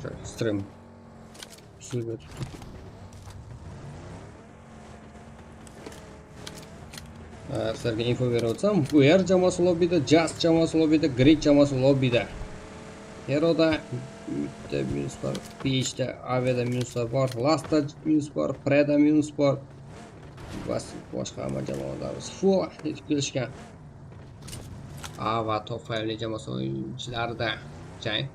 Короче, stream buzilib yotibdi. Sizlarga info berib o'tsam, UR jamoasi lobbida, Jazz jamoasi lobbida, Grid jamoasi lobbida. Heroda bitta minus bor, PHda, AVda minuslar bor, Lastda minus bor, Preda minus bor. Boshqa hamma jamoalarimiz full yetib kelishgan. A va Top 5 jamoasi o'yinchilarida jang.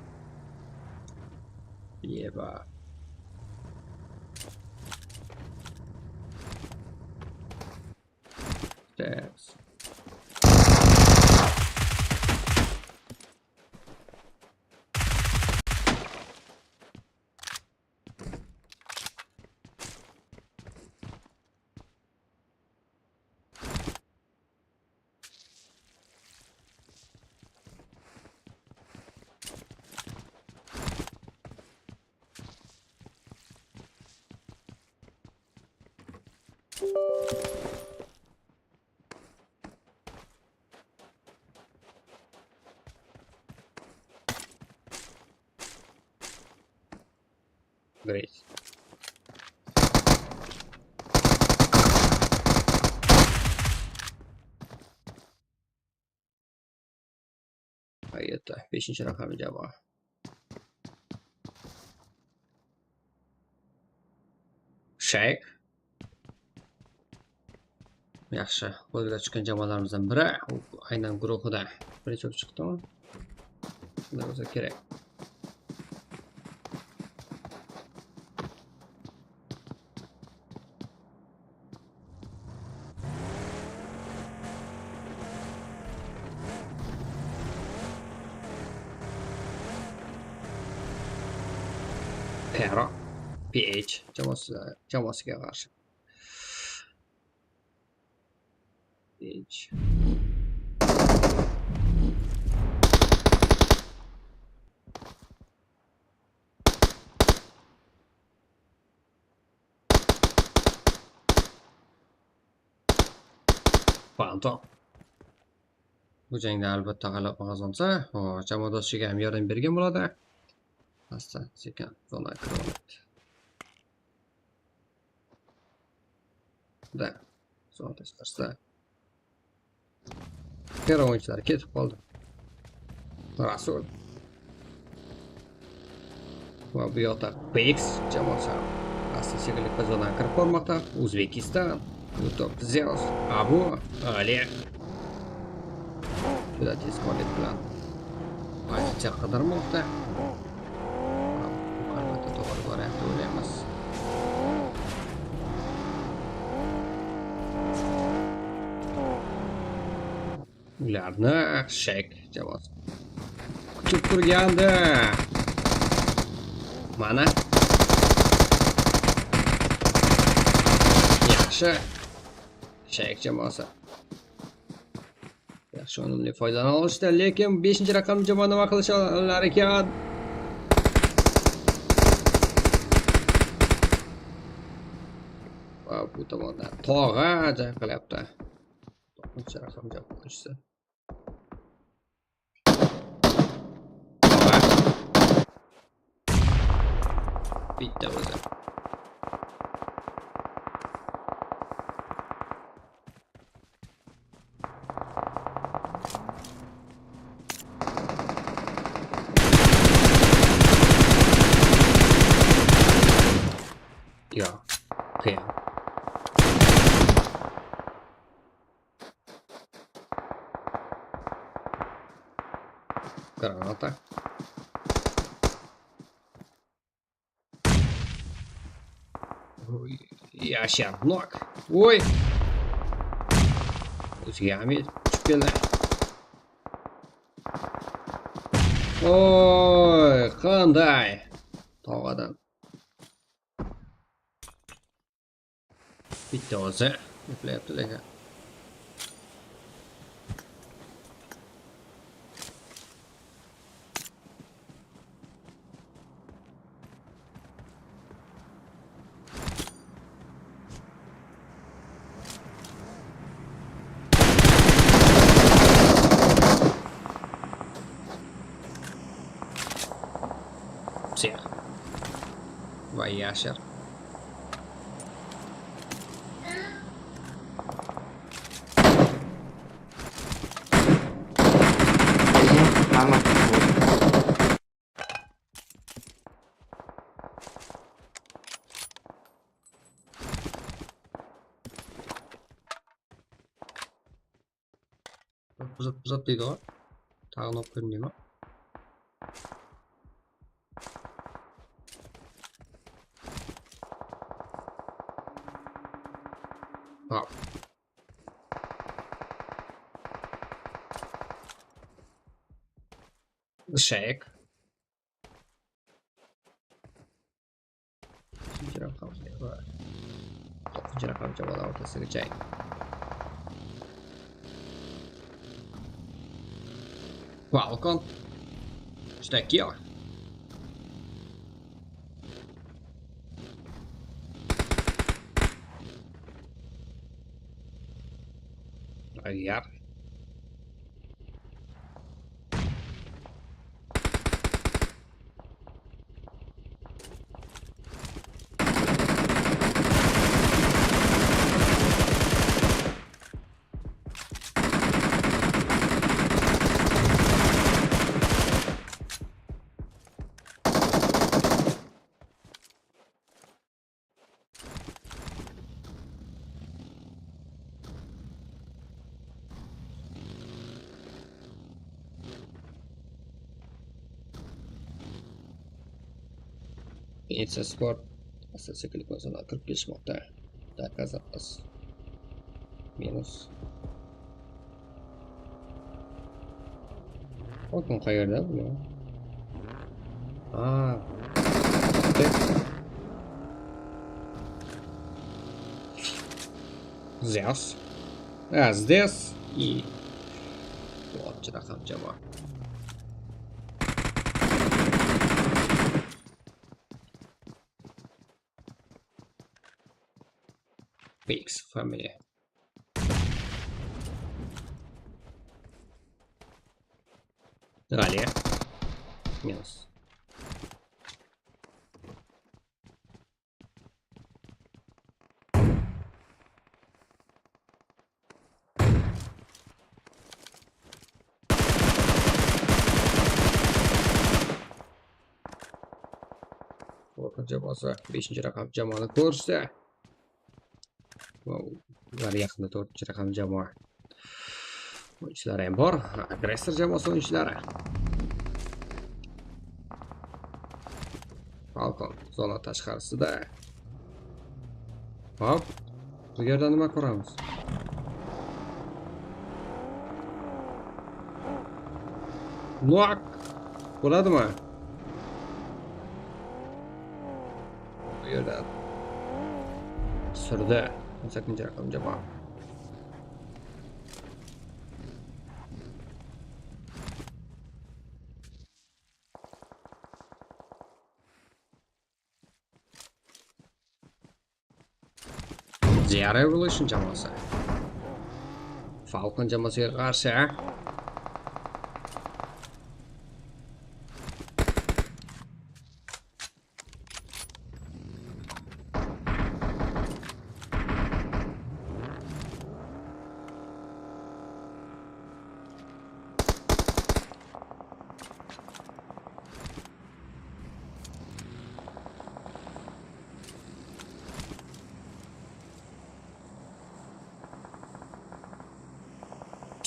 Yeba. Steps. Great. Qayerda? 5-raqamli jamoa. Shayk. Yaxshi, qo'lga chiqqan jamoalarimizdan biri. U aynan guruhida birinchi bo'lib chiqdimi? Shunday bo'lsa kerak. Pero PH jamoasiga qarshi. PH. Fanto. Bu jangda albatta g'alaba qozonsa, jamoadoshiga ham yordam bergan bo'ladi. Asta sekin zona kirib oladi. Da, zona tashqarisida. Pero o'yinchilar ketib qoldi. Rasul. Va bu yoqda PX jamoasi asta sekinlik zonaga kirib bormoqda. O'zbekiston, Utop Zeus, Abu, Ali. Juda tezkorlik bilan pozitsiya qidirmoqda. Albatta to'g'ri variant deb o'ylaymiz. Ularni Shayk jamoasi kutib turgandi. Mana. Yaxshi. Shayk jamoasi yaxshi unumli foydalana olishdi, lekin 5-raqamli jamoa nima qilishlari ekan? Va bu tomonda tog'a jang qilyapti. 9-raqam jamoa o'yinchisi. Tog'a. Bitta o'zi. Yo, qiyin. Granata. Yashar nok. Voy. O'ziga ham tushib keldi. Oy, qanday? Tog'adan. Bitta o'zi eplayapti lekin. Psix. Yashir. Hamma. Uzat uzat deydi o. Tag'in olib ko'rindimi? Hop. Shake. Uchinchi raqam va to'qqizinchi raqam jamoalar o'rtasidagi jang. Falcon. Juda kill. Yep. Venetsiya Sport asta sekinlik zonaga kirib kelishmoqda. Dakazas minus. Falcon qayerda bu? Ha. Zeus. Здесь и to'rtinchi raqam jamoa. Bix family. Далее. Минус. Falcon jamoasi 5 raqam jamoani ko'rishdi. Va ular yaqinda 4 raqam jamoa o'yinchilari ham bor. Agressor jamoasi o'yinchilari. Falcon zona tashqarisida. Hop, bu yerda nima ko'ramiz? Nok bo'ladimi? Bu yerda surdi. 18 raqam jamoa. The Revolution jamoasi. Falcon jamoasiga qarshi.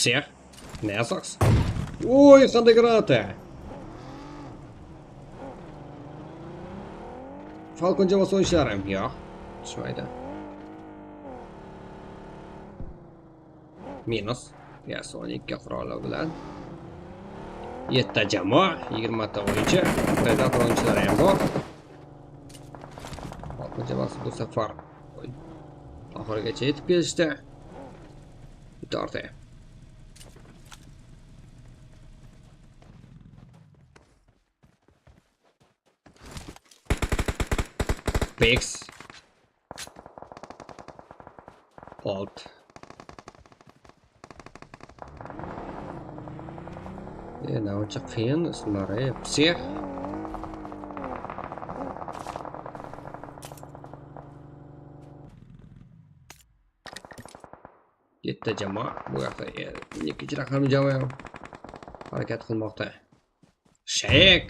Всех. Несокс. Ой, qanday granata. Falcon jamoasi o'yinchilari yo'q, tushmaydi. Minus. S12 quroli bilan 7 ta jamoa, 20 ta o'yinchi, Predator o'yinchilari ham bor. Falcon jamoasi bu safar oxirigacha yetib kelishdi. Bitta. Pix. Alt. Uncha qiyin ismlari. Psix. 7 ta jamoa bu yoqda 2 raqamli jamoa ham harakat qilmoqda. Shayk.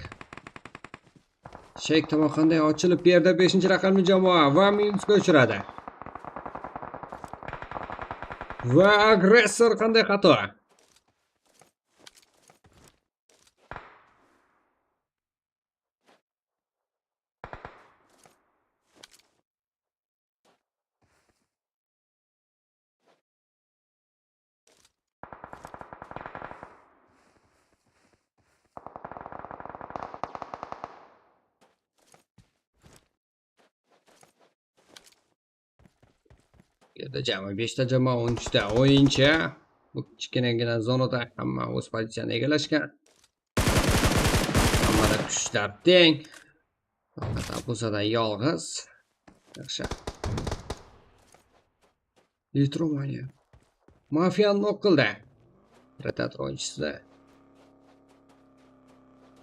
Shayk tomon qanday ochilib berdi 5-raqamli jamoa va minusga uchradi. Va agressor qanday xato? Yerda jamoa 5 ta jamoa 13 ta o'yinchi. Bu kichkinagina zonada hamma o'z pozitsiyani egallashgan. Hammada kuchlar teng. Faqat Abuzadan yolg'iz. Yaxshi. Litromaniya. Mafiyani knock qildi. Predator o'yinchisi.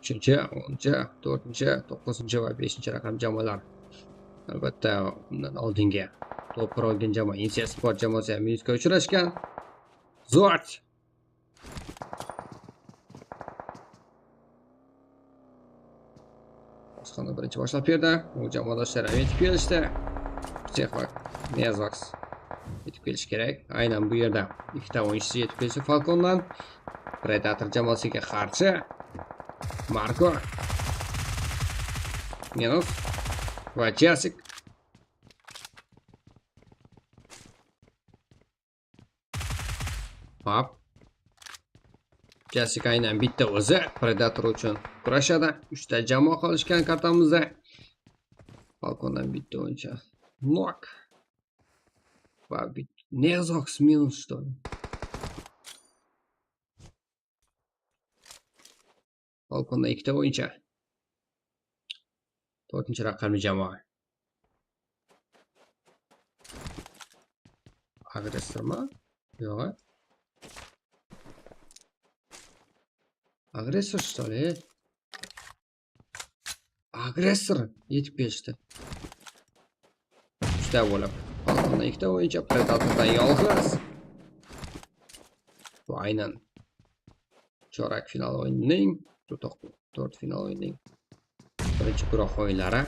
3-chi, 10-chi, 4-chi, 9-chi va 5-raqam jamoalar. Albatta undan oldingi top olgan jamoa Insiya Sport jamoasi ham minusga uchrashgan. Zort. Bosqinni birinchi boshlab berdi. U jamoadoshlari ham yetib kelishdi. Psexvak, Nezox yetib kelish kerak. Aynan bu yerda ikkita o'yinchisi yetib kelsa Falcondan Predator jamoasiga qarshi Marko minus va Jasik. Hop. Jessica aynan bitta o'zi Predator uchun kurashadi. 3 ta jamoa qolishgan kartamizda. Falcondan bitta o'yinchi knock. Va Nezox minus что ли? Falcondan ikkita o'yinchi. 4-raqamli jamoa. Agressormi? Yo'q. Agressor что ли? Agressor yetib kelishdi. 3 ta bo'lib. Falcondan ikkita o'yinchi, Predatordan yolg'iz. Bu aynan chorak final o'yinining, to'rt final o'yinining birinchi guruh o'yinlari,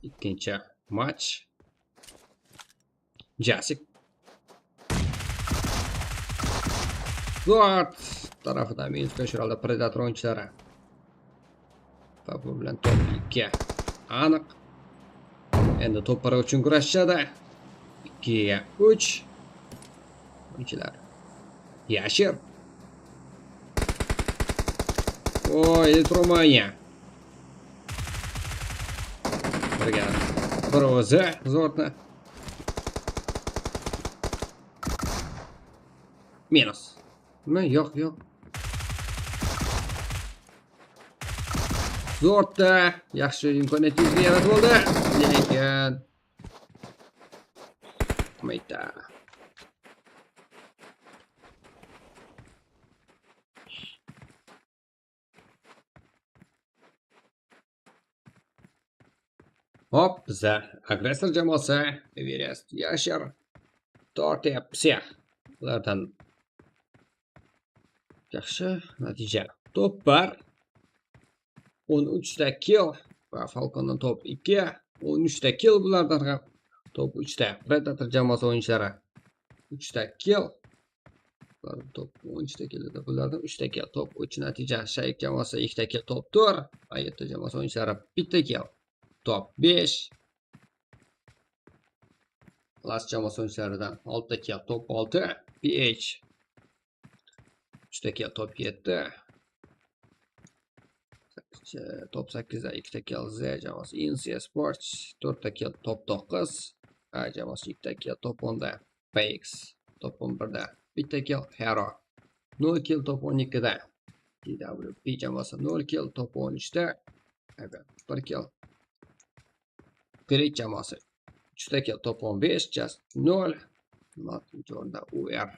ikkinchi match. Jasik. Zort tarafidan minusga tushirildi Predator o'yinchilari. Va bu bilan top 2 aniq. Endi top 1 uchun kurashishadi. 2ga 3 o'yinchilar. Yashir. Oy, Elektromaniya. Birga bir o'zi Zortni. Minus. Nima? Yo'q, yo'q. Zortda yaxshi imkoniyat yuzga yaratib oldi. Lekin mayda. Hop, biza agressor jamoasi Everest, Yashar tortyapti. Ulardan yaxshi natija. Top 1 13 ta kill va Falcondan top 2 13 ta kill bulardan ham top 3 ta Predator jamoasi o'yinchilari 3 ta kill. Ular top 13 ta kill edi. Bulardan 3 ta kill, top 3 natija. Shayk jamoasi 2 ta kill, top 4. A7 jamoasi o'yinchilari 1 ta kill, top 5. Last jamoasi o'yinchilaridan 6 ta kill, top 6. PH 3 ta kill, top 7. Top 8 da 2 ta kill Z jamoasi Insiya Sports 4 ta kill, top 9. A jamoasi 2 ta kill, top 10 da PX top 11 da 1 ta kill Hero 0 kill, top 12 da TWP jamoasi 0 kill, top 13 da 1 kill. Great jamoasi 3 ta kill, top 15, Just 0. 6-o'rinda UR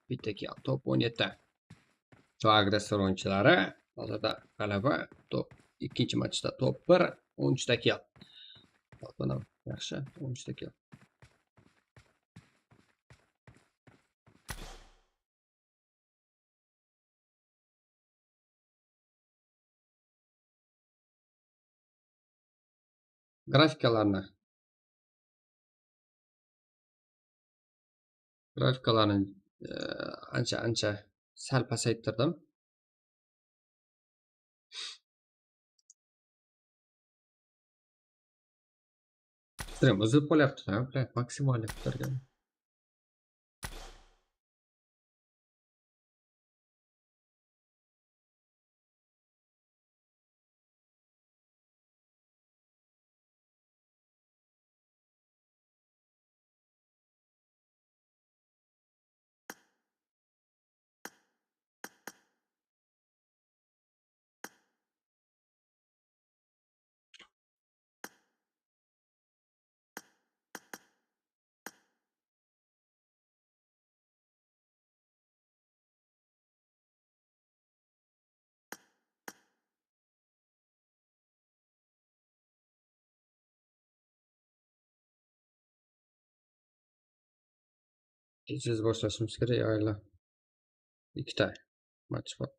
1 ta kill, top 17 da. Agressor o'yinchilari hozirda g'alaba, top ikkinchi matchda top 1, 13 ta kill. Falcon ham yaxshi, 13 ta kill. Grafikalarni ancha sal pasaytirdim. Stream uzilib qolyapti, ha, maksimal ko'targan. Tez boshlashimiz kerak, ayla. Ikkita match bor.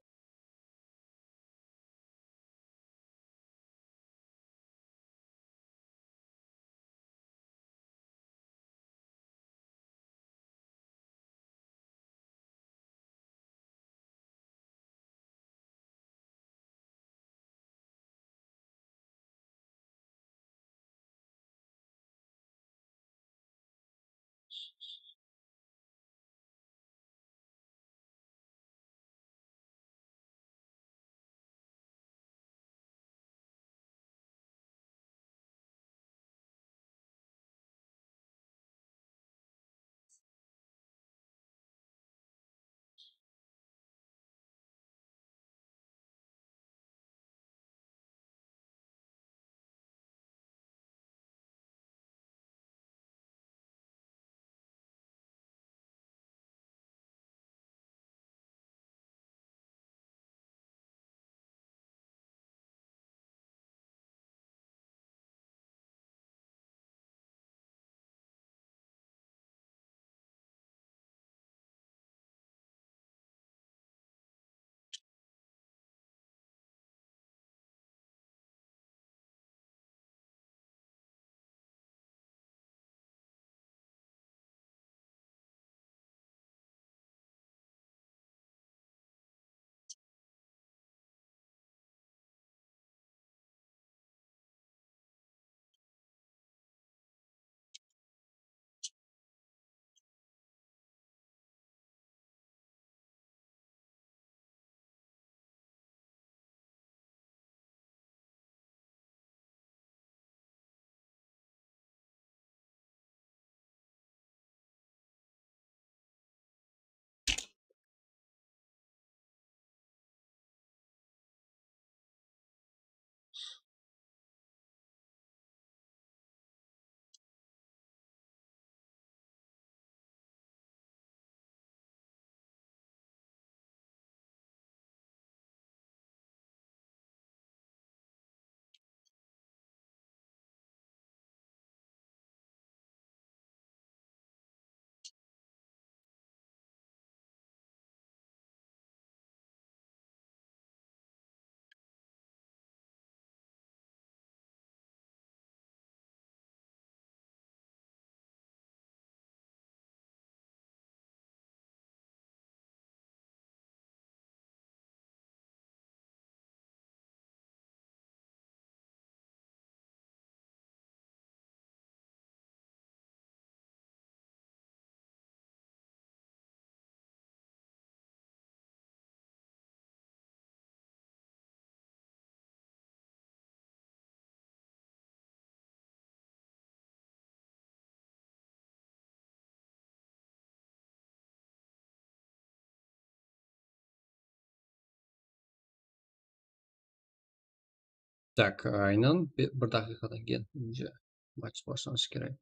Tak, aynan bir daqiqadan keyin match boshlanishi kerak.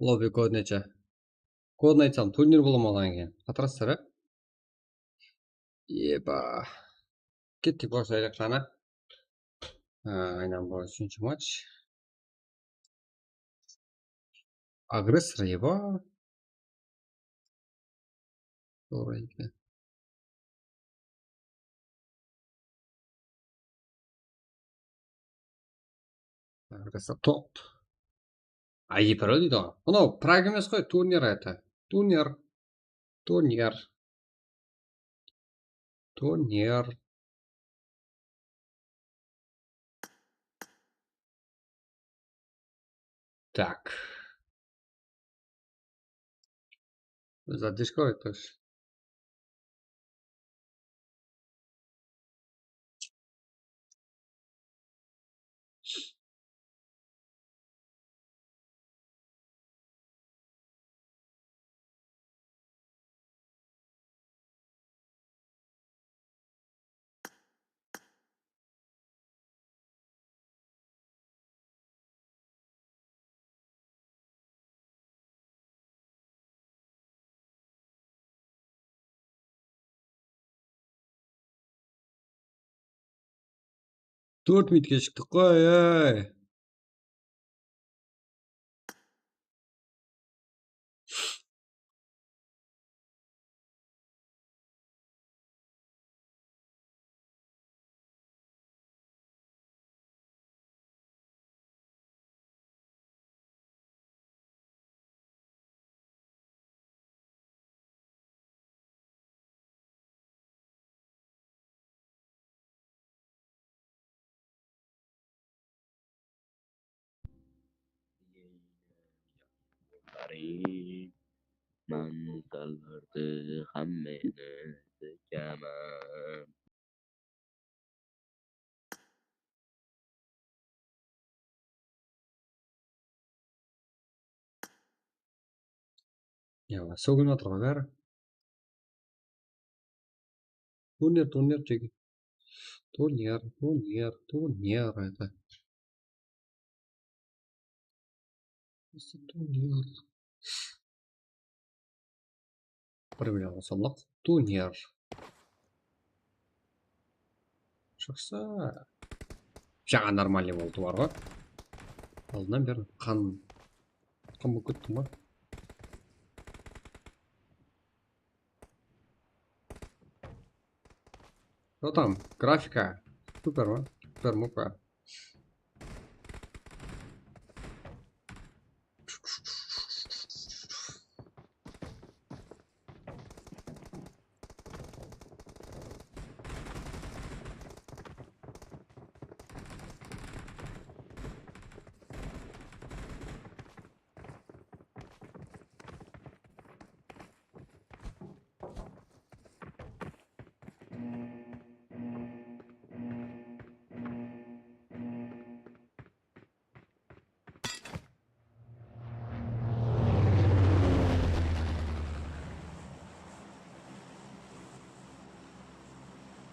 Lobby kod necha? Kodni aytsam, turnir bo'laman keyin. Qatarasizlar, a? Yeba. Ketdik, boshlaylik qani. Aynan bu 3-match. Agressor yeba. To'g'ri ekan. Agressor top. Ай, parol deydi. Mınau Prag emas qo'y, turnir это. Turnir. Turnir. Turnir. Так. Задержка тоже. To'rt minutga chiqdik qo'y, ey. Manzarlarni hammani sekaman. Ya, so'kinib bari. Turnir, turnir cheki. Turnir, turnir, turnir это. Turnir. 1 million so'mlik turnir. Chiqsa, jağa нормальный bo'ldi bor g'oy. Oldindan beri qon bo'lib ketdim g'oy. Что там? Графика. Супер, а? Супер, мупер.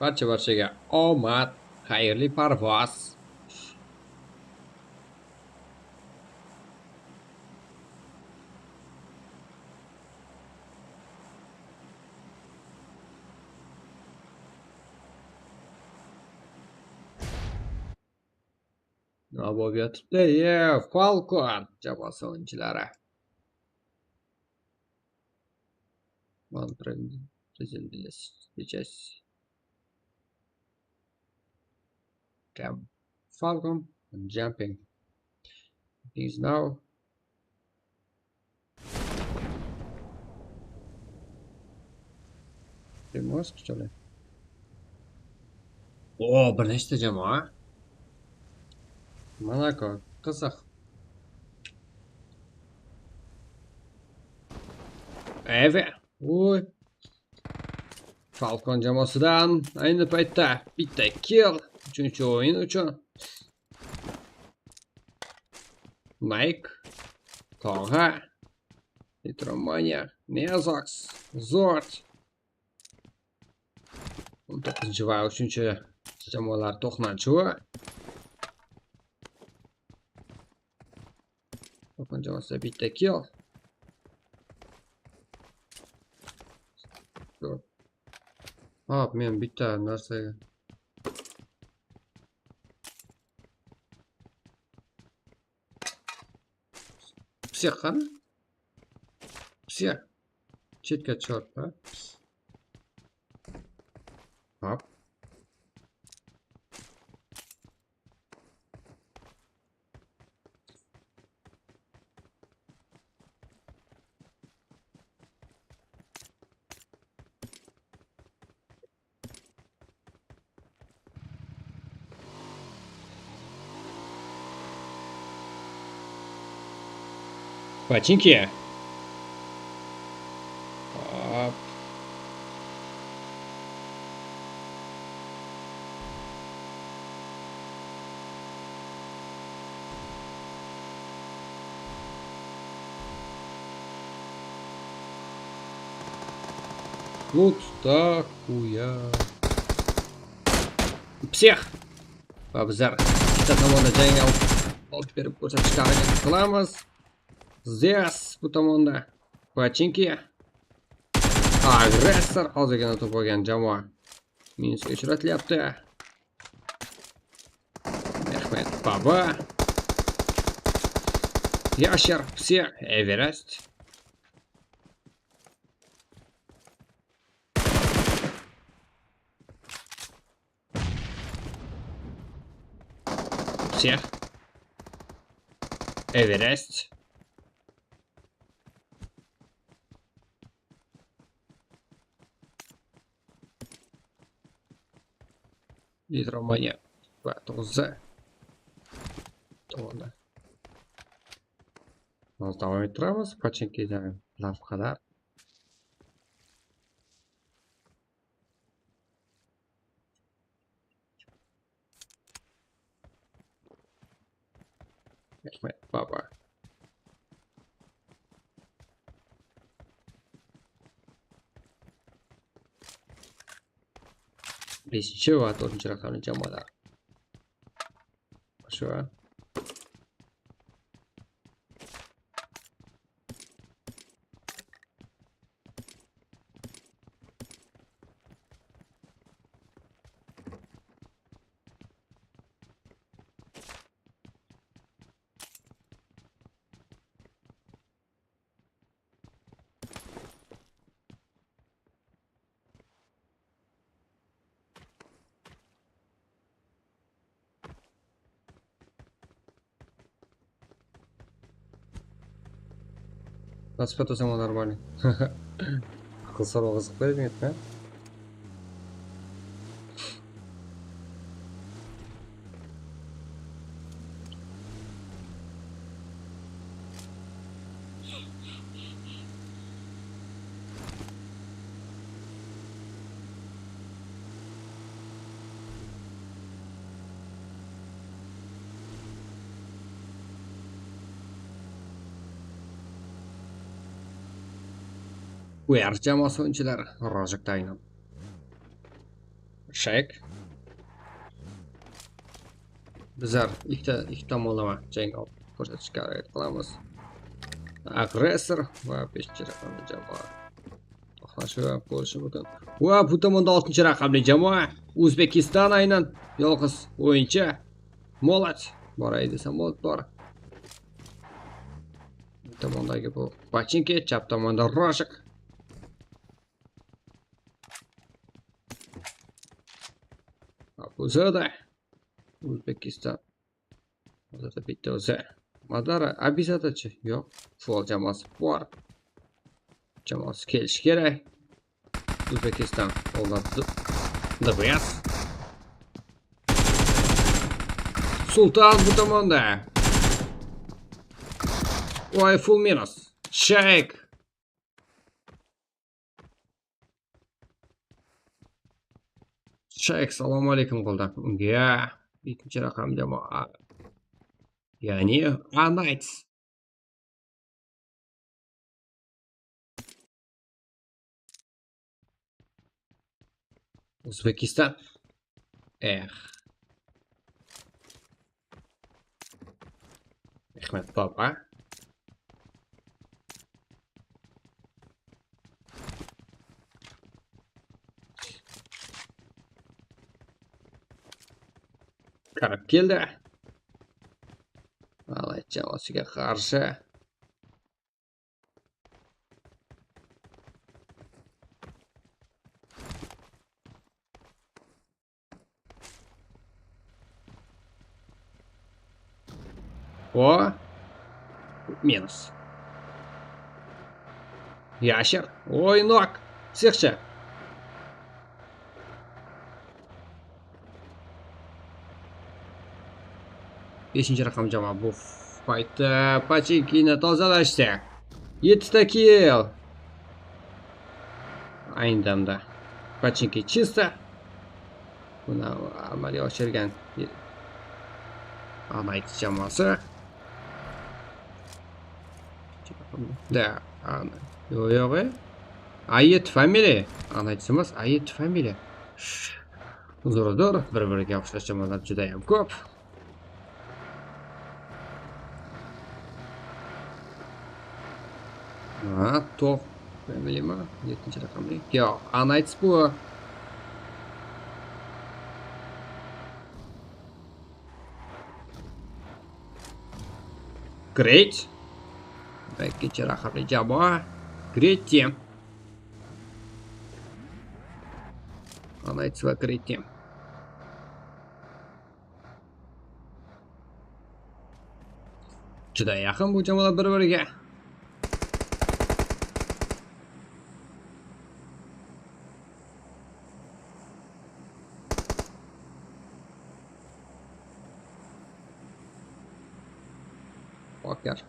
Barcha barchaga omad, xayrli parvoz. Nima bo'lib yotibdi? Falcon jamoasi o'yinchilari. Сейчас. Falcon and jumping. He's now Приморск, что ли? О, bir nechta jamoa. Monaco, qiziq. Evet. Oy. Falcon jamoasidan ayni paytda bitta kill. 3-o'yin uchun. Nike, Tog'a, Nitromania, Nezox, Zord. 19 va 3 jamoalar to'qnashuvi. Falcon jamoasida bitta kill. Hop, men bitta narsaga Psix qani? Psix. Chetga tushyapti. Hop. Pochinki. Hop. Вот такуя. Psix. Va bizlar ikkita tomonda jang olib berib ko'rsatishga harakat qilamiz. Zes bu tomonda Pochinki. Agressor hozirgina to'p olgan jamoa minusga uchratilyapti. Mehmet Baba. Yashar Psix Everest. Psix Everest. Romaniya va 9 tomonda. Hozir davom ettiramiz. Pochinkidan lavhalar. Mehmet Baba. Beshinchi va to'rtinchi raqamli jamoalar. Shu. Nasıl o нормально. Aql so'roq qiziq bermayapti. UR jamoasi o'yinchilari Rojikda aynan. Shayk. Bizlar ikki tomonlama jang olib ko'rsatishga harakat qilamiz. Agressor va 5-raqamli jamoa to'qnashuv bo'lishi mumkin. Va bu tomonda 6-raqamli jamoa O'zbekiston aynan yolg'iz o'yinchi Molat boray desam bo'ladi bor. Bu tomondagi bu Pochinki, chap tomonda Rojik. O'zida O'zbekiston. Hozirda bitta o'zi. Madara abizadachi yo'q. Futbol jamoasi bor. Jamoasi kelishi kerak. O'zbekiston oladi. DBS. Sultan bu tomonda. Voy, full minus. Shayk. Shayk, assalomu alaykum qo'ldan. Unga 2-raqam jamoa. Ya'ni A-Knights. O'zbekiston. Mehmet Baba. Kirib keldi. Alay jamoasiga qarshi. O, minus. Ящер. Ой, ног. Психча. Beshinchi raqam jamoa bu paytda Pachinkini tozalashdi. 7 ta kill. Ayni damda Pachinki chista. Buni amalga oshirgan Anayt jamoasi. Da, yo'q. Ayet family. Anayt emas, Ayet family. Zo'rdir, bir-biriga o'xshash jamoalar juda ham ko'p. Ha, top familymi? 7-raqamli. Yo'q, Anayt bu. Great. Ikkinchi raqamli jamoa Great Team. Anayt va Great Team. Juda yaqin bu jamoalar bir-biriga. Poker.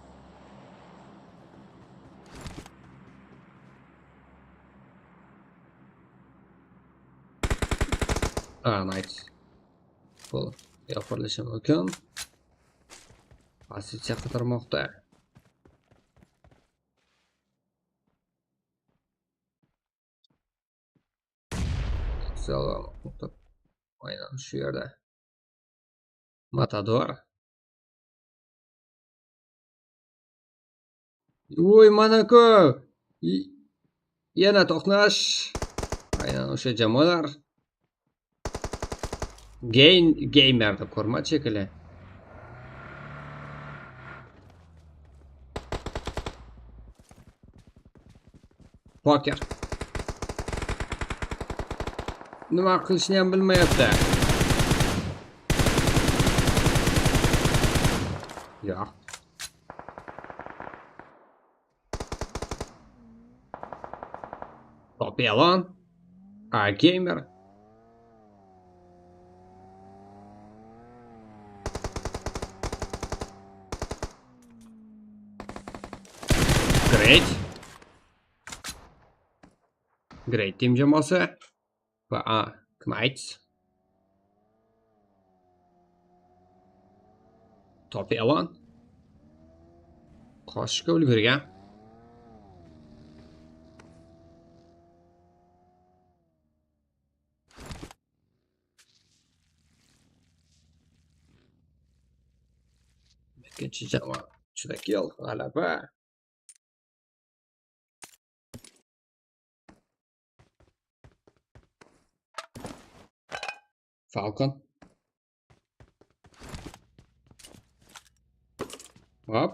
Ah, nice. Bu yopirilishi mumkin. Pozitsiya qidirmoqda. Aynan shu yerda. Matador. Oy, Monaco. Yana to'qnash. Aynan o'sha jamoalar. Gamer deb ko'rmadi shekilli. Poker. Nima qilishni ham bilmayapti. Yo'q. Top Elon. A gamer. Great. Great Team jamoasi va A Knights. Top Elon. Qochishga ulgurgan. Ikkinchi jamoa juda kill g'alaba. Falcon. Hop.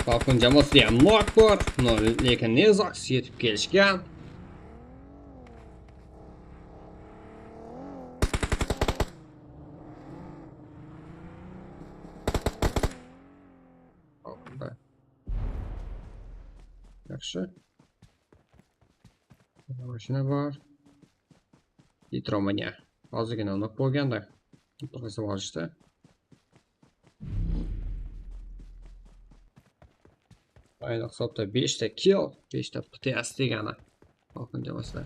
Falcon jamoasida ham knock bor, lekin Nezox yetib kelishgan. Yaxshi. Mashina bor. Nitromania. Ozgina knock bo'lganda qilsa olishdi. Ayni hisobda 5 ta kill, 5 ta PTS degani. Falcon jamoasida.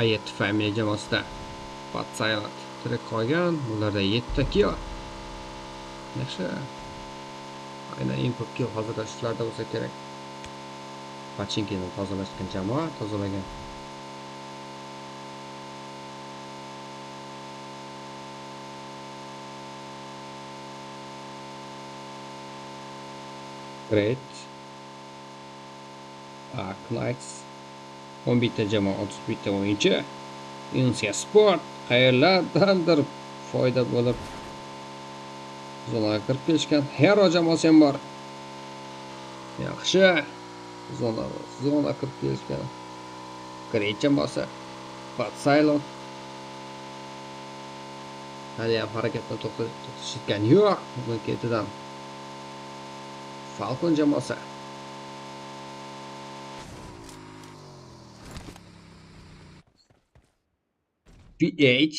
A7 Family jamoasida Bad Silent tirik qolgan, ularda 7 ta kill. Yaxshi. Aynan eng ko'p kill hozirda shularda bo'lsa kerak. Pachinkini tozalashgan jamoa tozalagan. Great. Knights. 11 ta jamoa, 31 ta o'yinchi. Insiya Sport qayerlardandir foyda bo'lib zonaga kirib kelishgan. Hero jamoasi ham bor. Yaxshi. Zona kirib kelishgan. Great jamoasi. Batsaylon. Hali ham harakatni to'xtatishgan yo'q. Buni ketidan Falcon jamoasi. PH.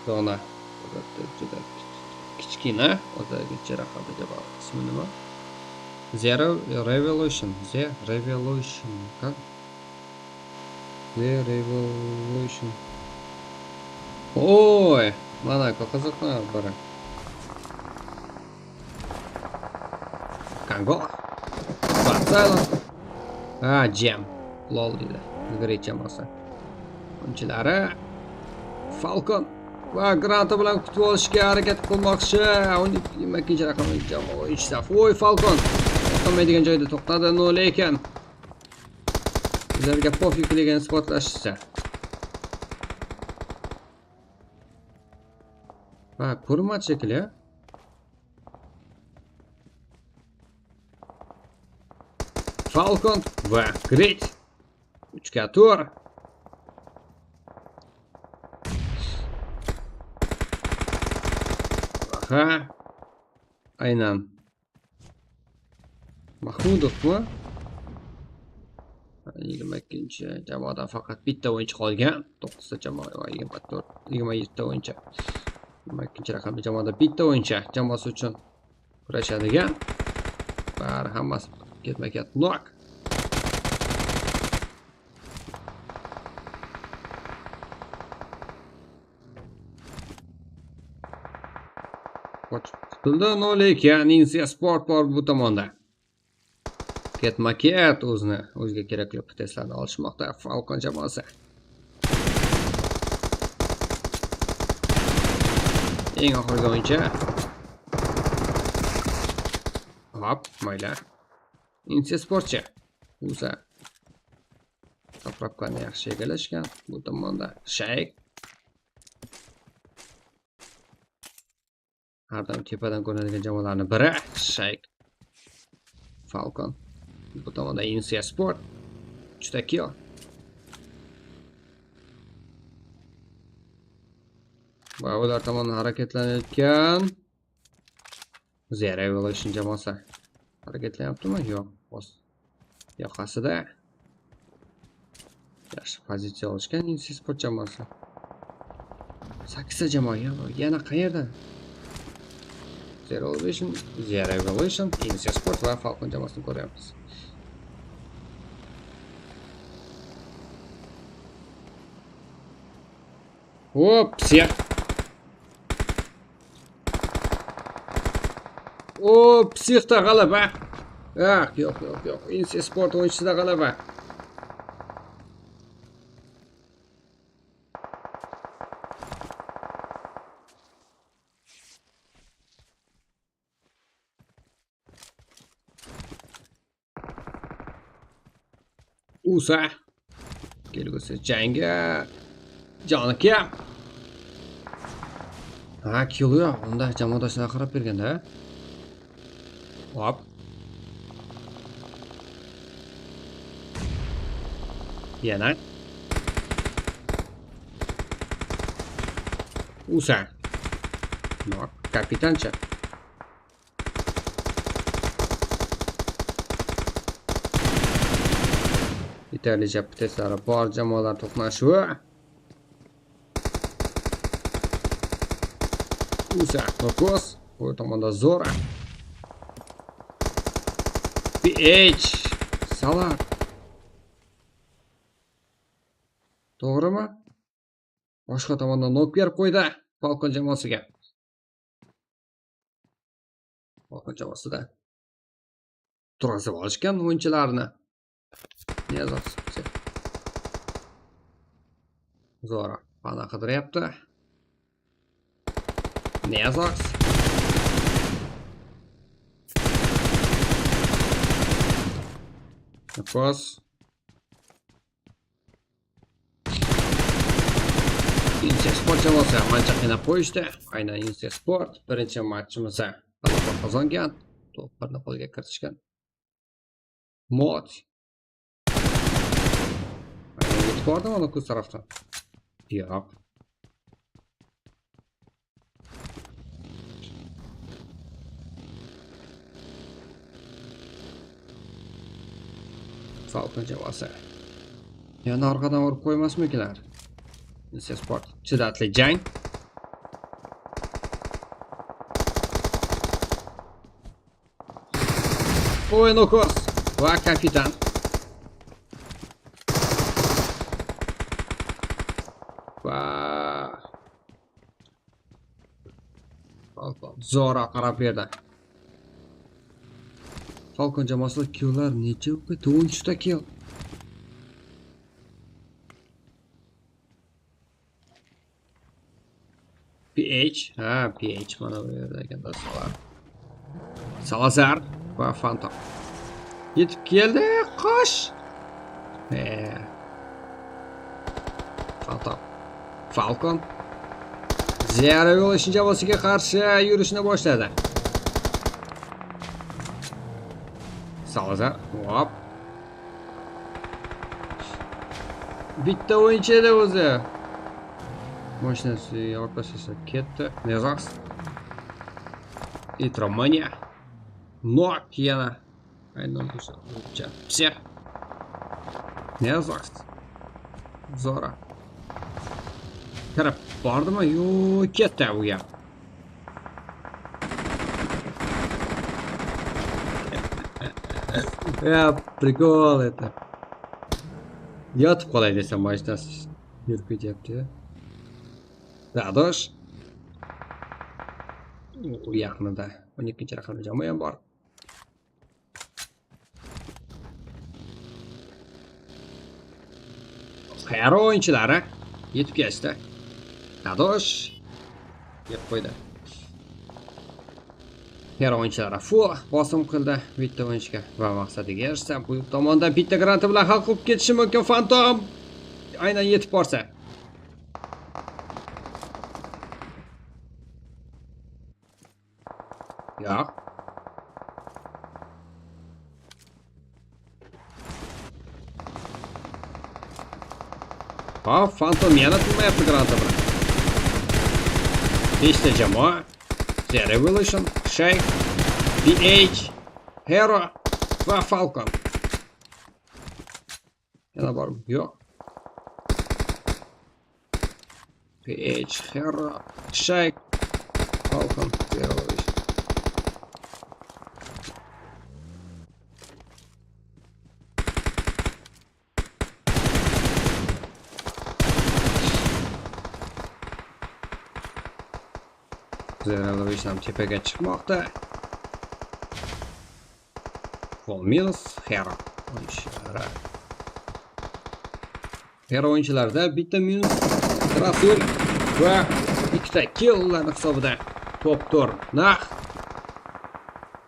Zona juda kichkina, o'ziga raqamga bog'liq. Ismi nima? Zero Revolution. The Revolution. Как? The Revolution. Oy, mana qiziqmi biri. Kongo. Barcelona. Ha, jam. Lol deydi. Great jamoasi. O'yinchilari Falcon va granata bilan kutib olishga harakat qilmoqchi. 22-raqamli jamoa o'yinchisi. Voy, Falcon. To'xtamaydigan joyda to'xtadi, no lekin ularga pofigligini isbotlashsa. Ha, ko'rinmadi shekilli. Falcon va Great. 3-4. Ha, aynan Mahmudovmi? 22 jamoadan faqat bitta o'yinchi qolgan. 9 ta jamoa va 24, 27 ta o'yinchi. 22 raqamli jamoada bitta o'yinchi jamoasi uchun kurashadigan. Bari hammasi ketma-ket nok. Qochib qutuldi, no lekin Insiya Sport bor bu tomonda. Ketma-ket o'zini o'ziga kerakli testlarni olishmoqda Falcon jamoasi. Eng oxirgi o'yinchi. Hop, mayli. Insiya Sportchi. O'za zapravkani yaxshi egallashgan. Bu tomonda Shayk. Har doim tepadan ko'rinadigan jamoalarning biri Shayk. Falcon. Bu tomonda Insiya Sport. 3 ta kill. Va ular tomon harakatlanayotgan The Revolution jamoasi harakatlanyaptimi? Yo'q, yoqasida yaxshi pozitsiya olishgan Insiya Sport jamoasi. 8 ta jamoa yana qayerda? The Revolution, Insiya Sport va Falcon jamoasini ko'ryapmiz. Opsiya. O, psixda g'alaba. Ah, yo'q, yo'q, yo'q. Insiya Sport o'yinchisida g'alaba. Usa. Kelgusi jangga joni kam. Ha, kill yo'q. Unda jamoadoshlari qarab berganda. Hop. Yana. Usa. Nok, kapitancha. Yetarlicha testlari bor jamoalar to'qnashuvi. Usa, Kokos, bu tomonda Zora. PH, Salah. To'g'rimi? Boshqa tomondan nok berib qo'ydi Falcon jamoasiga. Falcon jamoasida turg'izib olishgan o'yinchilarni. Zora pana qidiryapti. Nezox. Ko'z. Inter Sport jamoasi ancha qiynab qo'yishdi. Aynan Inter Sport birinchi matchimizda g'alaba qozongan, to'plarni qo'lga kiritishgan. Mod. Aynan yetib bordimi uni ko'z tarafdan? Yo'q. Falcon jamoasi. Yana orqadan urib qo'ymasmikilar? Inter Sport chidatli jang. O'yin Okos va kapitan. Va Falcon zo'ra qarab berdi. Falcon jamoasida killlar necha o'tdi? 13 ta kill. PH, ha, PH mana bu yerda ekan do'stlar. Salazar va Phantom. Yetib keldi, qosh. Phantom. Falcon Zero Revolution jamoasiga qarshi yurishni boshladi. Salazar, hop. Bitta o'yinchi edi o'zi. Mashinasi orqasiga ketdi. Nezox. Itromania. Nok yana. Aynan o'sha. Psix. Nezox. Zora. Kirib bordimi? Yo'q, ketdi u ham. Ya, prikol это. Yotib qolay desam mashinasi yurib ketyapti. Dadosh. U yaqinida 12-raqamli jamoa ham bor. Hero o'yinchilari yetib kelishdi. Dadosh yeb qo'ydi. Hero o'yinchilari full bosim qildi bitta o'yinchiga va maqsadiga erishdi. Bu tomondan bitta granata bilan hal qilib ketishi mumkin Phantom. Aynan yetib borsa. Yo'q. Ha, Phantom yana tinmayapti granata bilan. 5 ta jamoa. The Revolution, Shake, PH, Hero va Falcon. Yana bormi? Yo'q. PH, Hero, Shake, Falcon, The Revolution. Revolution ham tepaga chiqmoqda. Full minus Hero o'yinchilari. Hero o'yinchilarida bitta minus Rasul va ikkita killlar hisobida top 4 naq.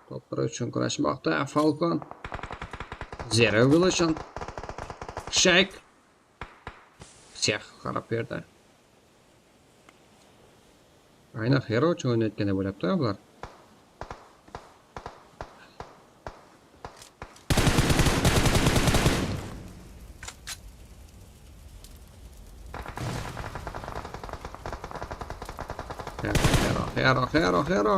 Top 1 uchun kurashmoqda Falcon. The Revolution, Shake. Sex qarab berdi. Aynan Hero uchun o'ynayotgandek bo'lyapti bular. Hero, Hero, Hero, Hero.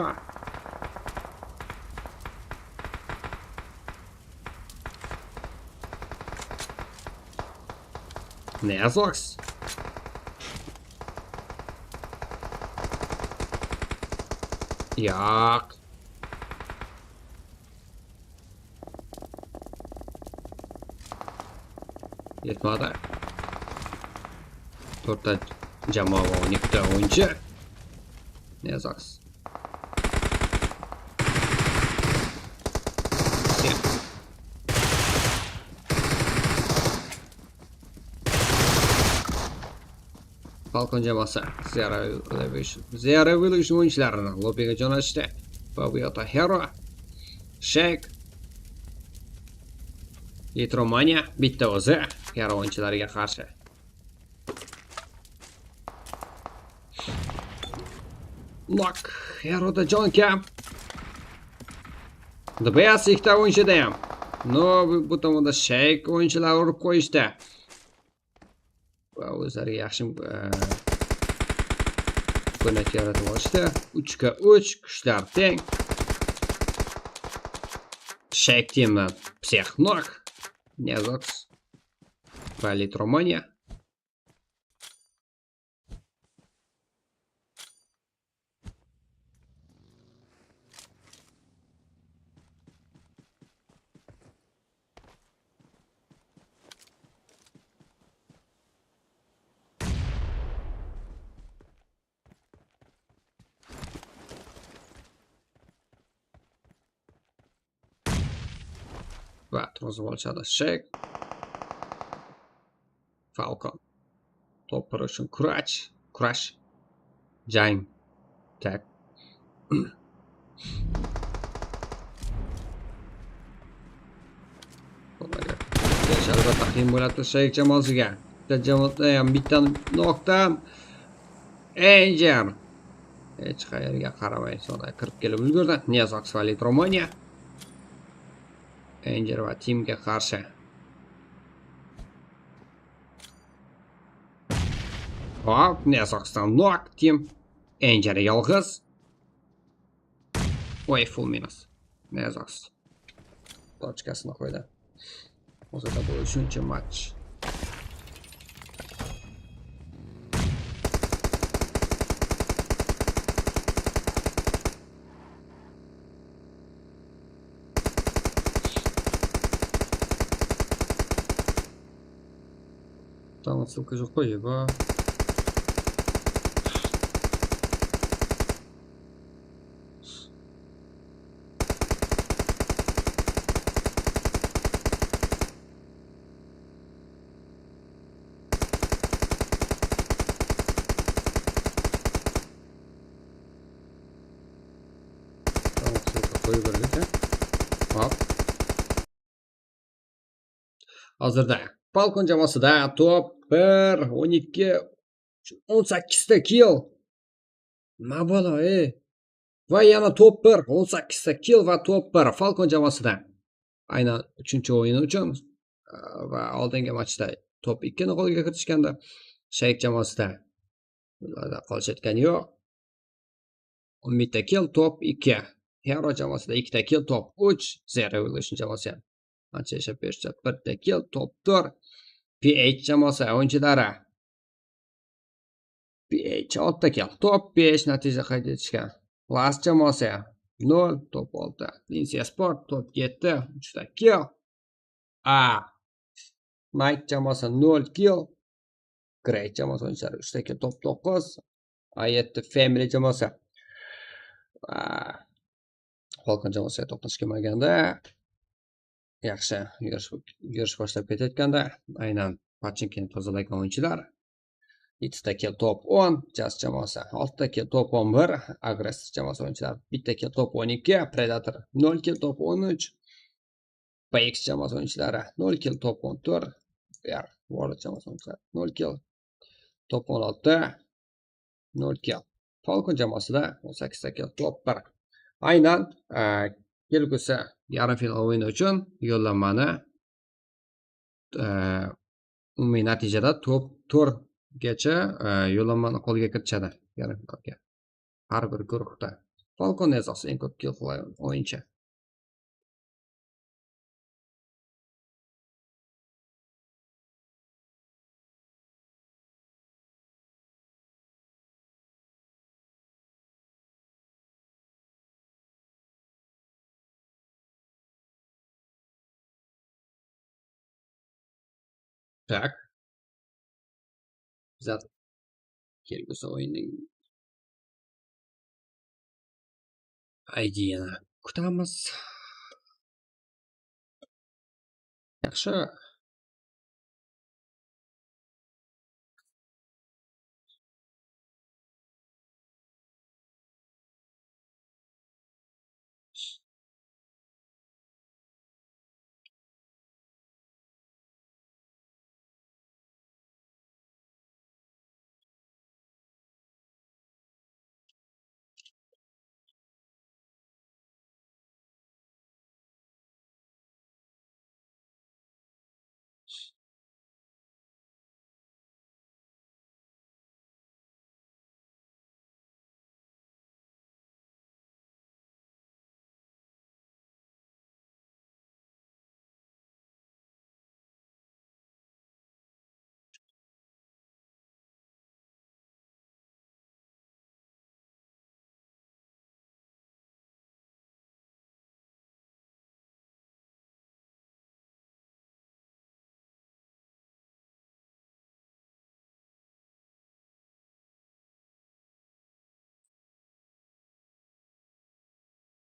Nezox. Yo'q. Yetmadi. To'rtta jamoa va 12 ta o'yinchi. Nezox. Falcon jamoasi The Revolution o'yinchilarini lobbiga jo'natishdi. Va bu yoqda Hero, Shake, Litromania bitta o'zi Hero o'yinchilariga qarshi. Knock, Heroda jon kam. The Best ikkita o'yinchida ham. No, bu tomonda Shake o'yinchilari urib qo'yishdi. Va o'zlariga yaxshi imkoniyat yaratib olishdi. 3ga 3 kuchlar teng. Shake teamdan Psix knock. Nezox va Litromania. Va to'g'ri olishadi. Shake, Falcon. Top bir uchun kurash, jang. Tak. Albatta qiyin bo'ladi Shake jamoasiga. Bitta jamoada ham bitta nokdan Angel hech qayerga qaramay sonda kirib kelib ulgurdi. Nezox va Litromania. Angel va Timga qarshi. Hop, Nezoxdan knock, Tim Angel yolg'iz. Oy, full minus. Nezox tochkasini qo'ydi. Hozirda bu 3-match. Там ссылка же qo'yib. Tamam, ссылка qo'yib berdik. Hop. Hozirda Falcon jamoasida top 1, 12, 18 ta kill. Nima balo, Va yana top 1, 18 ta kill va top 1 Falcon jamoasida. Aynan 3-o'yin uchun va oldingi matchda top 2 ni qo'lga kiritishganda Shake jamoasida ularda qolishayotgani yo'q. 11 ta kill, top 2. Hero jamoasida 2 ta kill, top 3. The Revolution jamoasi ham ancha yashab berishdi. 1 ta kill, top 4. PH jamoasi o'yinchilari. PH 6 ta kill, top 5 natija qayd etishgan. Last jamoasi 0, top 6. Lindsay Sport top 7, 3 ta kill. A Knight jamoasi 0 kill. Great jamoasi o'yinchilari 3 ta kill, top 9. A7 Family jamoasi. Falcon jamoasiga to'qnash kelmaganda yaxshi yurish boshlab ketayotganda aynan Pachinkini tozalagan o'yinchilar 7 ta kill, top 10. Jazz jamoasi 6 ta kill, top 11. Aggressor jamoasi o'yinchilari 1 ta kill, top 12. Predator 0 kill, top 13. PX jamoasi o'yinchilari 0 kill, top 14. R World jamoasi o'yinchilari 0 kill, top 16, 0 kill. Falcon jamoasida 18 ta kill, top 1. Aynan kelgusi yarim final o'yini uchun yo'llanmani umumiy natijada top 4 gacha yo'llanmani qo'lga kiritishadi yarim finalga. Har bir guruhda Falcon asosi eng ko'p kill qilgan o'yinchi. Так. Bizlar kelgusi o'yinning ID'ni kutamiz. Yaxshi.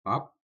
Hop.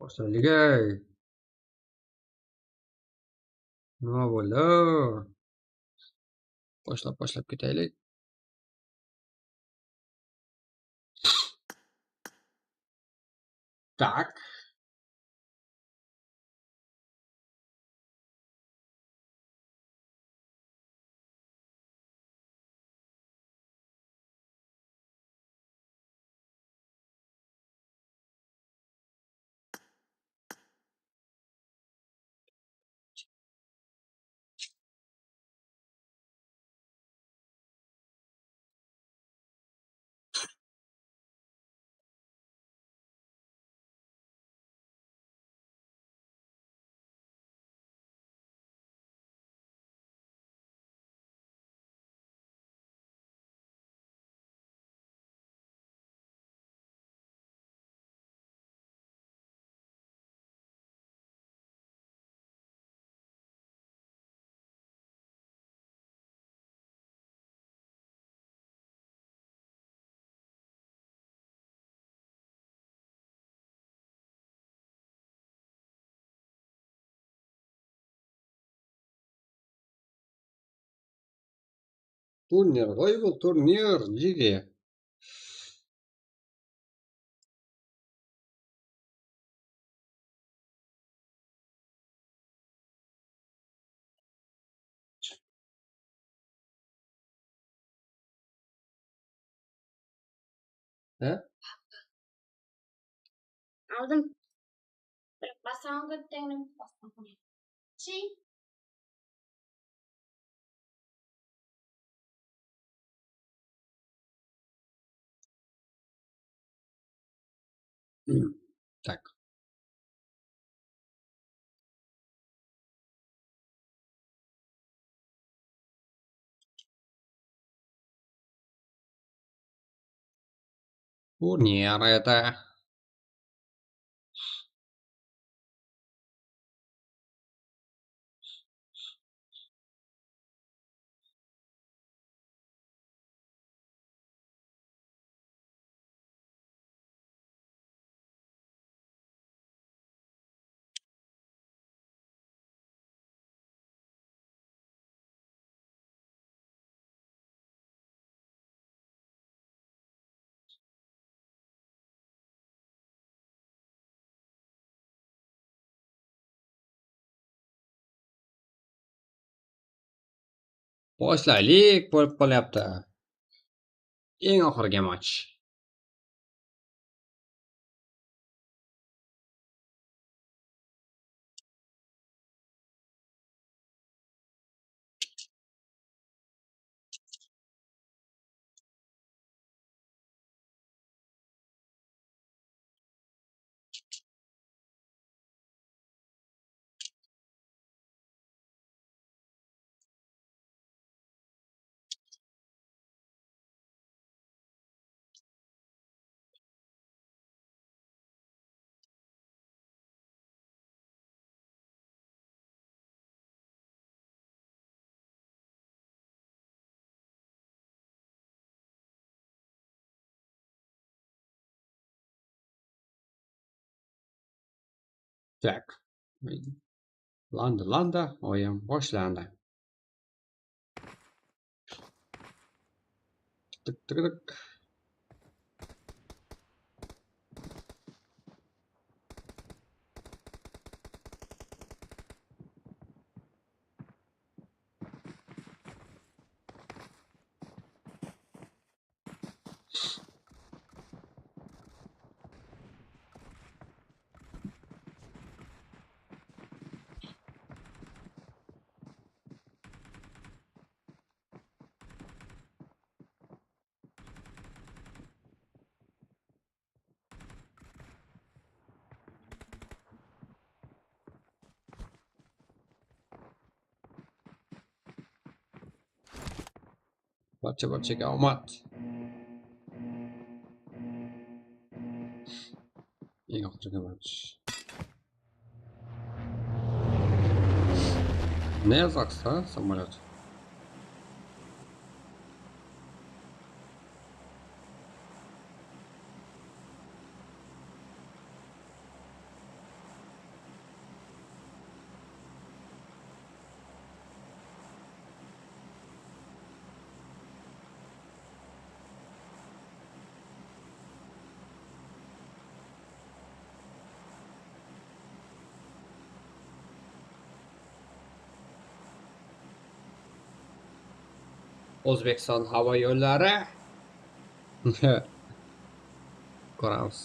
Boshlaylik. Ey. Nima bo'ldi? Boshlab ketaylik. Tak. Turnir, rival turnir, GG. He? Aldım. Basam götürdüm. Basam. Şey. Tak. Turnir это. Boshlaylik, bo'lib qolyapti. Eng oxirgi match. Tak. Landa o'yin boshlandi. Tık tık tık. Barcha-barchaga omad. Eng oxirgi match. Ne yazaksa samolyot. O'zbekiston havo yo'llari. Ko'ramiz.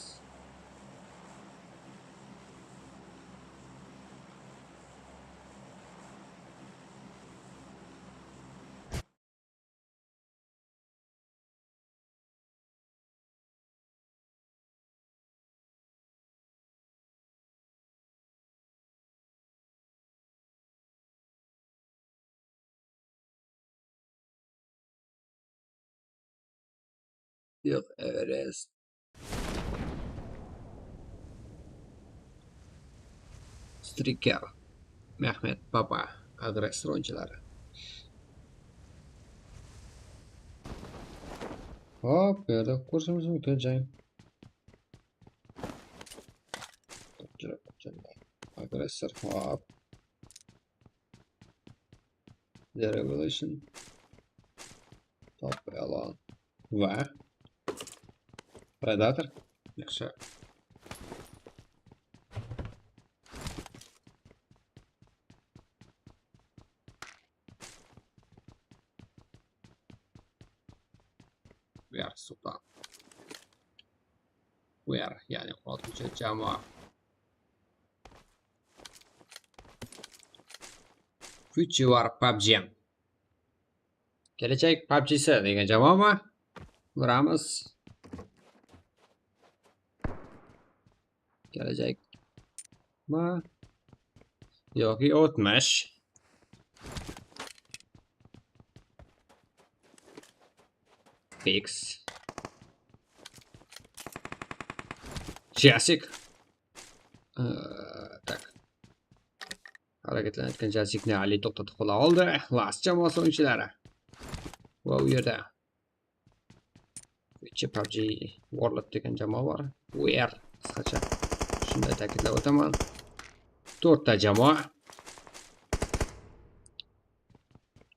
Yo'q, Everest. Striker. Mehmet Baba agressor o'yinchilari. Hop, bu yerda ko'rishimiz mumkin jang. Agressor, hop. The Revolution. Top e'lon va Predator. Yaxshi. We are Sultan. We are, ya'ni 16 jamoa. Future PUBG. Kelajak PUBG'si degan jamoami? Ko'ramiz. Kelajakmi yoki o'tmish? Fix. Jasik. Tak. Harakatlanayotgan Jasikni Ali to'xtatib qola oldi. Last jamoasi o'yinchilari. Va u yerda PUBG World degan jamoa bor. UR qisqacha. Shunday ta'kidlab o'taman. 4 ta jamoa.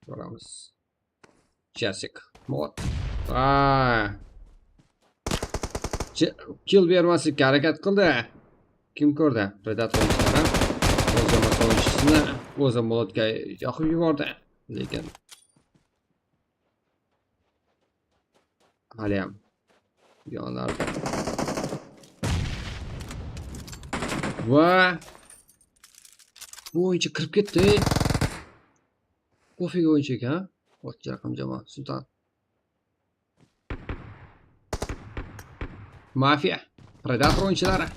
Ko'ramiz. Jasik mod. Kill bermaslikka harakat qildi. Kim ko'rdi? Predator o'yinchilari o'z jamoasi o'yinchisini o'zi molotga yoqib yubordi, lekin hali ham yonlarda. Va bu o'yinchi kirib ketdi. Kofiga o'yinchi ekan. 6 raqam jamoa Sultan. Mafiya, Predator o'yinchilari.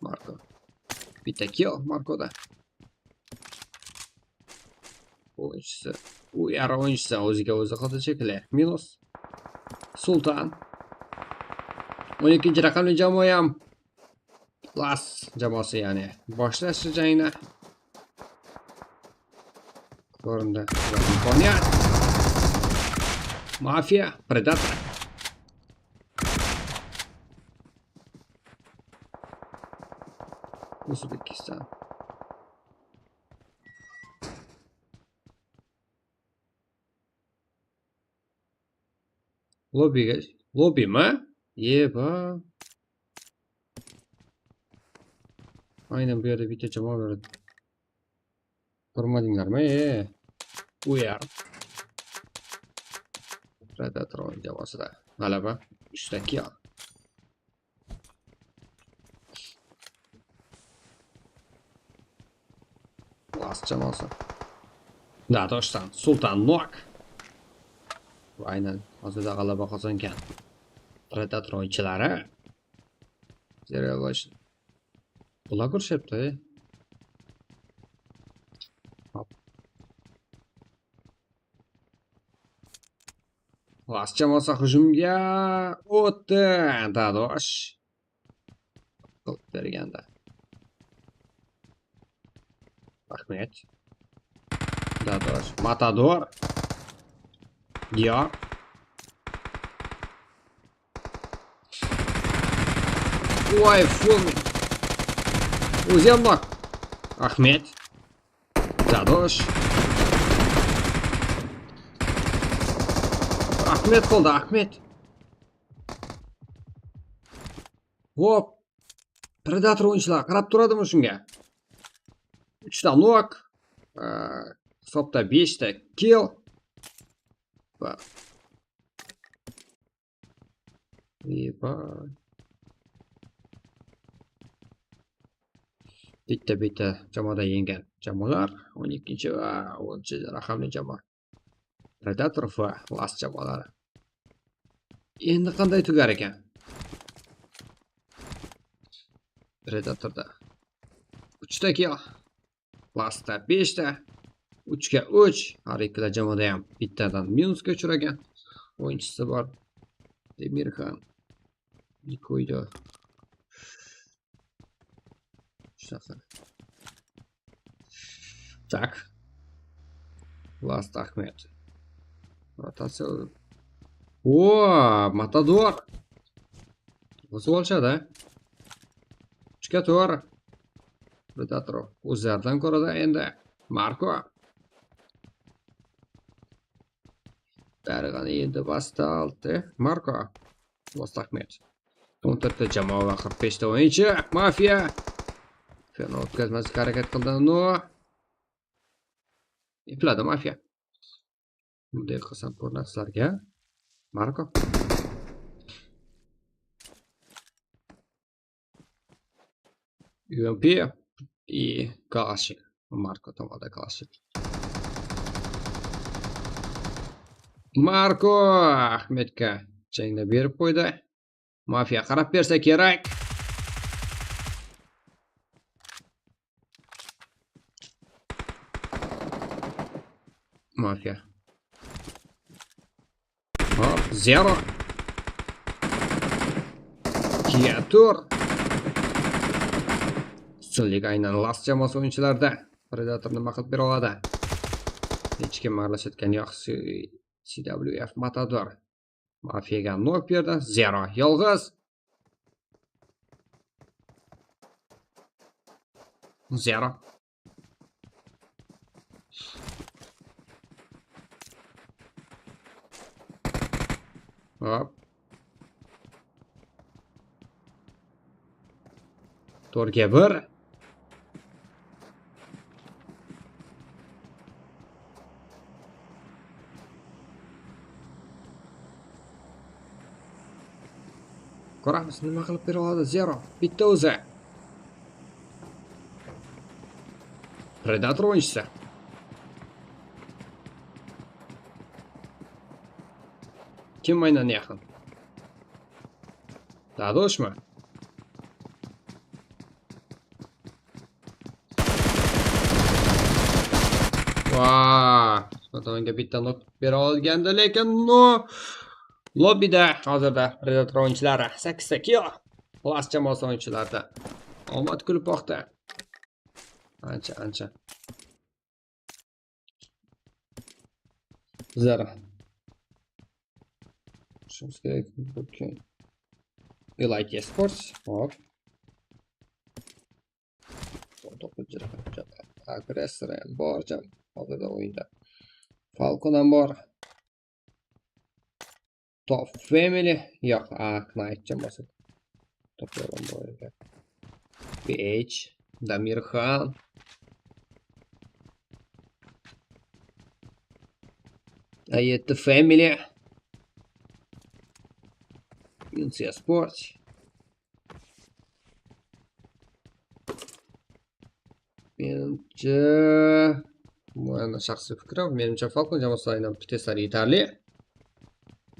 Marko. Bitta kill Markoda. O'yinchisi, u yara o'yinchisi o'ziga o'zi qildi shekilli. Minus. Sultan. 12 raqamli jamoa ham Las jamoasi, ya'ni boshlash jangni ko'rindi. Imkoniyat. Mafiya, Predator. O'zbekiston. Lobbiga, lobbimi? Yeba. Aynan bu yerda bitta jamoa bor edi. Ko'rmadinglarmi? U yer. Predator jamoasida g'alaba 3 ta kill. Last jamoasi. Dadoshdan Sultan Nok. Va aynan hozirda g'alaba qozongan Predator o'yinchilari. Ular ko'rishyapti. Hop. Last jamoasi hujumga o'tdi. Dadosh qilib berganda. Ahmed. Dadosh. Matador. Diyor. Voy, full. O'zi ham bor. Ahmed. Dadosh. Ahmed qildi, Ahmed. Hop. Predator o'yinchilar qarab turadimi shunga? 3 ta nok, hisobda 5 ta kill va bitta-bitta jamoada yengan jamoalar 12 va 10 raqamli jamoa. Predator va Last jamoalari. Endi qanday tugar ekan? Predatorda 3 ta kill, Lastda 5 ta, 3 ga 3. Har ikkala jamoada ham bittadan minusga uchragan o'yinchisi bor. Demirxon Nikoyda. Shunaqa. Tak. Last Ahmed. Rotatsiya. O, Matador. O'zi olishadi. 3 ga 4. Predator o'zlaridan ko'radi endi. Marko. Bari endi bostaldi. Marko. Last Ahmed. 14 ta jamoa va 45 ta o'yinchi. Mafiya. Fena o'tkazmaslikka harakat qildi. No. Epladi Mafiya. Bunday qilsam ko'rinadi sizlarga. Marko. UMP и Kalashnik. Marko tomonda Kalashnik. Marko Ahmedga jangni berib qo'ydi. Mafiya qarab bersa kerak. Mafiya. Hop, 0. 2-4. Ustunlik aynan Last jamoasi o'yinchilarida. Predator nima qilib bera oladi? Hech kim aralashayotgani yo'q. CWF Matador. Mafiyaga nok berdi. 0. Yolg'iz. 0. Hop. 4ga 1. Ko'ramiz nima qilib bera oladi. 0. Bitta o'zi. Predator o'yinchisi. Kim aynan yaqin? Dadoshmi? Va, tomonga bitta nok bera olgandi, lekin no. Lobbida hozirda Predator o'yinchilari 8 ta kill. Last jamoasi o'yinchilarida omad kulib boqdi. Ancha. Zara. Shunisi kerak. Okay. Elite Esports. Hop. Agressor ham bor, hozirda o'yinda. Falcon ham bor. Top Family. Yo'q, Knight jamoasi. Top ham bor ekan. PH, Damirxon. A7 Family. Insia Sports. Menimcha, bu endi shaxsiy fikrim, menimcha Falcon jamoasi aynan PTSlar yetarli.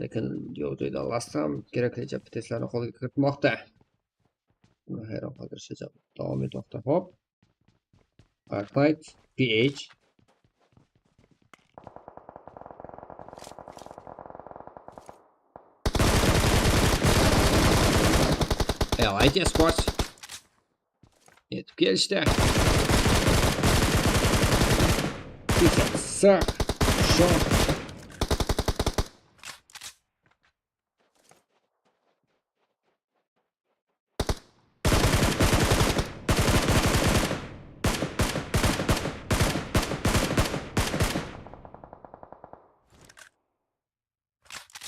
Lekin yo'q joyda Last ham keraklicha PTSlarni qo'lga kiritmoqda. Buni hayron qoldirishcha davom etmoqda. Hop. Artlight, PH. Elite Esports. Yetib kelishdi. Saq, shot.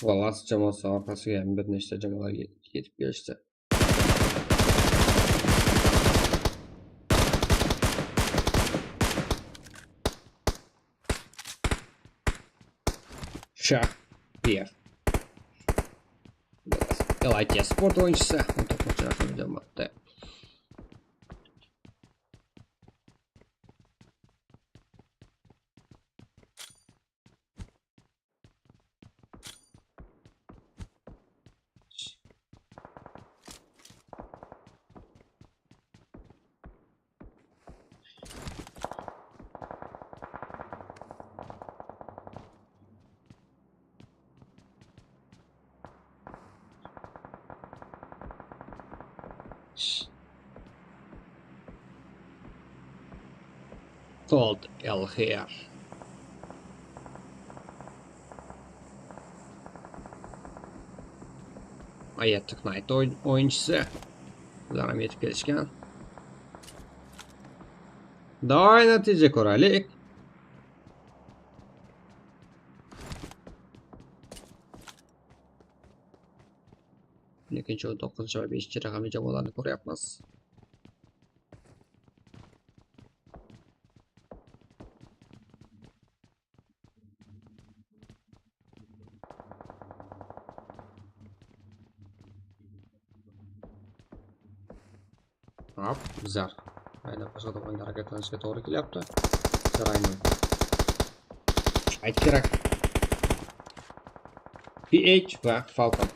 Va Last jamoasi orqasiga ham bir nechta jamoalar yetib kelishdi. Shah PF. LIT Sport o'yinchisi 19 raqamli jamoada. Told LHR. Ayettik Knight o'yinchisi. Ular ham yetib kelishgan. Davay natija ko'raylik. Ikkinchi, 9 va 5 raqamli jamoalarni ko'ryapmiz. Hop, bizlar aynan boshqa tomonga harakatlanishga to'g'ri kelyapti. Sarayni ayt kerak. PH va Falcon.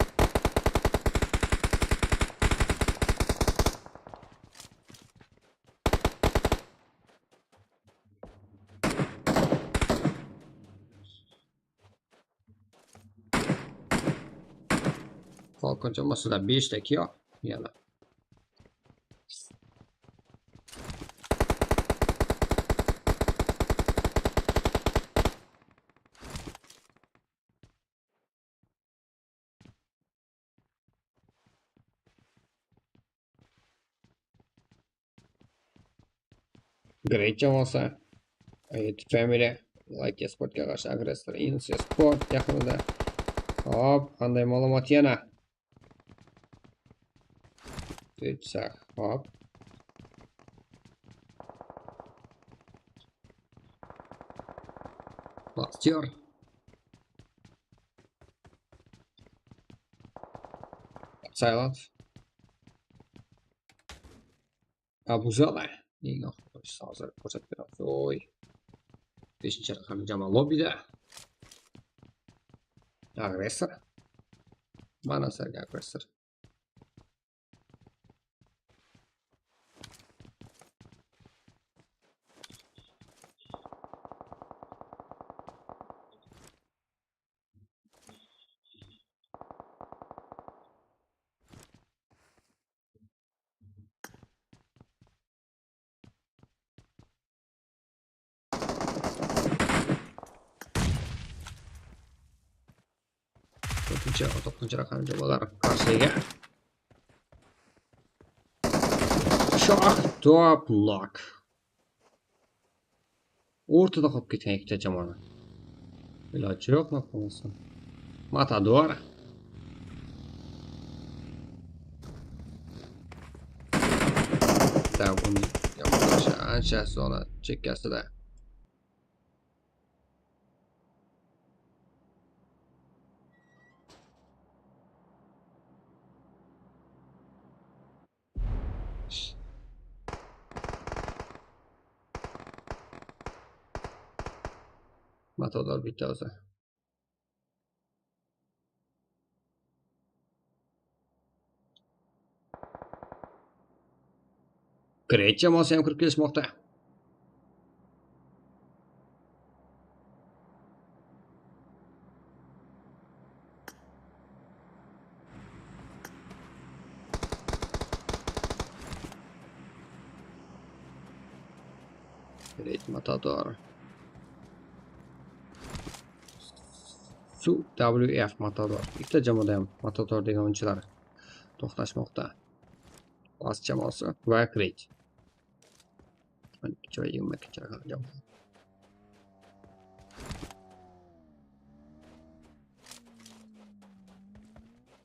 Falcon jamoasida 5 ta kill yana. Great jamoasi Ayet Family Like Sportga qarshi agressor Insi Sport yaqinida. Hop, qanday ma'lumot yana? Tutsak, hop. Baxtiyor. Silent. Abuzala. Eng oxirgi hozir ko'rsatib beramiz. Oy. 5-raqamli jamoa lobbida. Agressor. Mana sizlarga agressor. To'rtinchi raqamli jamoalar qarshiga. Shoh top lock. O'rtada qolib ketgan ikkita jamoani. Iloji yo'q, nima qilmasin. Matador. Jamoadoshi ancha zona chekkasida. Matador bitta o'zi. Great jamoasi ham kirib kelishmoqda. Great Matador. WF Matador. Ikkita jamoada ham Matador degan o'yinchilar to'xtashmoqda. Last jamoasi va Great. 22 raqamli jamoa.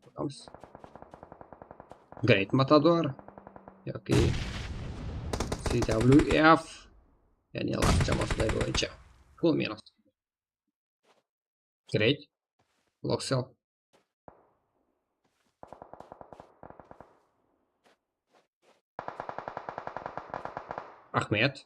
Ko'ramiz. Great Matador yoki CWF, ya'ni Last jamoasidagi o'yinchi. Full minus. Great. Loxel. Ahmed.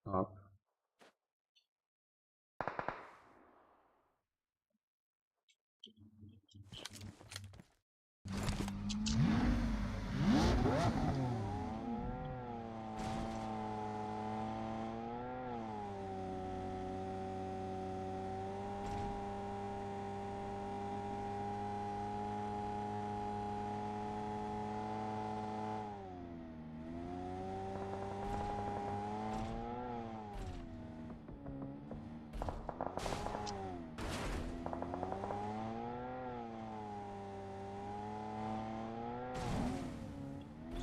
Hop.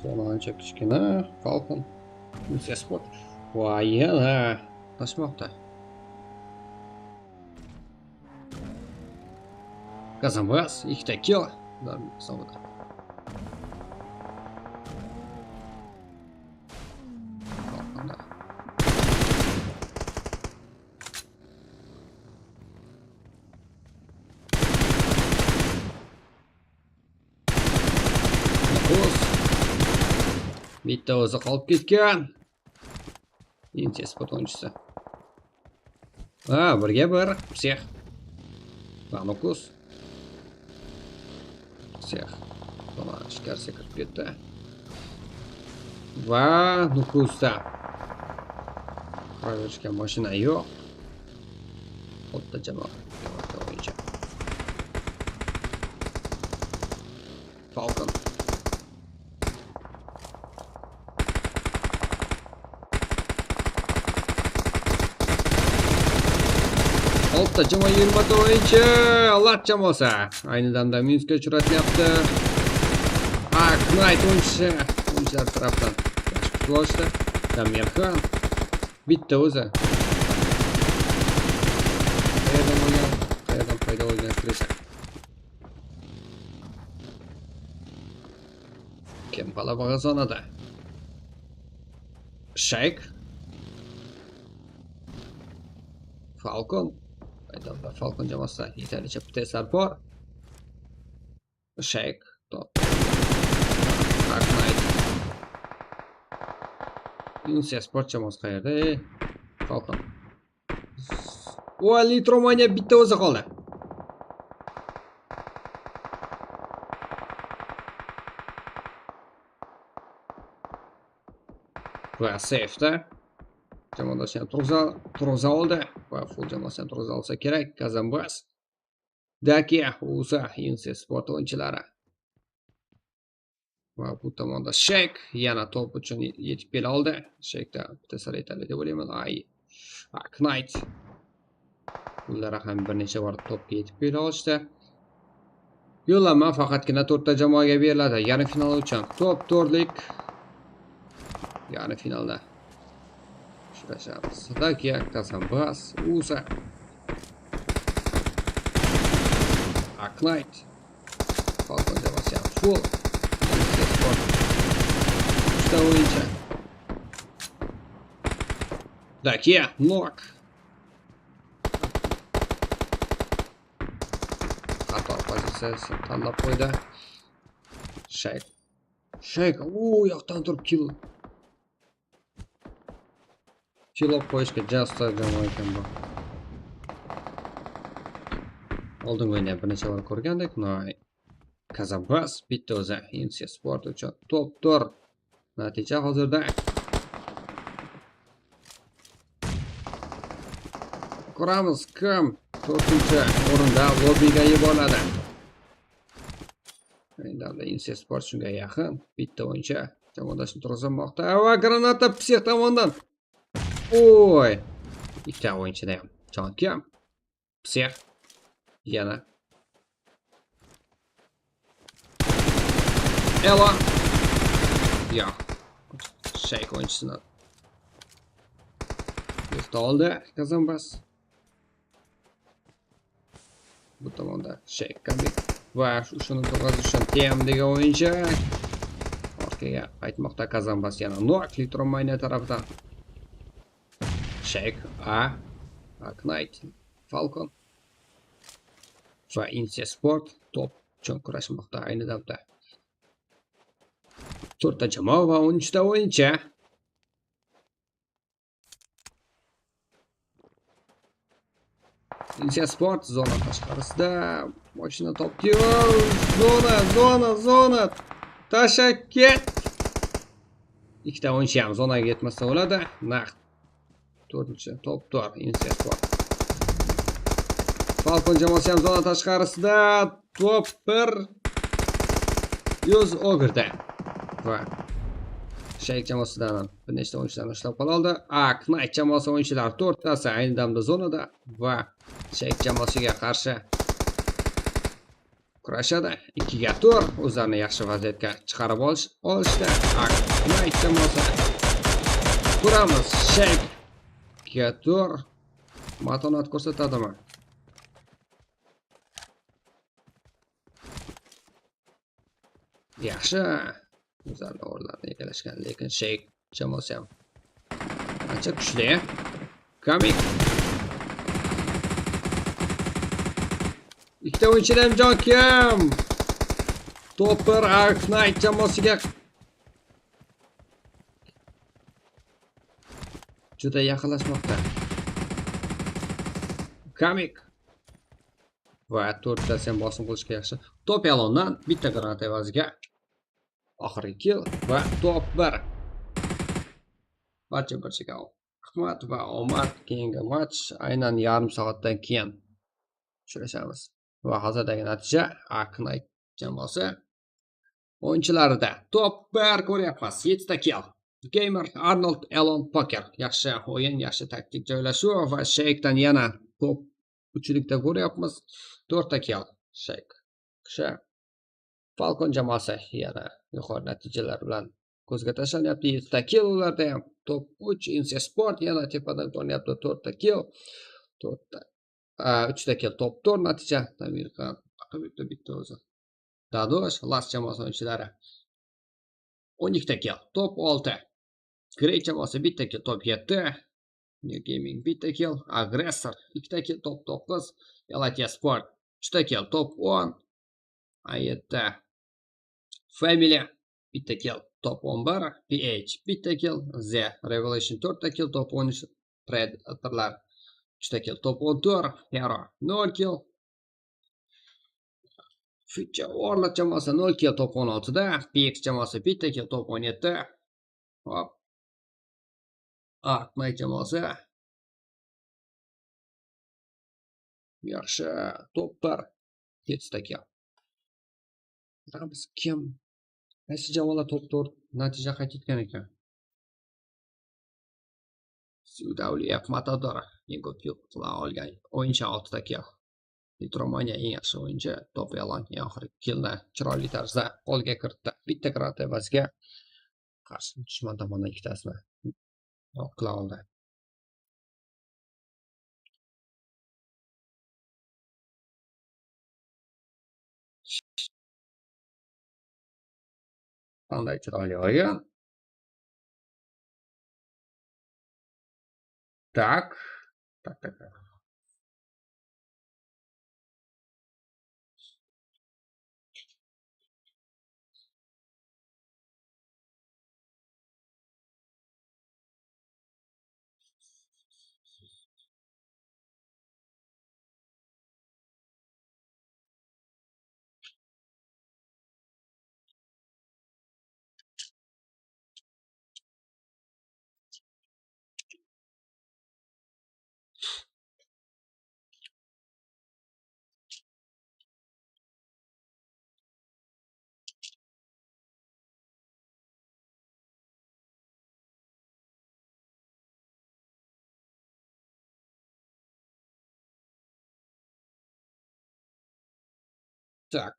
Zona ancha kichkina. Falcon. Sport. Va yana toshmoqda. Kazanbas ikkita kill ularning hisobida. Falconda. Nukus. Bitta o'zi qolib ketgan. Inter Sport o'yinchisi. Ha, 1ga 1. Psex. Va Nukus. Psex. Mana ichkarisiga kirib ketdi. Va Nukusda qaraverishga mashina yo'q. O'tta jamoa o'yinchi. Falcon. Oltita jamoa 20 o'yinchi. Lat jamoasi ayni damda minusga uchratyapti. Knight o'yinchisi o'yinchilar tarafdan yaxshi kutib olishdi. Damirxon bitta o'zi. Qayerdan bo'lgan? Qayerdan paydo bo'lgan Krisa? Kim g'alaba qozonadi? Shayk. Falcon. Maydonda Falcon jamoasida yetarlicha PTSlar bor. Shayk top. Knight. Insiya Sport jamoasi qayerda? Falcon. Va Litromania bitta o'zi qoldi. Va safe'da jamoadoshini ham turg'iza oldi va full jamoasini ham turg'iza olsa kerak. Kazanbas. Dakiya, Usa, Insiya Sport o'yinchilari. Va bu tomonda Shayk yana top uchun yetib kela oldi. Shaykda bitta sar yetarli deb o'ylayman. Knight. Ular ham bir necha bor topga yetib kela olishdi. Yo'llanma faqatgina 4 ta jamoaga beriladi. Yarim final uchun top 4lik yarim finalda uchrashamiz. Dakiya, Kazanbas, Usa, Knight. Falcon jamoasi ham full. Sport. Uchta o'yinchi. Dakiya, knock. Xato pozitsiyasini tanlab qo'ydi. Shayk. Shayk u yoqdan turib kill. Kill olib qo'yishga jasta jamoa ekan bu. Oldingi o'yinda bir necha bor ko'rgandik. Kazanbas bitta o'zi Insiya Sport uchun top 4 natija hozirda. Ko'ramiz kim 4-o'rinda lobbiga yuboriladi. Endi Insiya Sport shunga yaqin bitta o'yinchi jamoadoshini turg'izmoqda va granata Psex tomonidan. Oy! Ikkita o'yinchida ham jon kam. Psex yana Ela. Yo'q. Shayk o'yinchisini yo'qda oldi Kazanbas. Bu tomonda Sheyk Kamik va shuni to'g'risi uchun TM degan o'yinchi orqaga qaytmoqda. Kazambas yana Nok Litromania tarafidan. Sheyk A, Knight, Falcon va Insiya Sport top uchun kurashmoqda ayni damda. 4 ta jamoa va 13 ta o'yinchi. Insiya Sport zona tashqarisida mashina topdi. Zona, zona, zona. Tashlab ket. Ikkita o'yinchi ham zonaga yetmasa bo'ladi. Naqd 4-chi top 4 Insiya Sport. Falcon jamoasi ham zona tashqarisida top 1 yuz o'girdi. Va Sheyk jamoasidan ham bir nechta o'yinchilarni ushlab qola oldi. Knight jamoasi o'yinchilari 4 tasi ayni damda zonada va Sheyk jamoasiga qarshi kurashadi. 2-4 o'zlarini yaxshi vaziyatga chiqarib olishdi. Knight jamoasi ko'ramiz. Sheyk 2-4 matonat ko'rsatadimi? Yaxshi o'zlarini o'rinlarini egallashgan, lekin Sheyk jamoasi ham ancha kuchli. Kamik. Ikkita o'yinchilar ham jon kam. Topper Knight jamoasiga juda yaqinlashmoqda. Kamik va to'rttasi ham bosim qilishga yaxshi. Top yalondan bitta granat evaziga oxirgi kill va top 1. Barcha barchaga rahmat va omad. Keyingi match aynan yarim soatdan keyin uchrashamiz. Va hozirdagi natija Knight jamoasi o'yinchilarida top 1 ko'ryapmiz. 7 ta kill. Gamer, Arnold, Elon, Poker. Yaxshi o'yin, yaxshi taktik joylashuv va Sheykdan yana top 3likda ko'ryapmiz. 4 ta kill. Sheyk. Kishi Falcon jamoasi yana yuqori natijalar bilan ko'zga tashlanyapti. 7 ta kill ularda ham top 3. Insiya Sport yana tepadan ko'rinyapti. 4 ta kill. 4 ta 3 ta kill top 4 natija. Tamirxon bitta bitta o'zi. Dadosh, Las jamoasi o'yinchilari 12 ta kill, top 6. Grey jamoasi bitta kill, top 7. New Gaming bitta kill, Agressor 2 ta kill, top 9. Elatia Sport 3 ta kill, top 10. A7 Family bitta kill, top 11. PH bitta kill, The Revelation 4 ta kill, top 13. Predatorlar 3 ta kill, top 14. Hero 0 kill. Future Warlord jamoasi 0 kill, top 16 da. PX jamoasi bitta kill, top 17. Hop. Knight jamoasi yaxshi top 1 7 ta kill. Biz kim? Qaysi jamoalar top 4 natija qayd etgan ekan? Sudavliyev Matador eng ko'p kill qila olgan o'yinchi 6 ta kill. Litromania eng yaxshi o'yinchi, top yalan eng oxirgi killni chiroyli tarzda qo'lga kiritdi. Bitta granat evaziga qarshi dushman tomonidan ikkitasini yo'q qila oldi. Qanday chiroyli o'yin. Tak, tak, tak, tak. Так.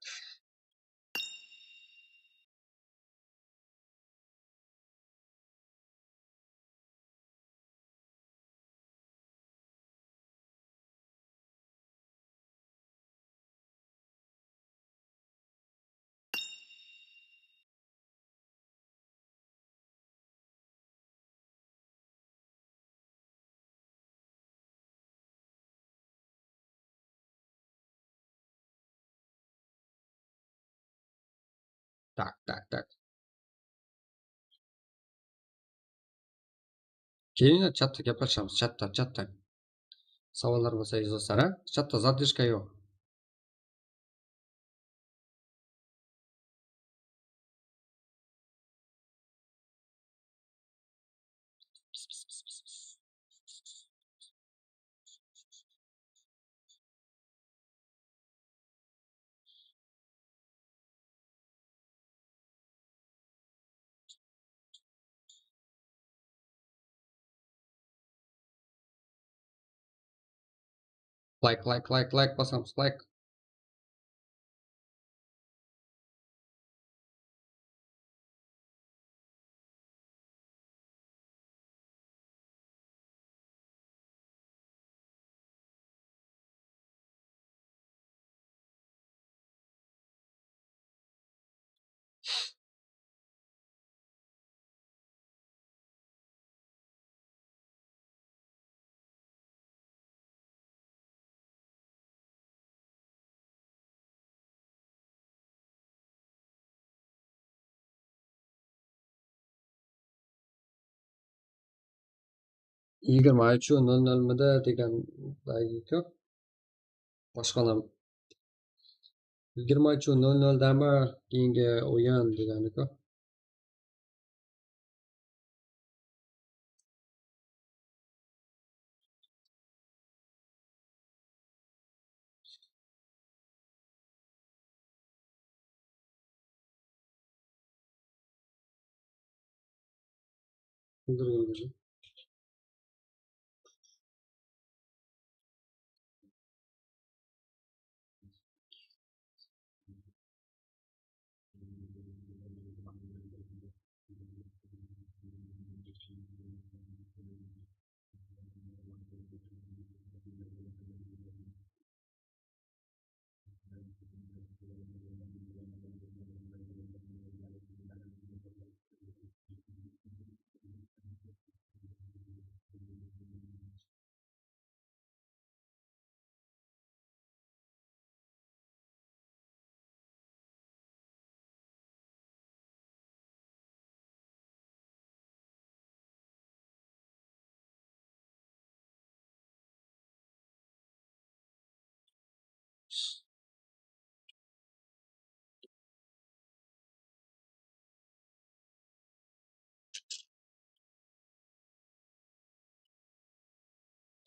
Так, так, так. Kelinglar, chatda gaplashamiz, chatda, chatda. Savollar bo'lsa yozasizlar, a? Chatda zadержка yo'q. Like, like, like, like bosamiz, like. Yigirma uch nol nolmida degan ko'p. Boshqalar 23:00dami keyingi o'yin degani-ku.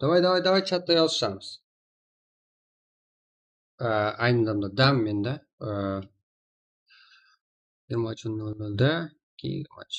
Давай, давай, давай chatda yozishamiz. Ayni damda dam menda 23:00da keyingi match.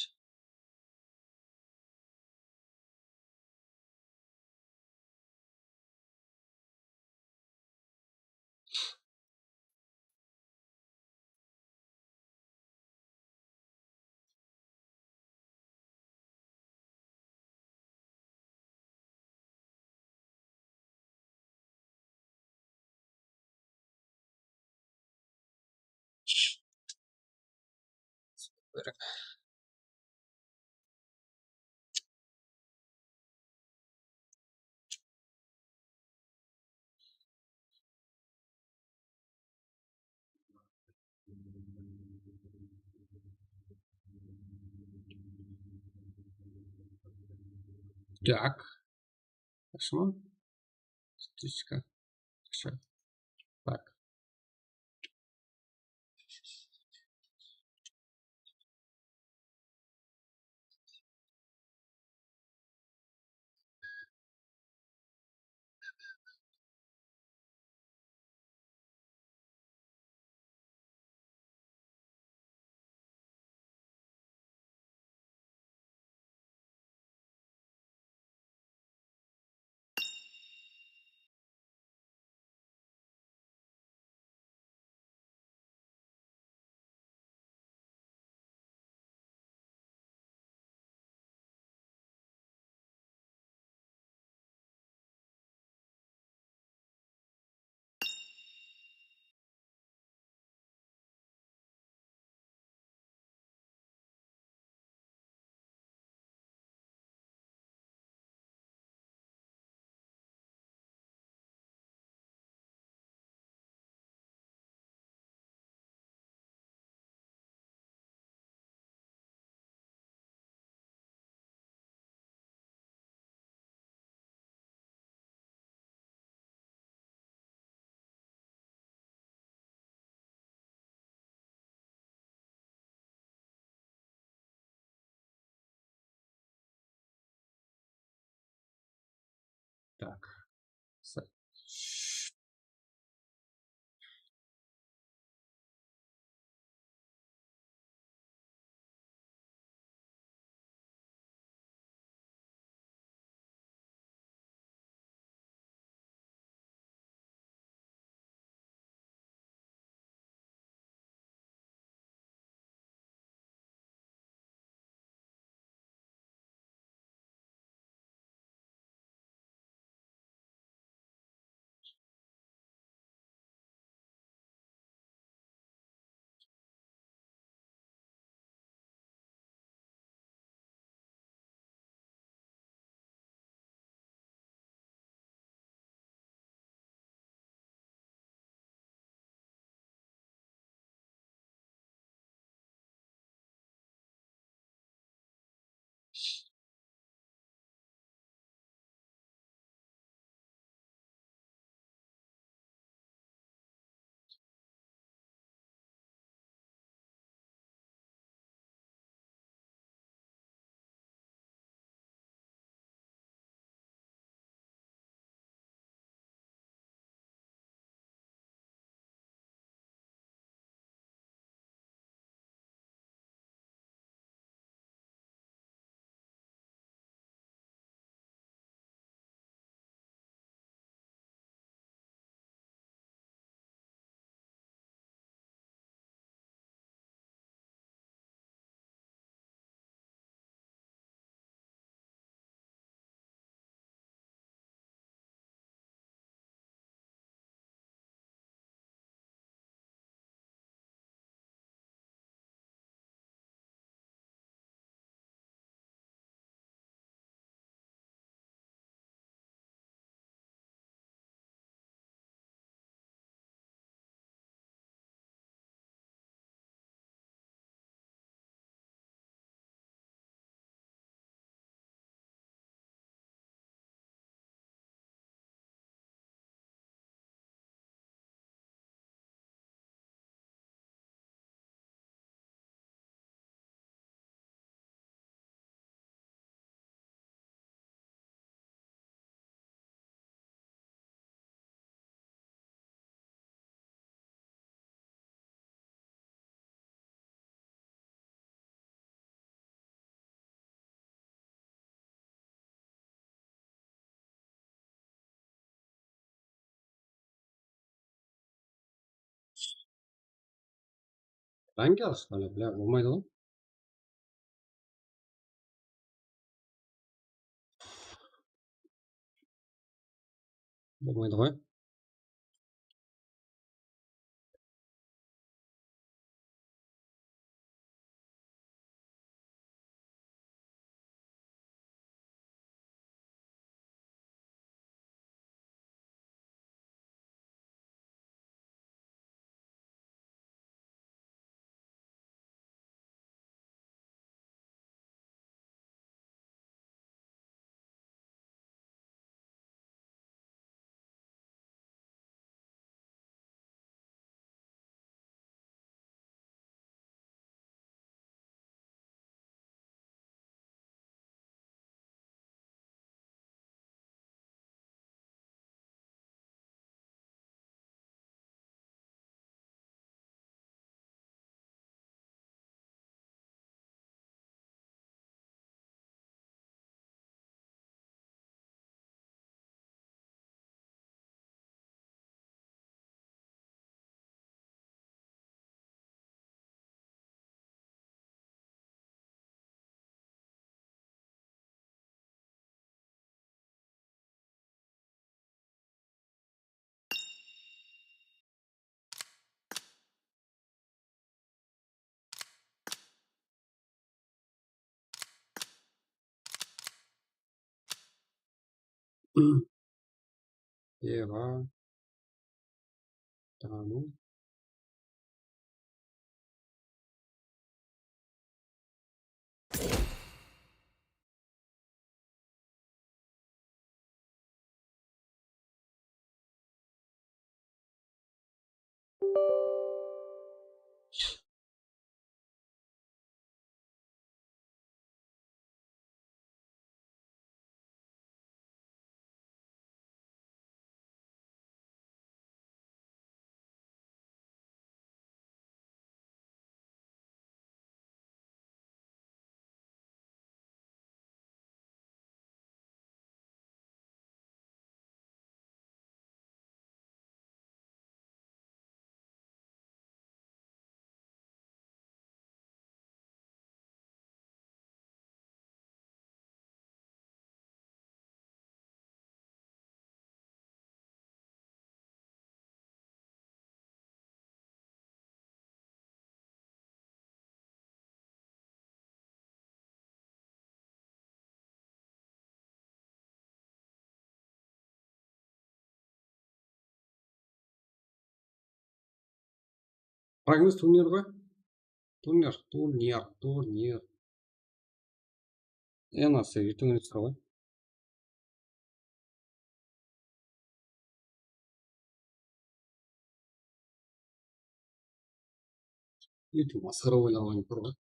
Так, хорошо. Статистика. Хорошо. Так. Rang olish hali, bular bo'lmaydi ғой. Bo'lmaydi ғой. Eva, Tanu. Прогноз turnir ғой. Турнир, турнир, турнир. Е, ертең ойнайсыздар ғой. Ертең масқара ойындар ойнап тұр ғой.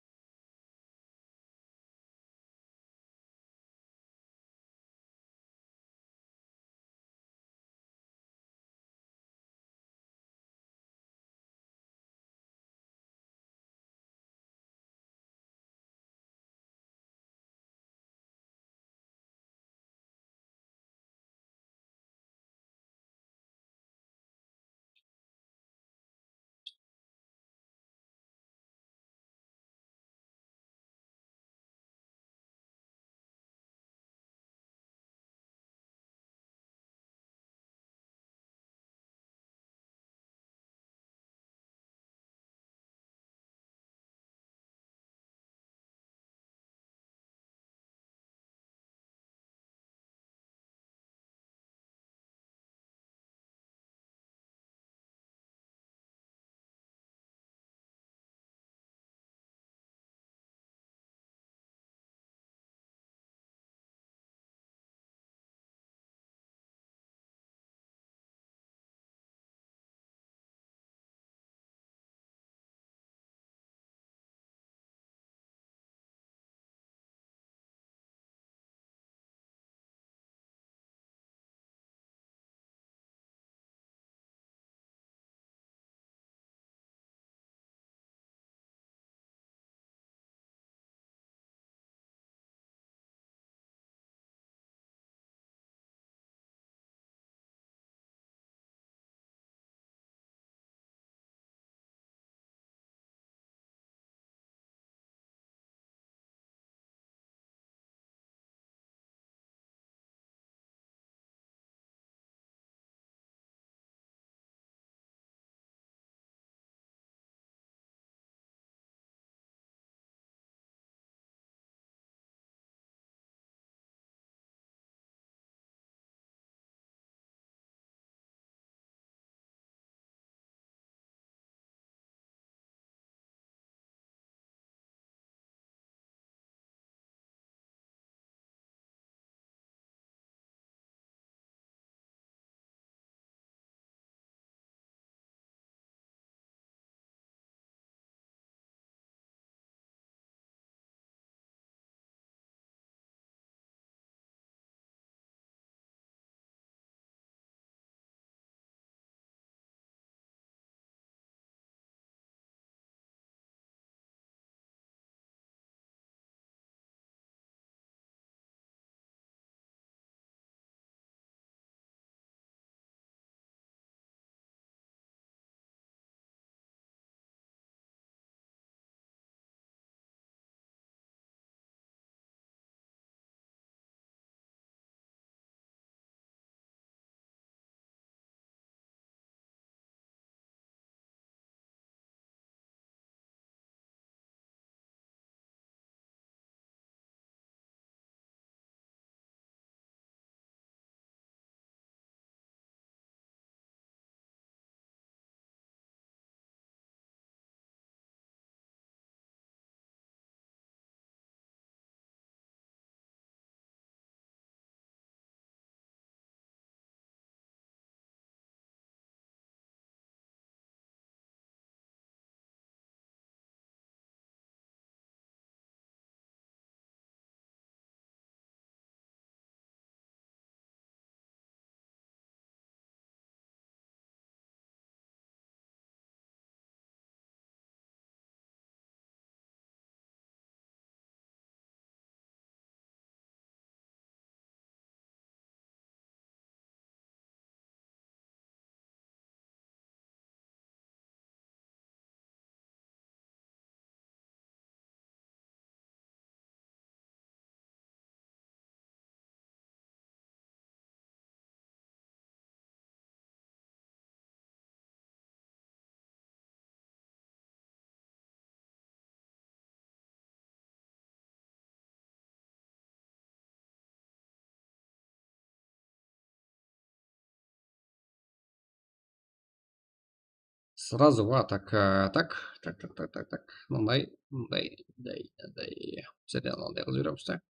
Сразу в атака. Так, так, так, так, так, так. Мындай, мындай, мындай, мындай. Bizlar мындай qilib yuramiz, так.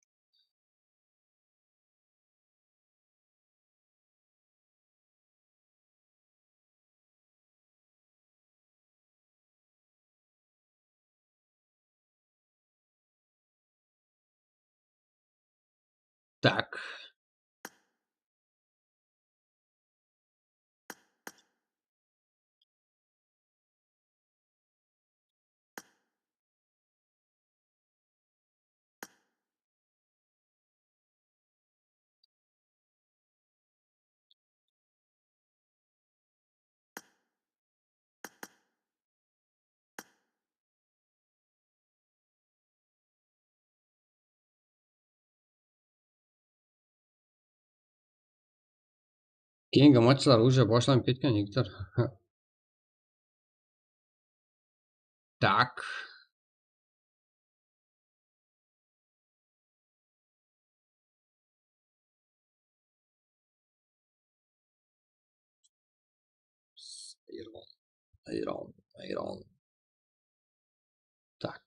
Так. Keyingi matchlar уже boshlanib ketgan, yigitlar. Так. Iron, Iron, Iron. Так.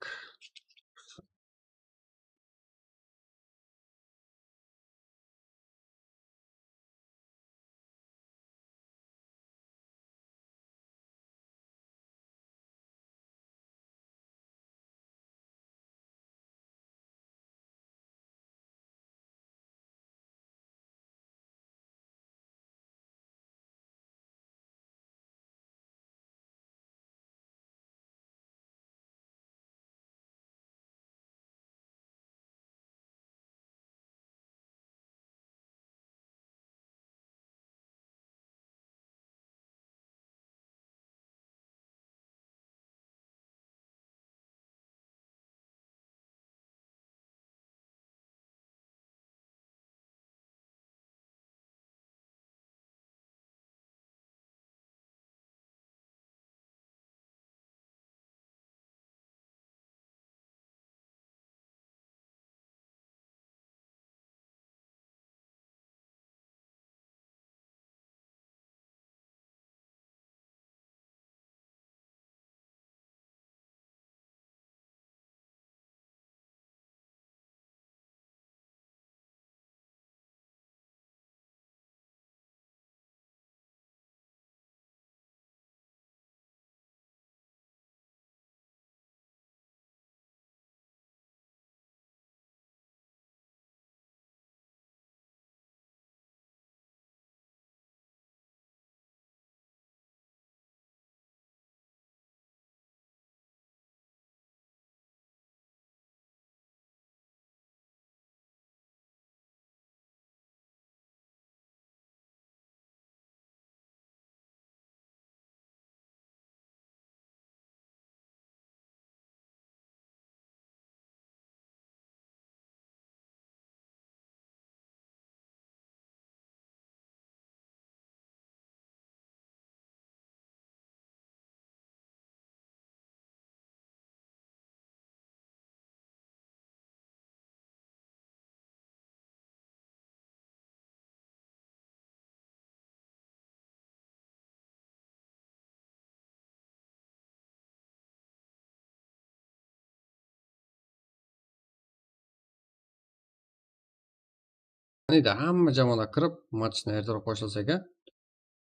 Neydi? Hamma jamoalar kirib matchni ertaroq boshlasak, a?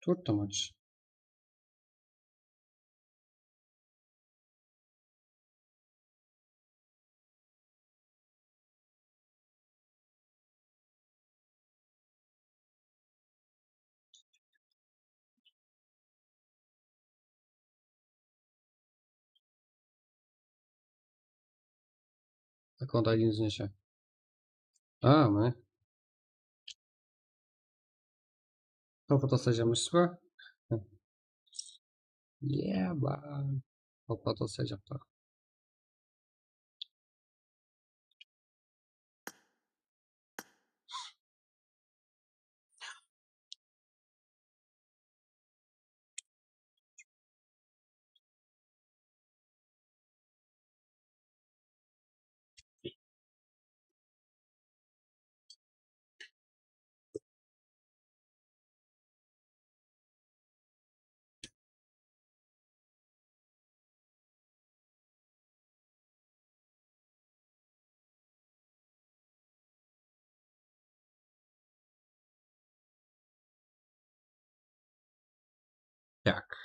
4 ta match. Akkaunt IDingiz necha? Ha, mana. To'g'ri tashlashimizmi? Yeah, bye. To'g'ri tashlashapti. Так.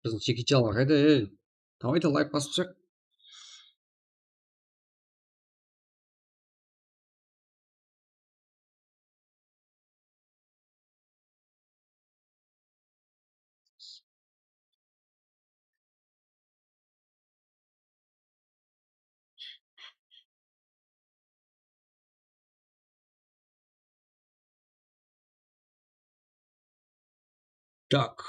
Біздің Чекичалар қайда, ей? Давайте лайк басып шығ. Так.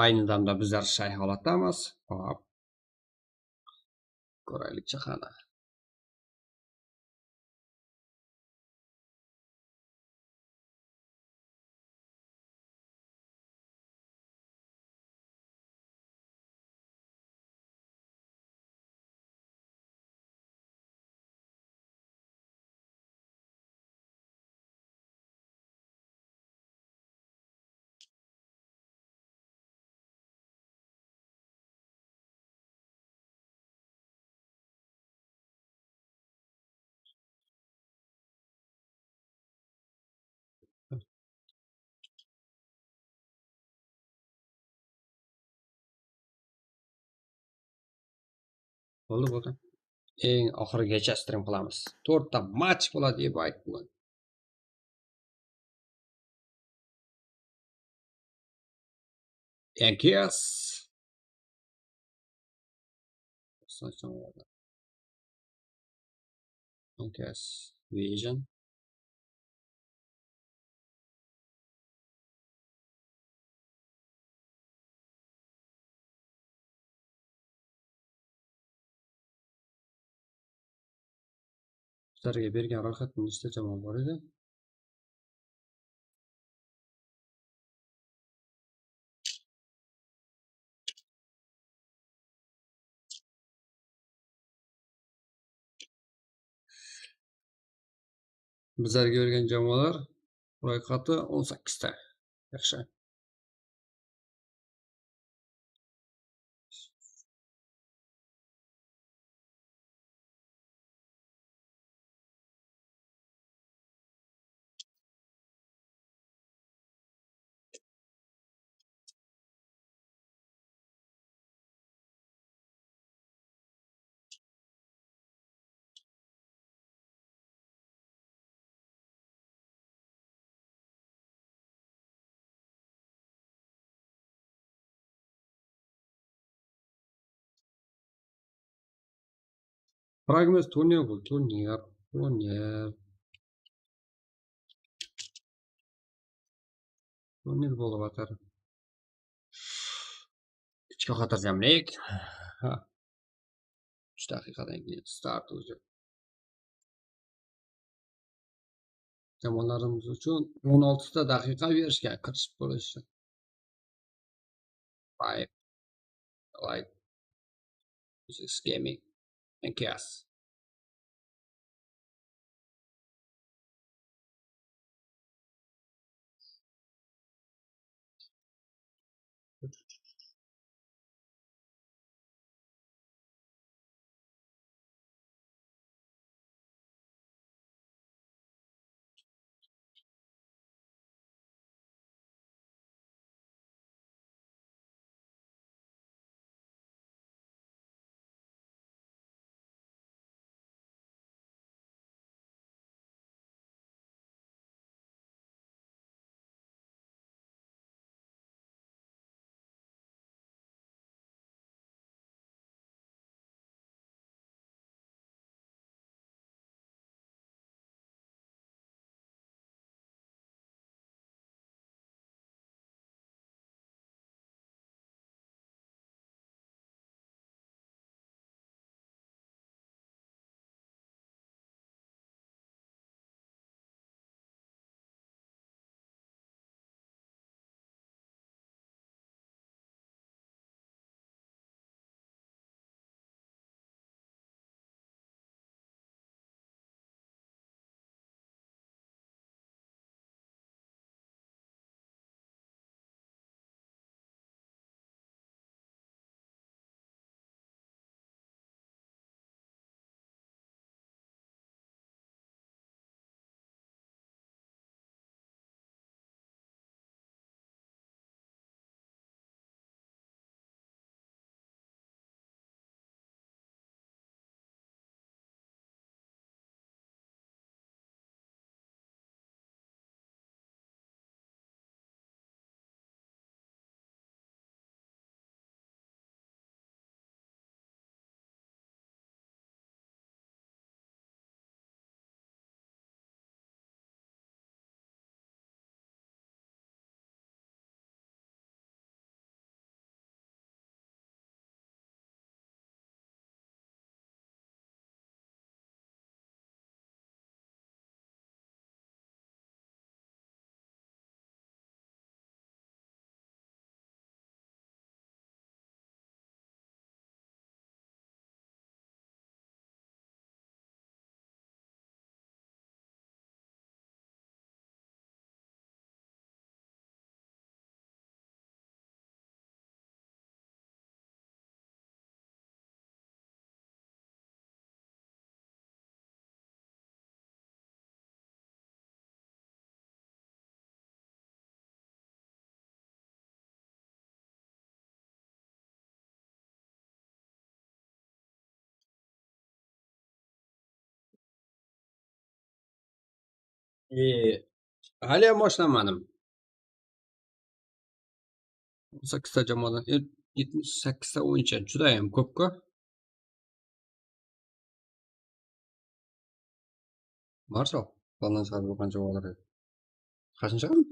Ayni damda bizlar shay holatdamiz. Hop. Ko'raylikchi qani. Bo'ldi, bo'ldi. Eng oxirigacha stream qilamiz. 4 ta match bo'ladi, deb bugun. Yankees. Yankees Vision. Sizlarga bergan ro'yxatni nechta jamoa bor edi? Bizlarga bergan jamoalar ro'yxati 18 ta. Yaxshi. Fragment turnir bu, turnir, turnir. Turnir bo'lib atar. Ichki xotirjamlik. 3 daqiqadan keyin start o'zi. Jamoalarimiz uchun 16 ta daqiqa berishgan kirishib bo'lish uchun. 5 like this is gaming and chaos. Haliyam boshlamadim. 18 ta jamoadan 78 ta o'yinchi judayam ko'p-ku. Marshal, plandan chiqarib bo'lgan jamoalar. Qachon chiqadi?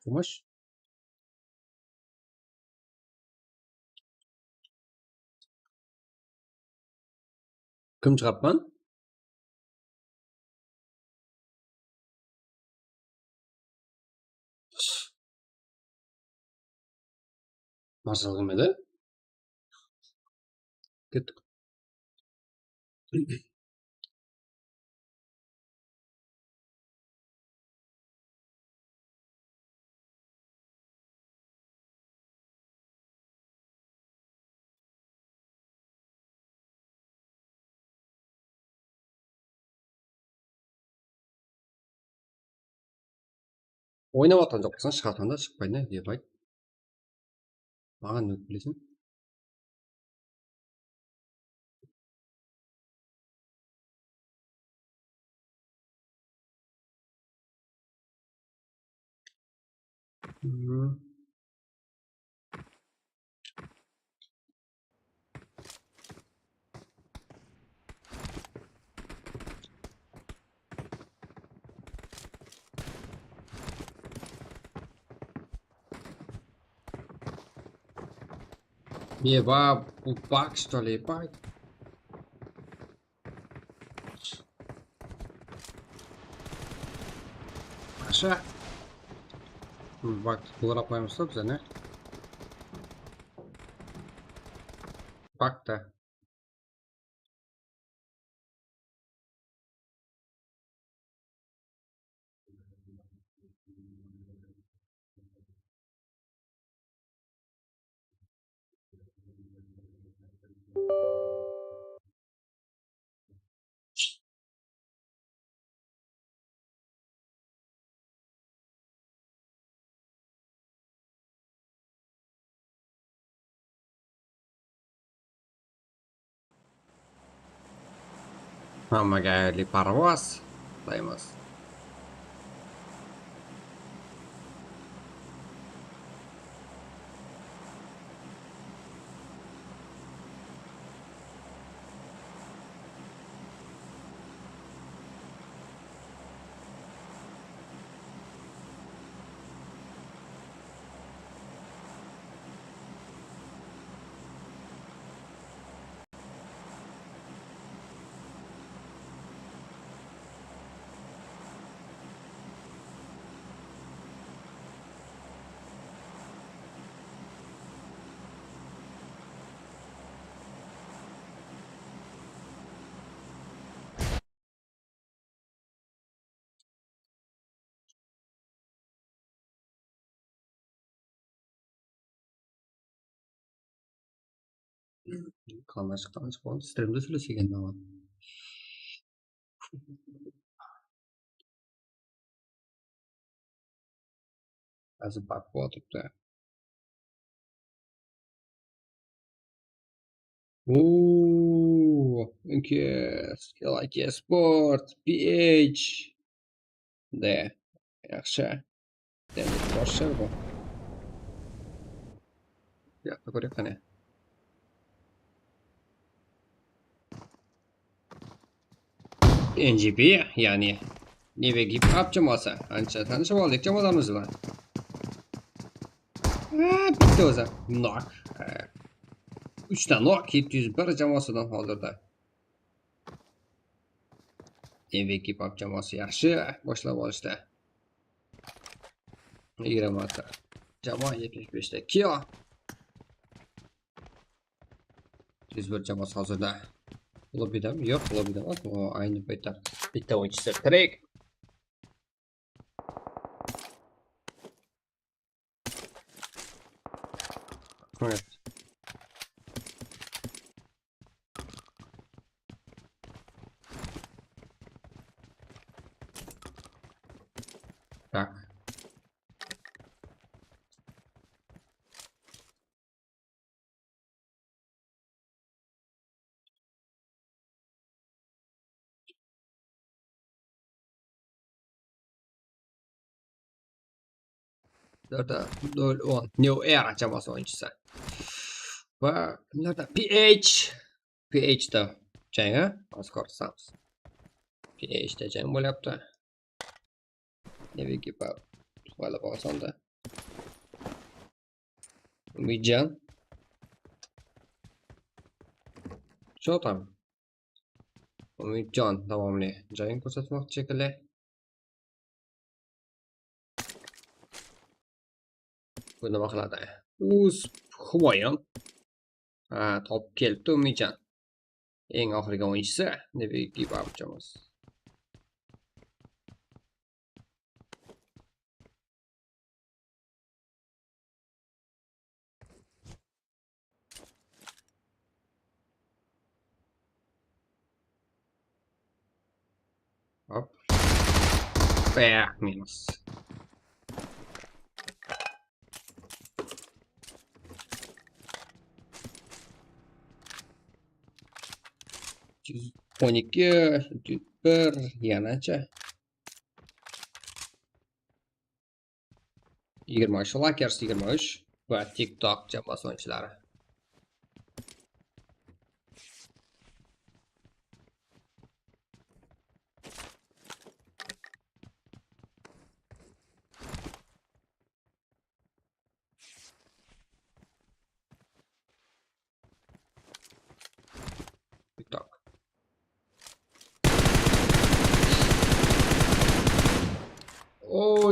Kumush. Kim chiqyapman? Marshal kim edi? Ketdik. O'ynayotgan jo'qsan, chiqatanda chiqmaydi, deb ayt. Mаған nima bilasan? Еба, bu баг, что ли, ебать? Yaxshi. Vaqt to'g'ri qo'yamiz bizani. Vaqtda. Hammaga xayrli parvoz tilaymiz. Qanday chiqqan bo'ldi? Streamda so'ylashgan nima? Hozir bug bo'lyapti. Ooo, Like Sport, PH. De, yaxshi. Demak, boshlar bu. Bu yoqda ko'ryapti qani. NGP, ya'ni Neve Give Up jamoasi. Ancha tanishib oldik jamoalarimiz bilan. Bitta o'zi knock. 3 ta knock 701 jamoasidan hozirda. Neve Give Up jamoasi yaxshi boshlab olishdi. 20 ta jamoa 75 ta kill. 101 jamoasi hozirda lobbidami? Yo'q, lobbida emas. O, ayni paytda bitta o'yinchisi tirik. Evet. Так. Dörde, 0-10 New Era jamoasi o'yinchisi. Va kimlarda? PH. PHda jang, ha? Hozir ko'rsatamiz. PHda jang bo'lyapti. Neve Give Up g'alaba qozondi. Umidjon. Что там? Umidjon davomli jang ko'rsatmoqchi shekilli. Bu nima qiladi? Uz Humoyun. Ha, topib kelibdi Umidjon. Eng oxirgi o'yinchisi Neve Give Up jamoasi. Hop. Minus. 12, 1 yanacha. 23 Lakers 23 va TikTok jamoasi o'yinchilari. TikTok.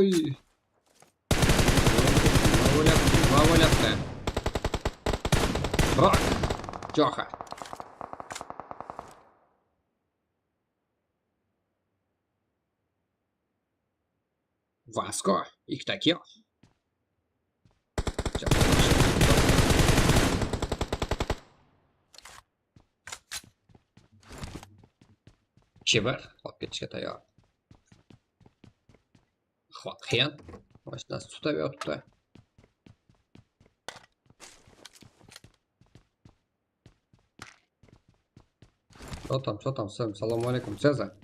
Voy! Nima bo'lyapti? Nima bo'lyapti? Rock! Joha. Vasco, ikkita kill. Shiver olib ketishga tayyor. Xven mashinasi tutab yotibdi. Что там, что там, Сэм? Салам алейкум, Цезарь.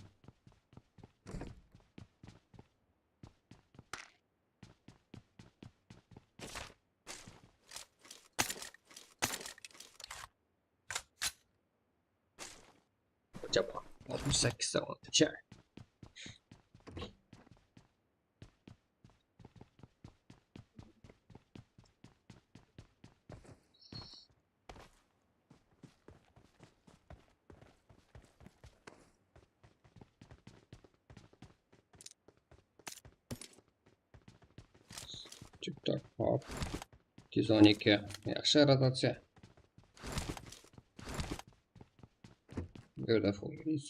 Jamoa 68 ta 10. Tik-tak, hop. 212. Yaxshi rotatsiya. Bu yerda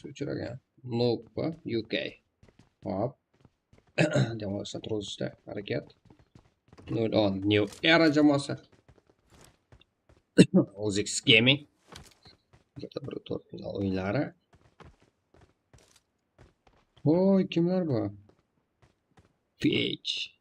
uchragan. Nope, UK. Hop. Jamoasi turishda harakat. 0-10 New Era jamoasi. OZX Gaming. Bir to'rt final o'yinlari. Voy, kimlar bu? PH.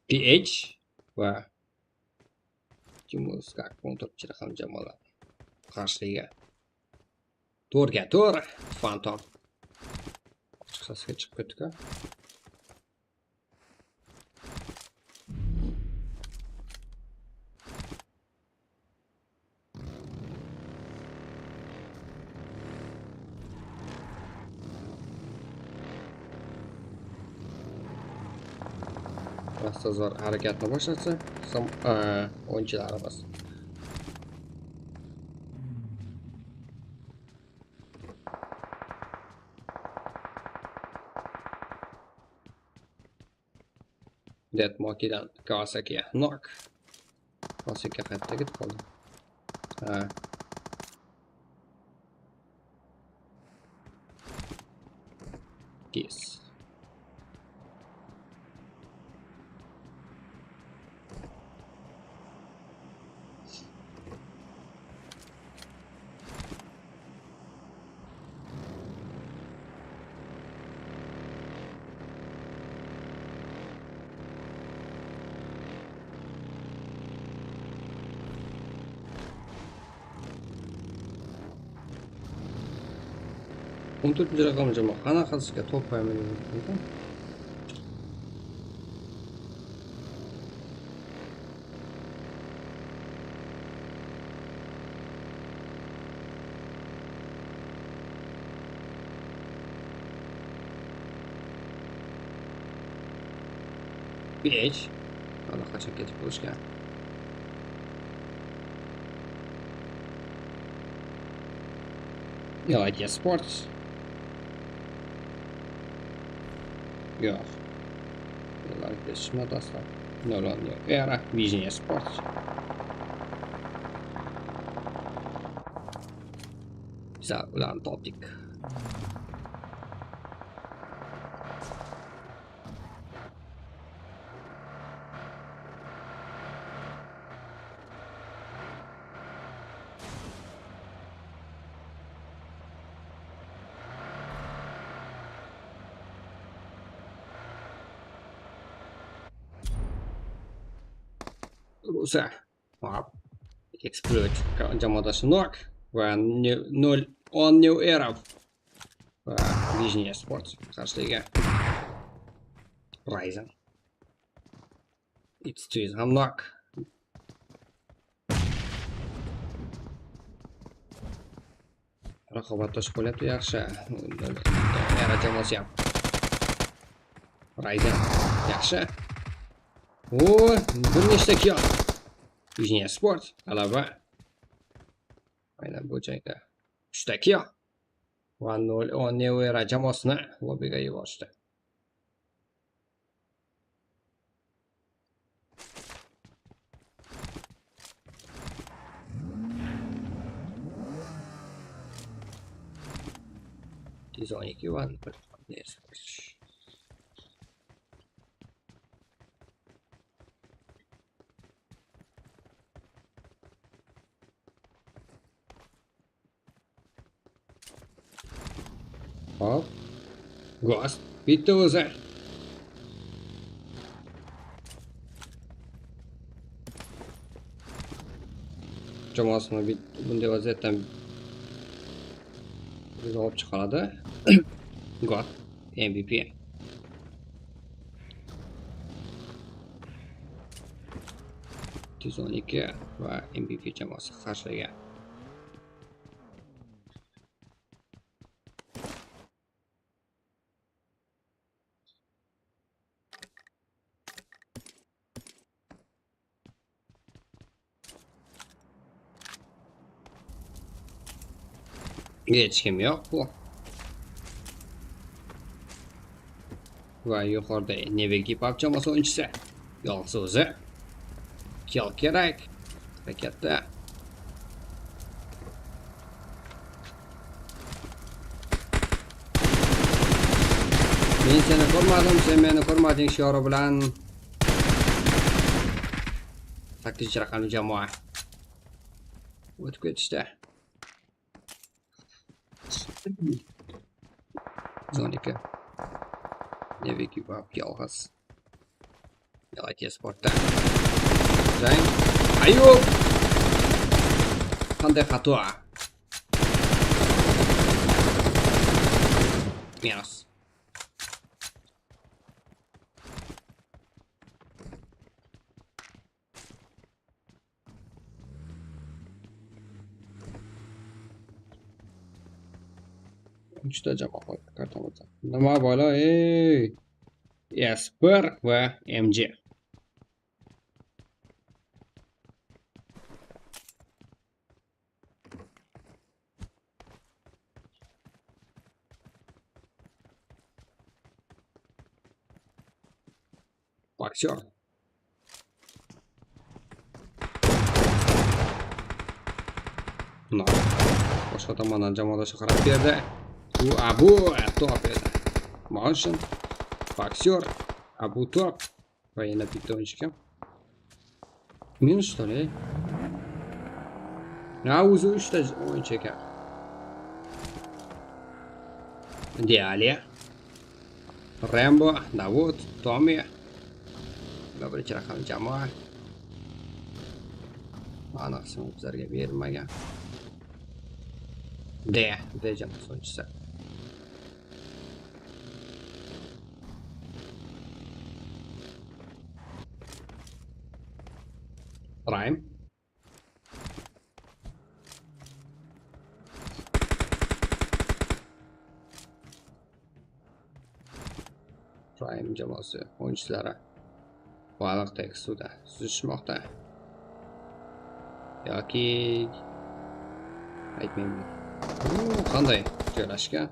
PH va Jumulskak 14 raqam jamoalar qarshiligiga 4ga 4 Phantom ochiqchasiga chiqib ketdi-ku. Rosa zo'r harakatni boshlasa, o'yinchilarimiz. Detmokidan Kawasaki knock. Kawasaki qayerda ketib qoldi? Ha. Yes. O'n to'rtinchi raqam jamoa qanaqasiga to'p qo'ymaydi? PH allaqachon ketib bo'lishgan. Elite Sports. Yo'q. Ular ketishmadi aslo. 0 Era Vision Sports. Güzel, ularni topdik. Rusa. Hop. Exploit jamoadoshi knock va 0-10 New Era va Vision Sports qarshiligiga Ryzen. It's 2 ham knock. Raqobatdosh bo'lyapti, yaxshi. Era jamoasi ham. Ryzen yaxshi. O, bir nechta kill. Yuzniya Sport g'alaba. Aynan bu jangda 3 ta kill. Va 0-10 Neo Era jamoasini lobbiga yuborishdi. Yuz o'n ikki va bir. Hop. Ghost bitta o'zi. Jamoasini bunday vaziyatdan olib chiqaradi. Ghost MVP. Yuz o'n ikki va MVP jamoasi qarshiga. Hech kim yo'q bu. Va yuqorida Nevegi Pub jamoasi o'yinchisi. Yolg'iz o'zi. Kill kerak. Harakatda. Men seni ko'rmadim, sen meni ko'rmading shiori bilan 8 raqamli jamoa o'tib ketishdi. Zonika. Nevegi Pub yolg'iz. Yalati Sportda. Jang. Ayub! Qanday xato? Minus. Uchta jamoa qoldi kartamizda. Nima bola, ey? S1 va MG. Boksyor. No. Boshqa tomondan jamoadoshi qarab berdi. Bu Abu top edi. Motion, Boksyor, Abu top va yana bitta o'yinchi kim? Minus что ли? Na o'zi 3 ta o'yinchi ekan. Dialiya, Rambo, Davud, Tommy. Va birinchi raqamli jamoa. Aniq ismi bizlarga berilmagan. D jamoasi o'yinchisi. Prime. Prime jamoasi o'yinchilari baliqdek suvda suzishmoqda. Yoki aytmayman. Qanday joylashgan?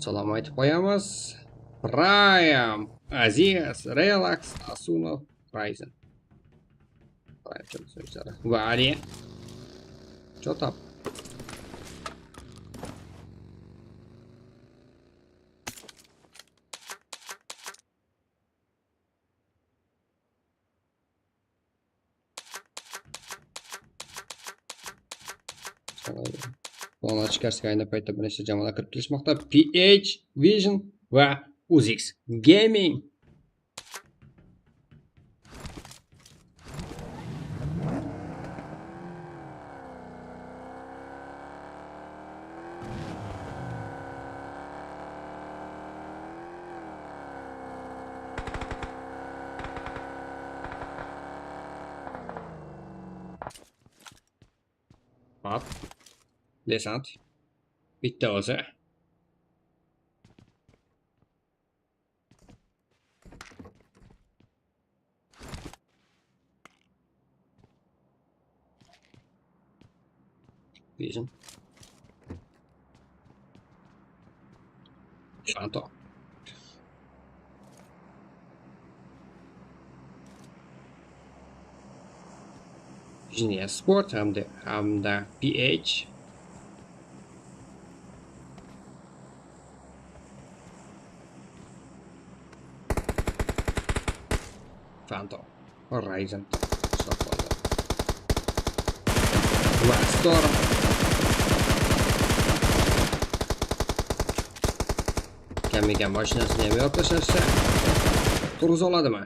Salom aytib qo'yamiz. Prime, Aziz, Relax, Asunov, Ryzen. Prime jamoasi o'yinchilari. Va Ali. Chotap. Ona chiqarsak ayni paytda bir nechta jamoalar kirib kelishmoqda. PH, Vision va Uzix Gaming. Hop. Desant. Bitta o'zi. Vision. Fanto. Vision Sport hamda PH. Fanto. Horizon. Storm. Kam mashinasini ham yorib tashlashsa, turg'iza oladimi?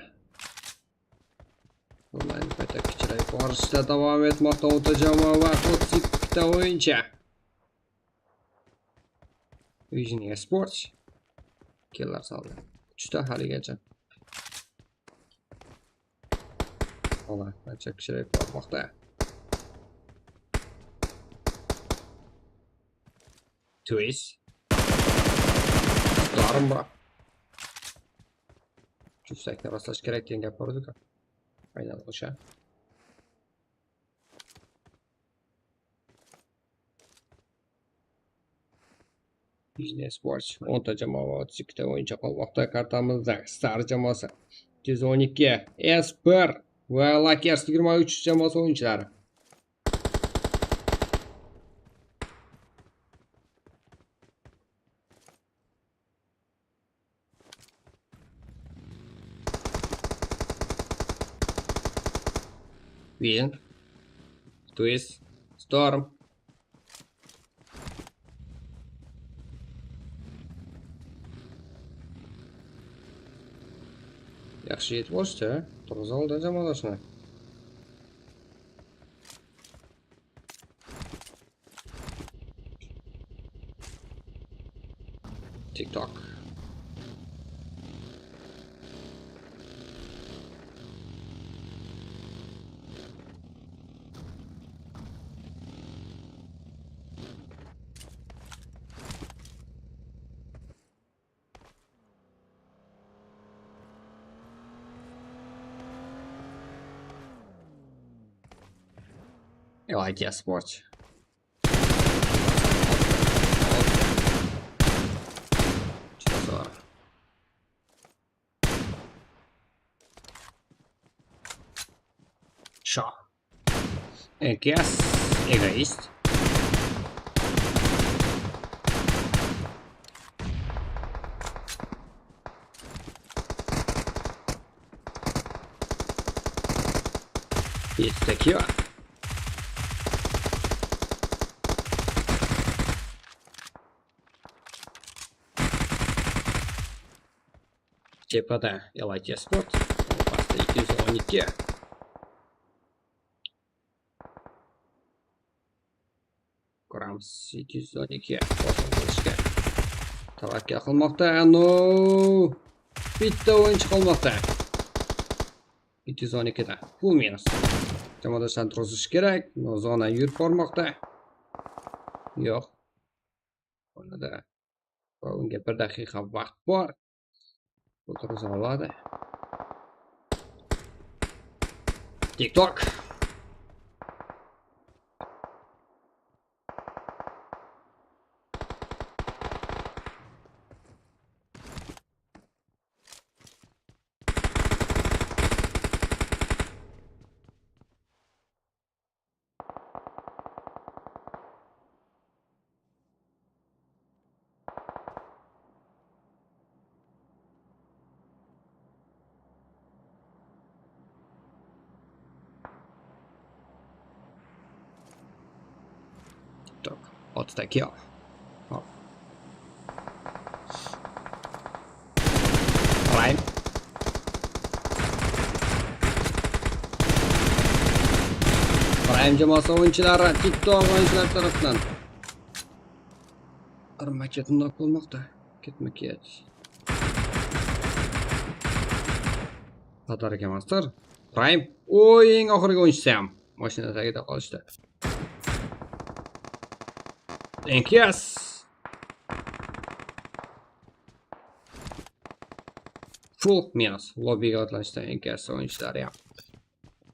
Onlayn paytda kichrayib borishda davom etmoqda o'ta jamoa va 32 ta o'yinchi. Vision Sports kellar soldi. 3 ta haligacha. Ola, ancha kichrayib bormoqda. Twist. Storm bor. Juftlikni rostlash kerak degan gap bor edi-ku. Aynan o'sha. Business Sports 10 ta jamoa va 32 ta o'yinchi qolmoqda kartamizda. Star jamoasi 212, S1 va Lakers 23 jamoasi o'yinchilari. Vision, Twist, Storm. Yaxshi yetib olishdi, turg'iza oldi jamoadoshini. TikTok. LIT Sports. Shaw. Guess Egoist. It's secure. Tepada LIT Sport. Pastda 212. Ko'ramiz 212 bosim qilishga tavakkal qilmoqda. No, bitta o'yinchi qolmoqda. 212 da full minus. Jamoadoshlarni turg'izish kerak. No, zona yurib bormoqda. Yo'q. Unda va unga 1 daqiqa vaqt bor. O'tirg'iza oladi. TikTok. Oltita kill. Hop. Prime. Prime jamoasi o'yinchilari TikTok o'yinchilari tarafidan armaket undoq bo'lmoqda. Ketma-ket. Xatar emasdir. Prime o'yin oxirgi o'yinchisi ham mashina tagida qolishdi. NKS. Full minus. Lobbyga otlanishdi NKS o'yinchilari ham.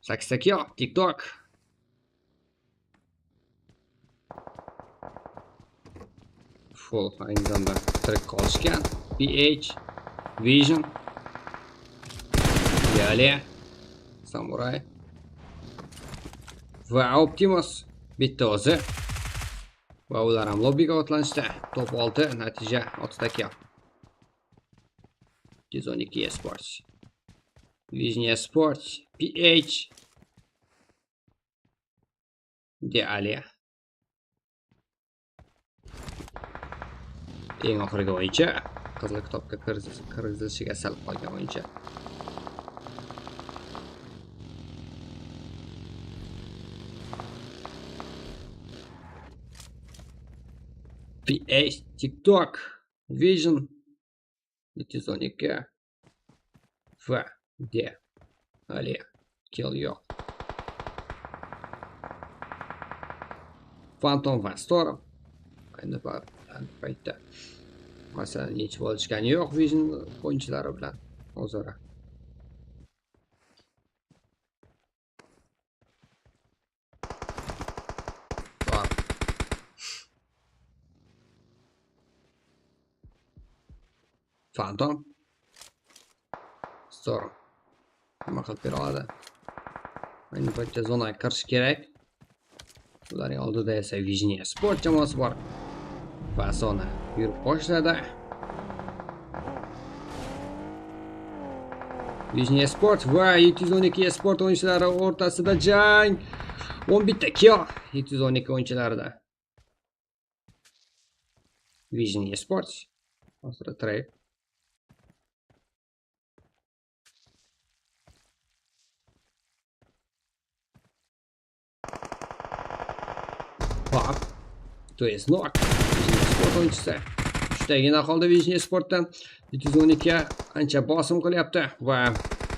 8 kill TikTok. Full ayni tirik qolishgan. PH, Vision, Yale, Samurai va Optimus bitta o'zi. Va ular ham lobbyga otlanishdi. Top 6 natija 6 kill. 112 Esports, Vision Esports, PH, Dealia. Eng oxirgi o'yinchi qizil kitobga kirizilishiga sal qolgan o'yinchi. PH, TikTok, Vision, 712 V, D, Ali, kill yo'q. Phantom va Storm. Endi paytda masalan yechib olishgani yo'q Vision o'yinchilari bilan o'zaro. Phantom, Storm nima qilib bera oladi? Ayni paytda zonaga kirish kerak. Ularning oldida esa Vision Sport jamoasi bor. Va zona yurib boshladi. Vision Sport va 712 Sport o'yinchilari o'rtasida jang. 11 ta kill 712 o'yinchilarida. Vision Sport hozir trade. Pop, to jest knock. Vision Sport o'yinchisi. Uchtagina qoldi Vision Sportdan. 712 ancha bosim qilyapti va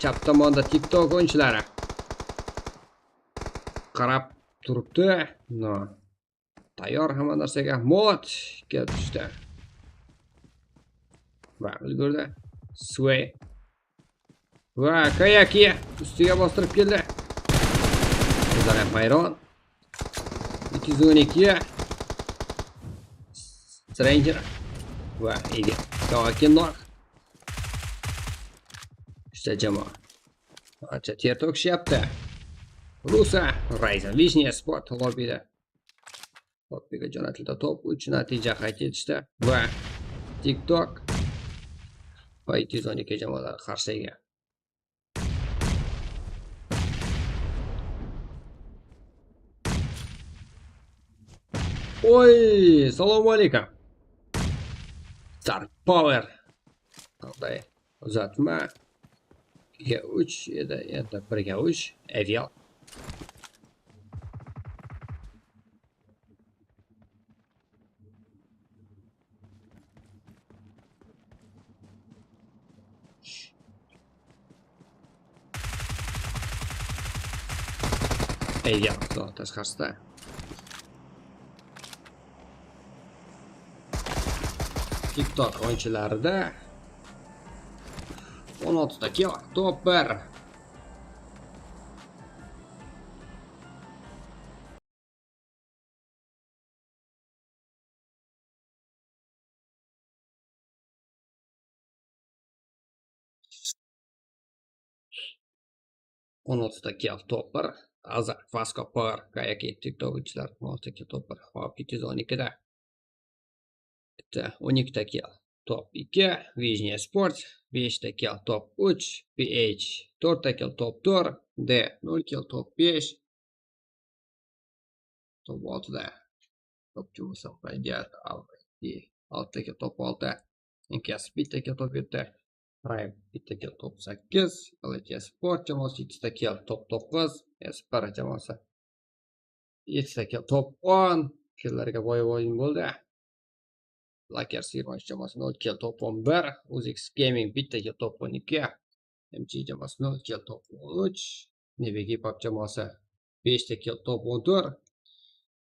chap tomonda TikTok o'yinchilari qarab turibdi. No. Tayyor hamma narsaga. Mod kelib tushdi. Va ulgurdi. Sway. Va Kayaki ustiga bostirib keldi. O'zaro hayron. 212 Stranger va ega Kayaki knock. Uchta jamoa ancha ter to'kishyapti. Rusa, Ryzen, Vision Sport lobbida. Lobbiga jo'natildi top 3 natija qayd etishdi va TikTok va 212 jamoalar qarshiga. Oy, assalomu alaykum. Star Power. Qanday uzatma. 2 3 edi, endi 1 3 Avial. Avial tashqarisida. TikTok o'yinchilarida 16 ta kill, top 1. 16 ta kill, top 1. Azar, Vasco, Power, Kayaki, TikTok o'yinchilar 16 kill, top 1. Hop, 212 da. 12 ta kill, top 2, Vision Sport 5 ta kill, top 3, PH 4 ta kill, top 4, D 0 kill, top 5, top 6 da top 6 ta kill, top 6, NKS 1 ta kill, top 7, Prime 1 ta kill, top 8, LT Sport jamoasi 2 ta kill, top 9, S1 jamoasi 7 ta kill, top 10 killlarga boy o'yin bo'ldi. Lakers 23 jamoasi 0 kill, top 11, UZX Gaming 1 kill, top 12, MG jamoasi 0 kill, top 13, NBG Pub jamoasi 5 kill, top 14,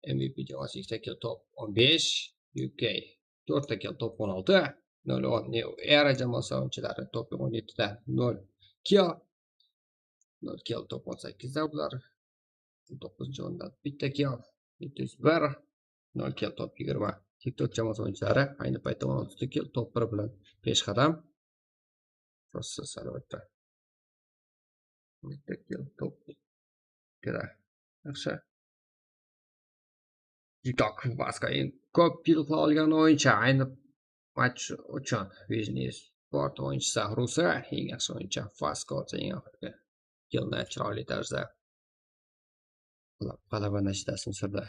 MVP jamoasi 2 ta kill top 15, UK 4 ta kill top 16, 0-10 New Era jamoasi o'yinchilari top 17 ta 0 kill. 0 kill top 18 da ular 9-o'rinda bitta kill 701, 0 kill top 20. TikTok jamoasi o'yinchilari ayni paytda 16 ta kill top 1 bilan peshqadam. Rosa albatta. Bitta kill top kerak. Yaxshi. TikTok Vasco eng ko'p kill qila olgan o'yinchi ayni match uchun Vision Sport o'yinchisi Rusa eng yaxshi o'yinchi Vasco eng oxirgi killni chiroyli tarzda g'alaba nashidasini surdi.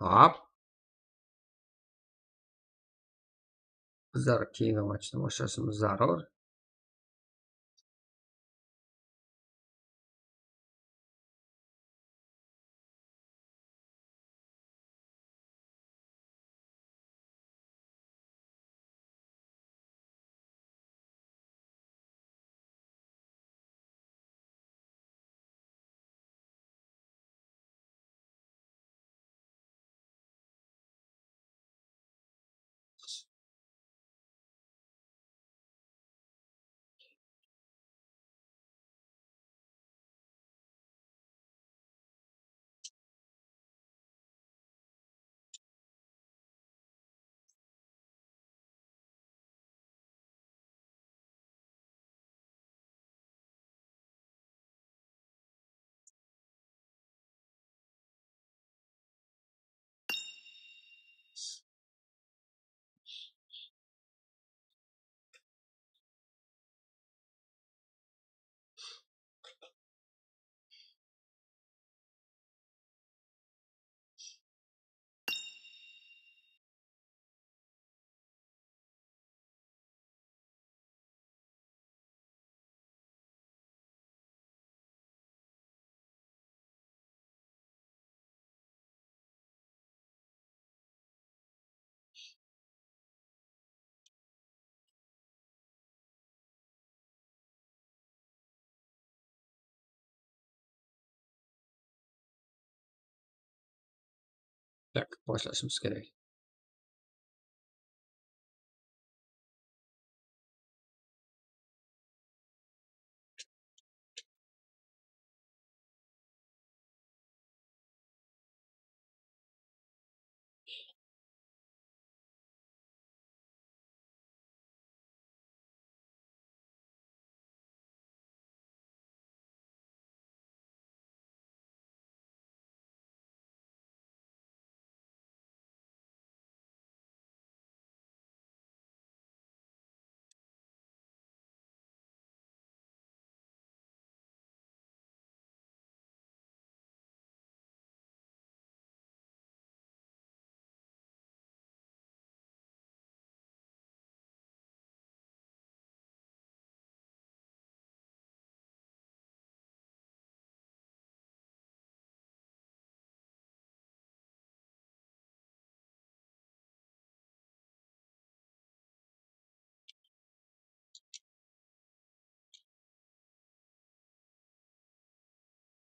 Hop. Bizlar keyingi matchni boshlashimiz zarur. Tak, boshlashimiz kerak.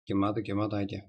Kelmadi, kelmadi aka.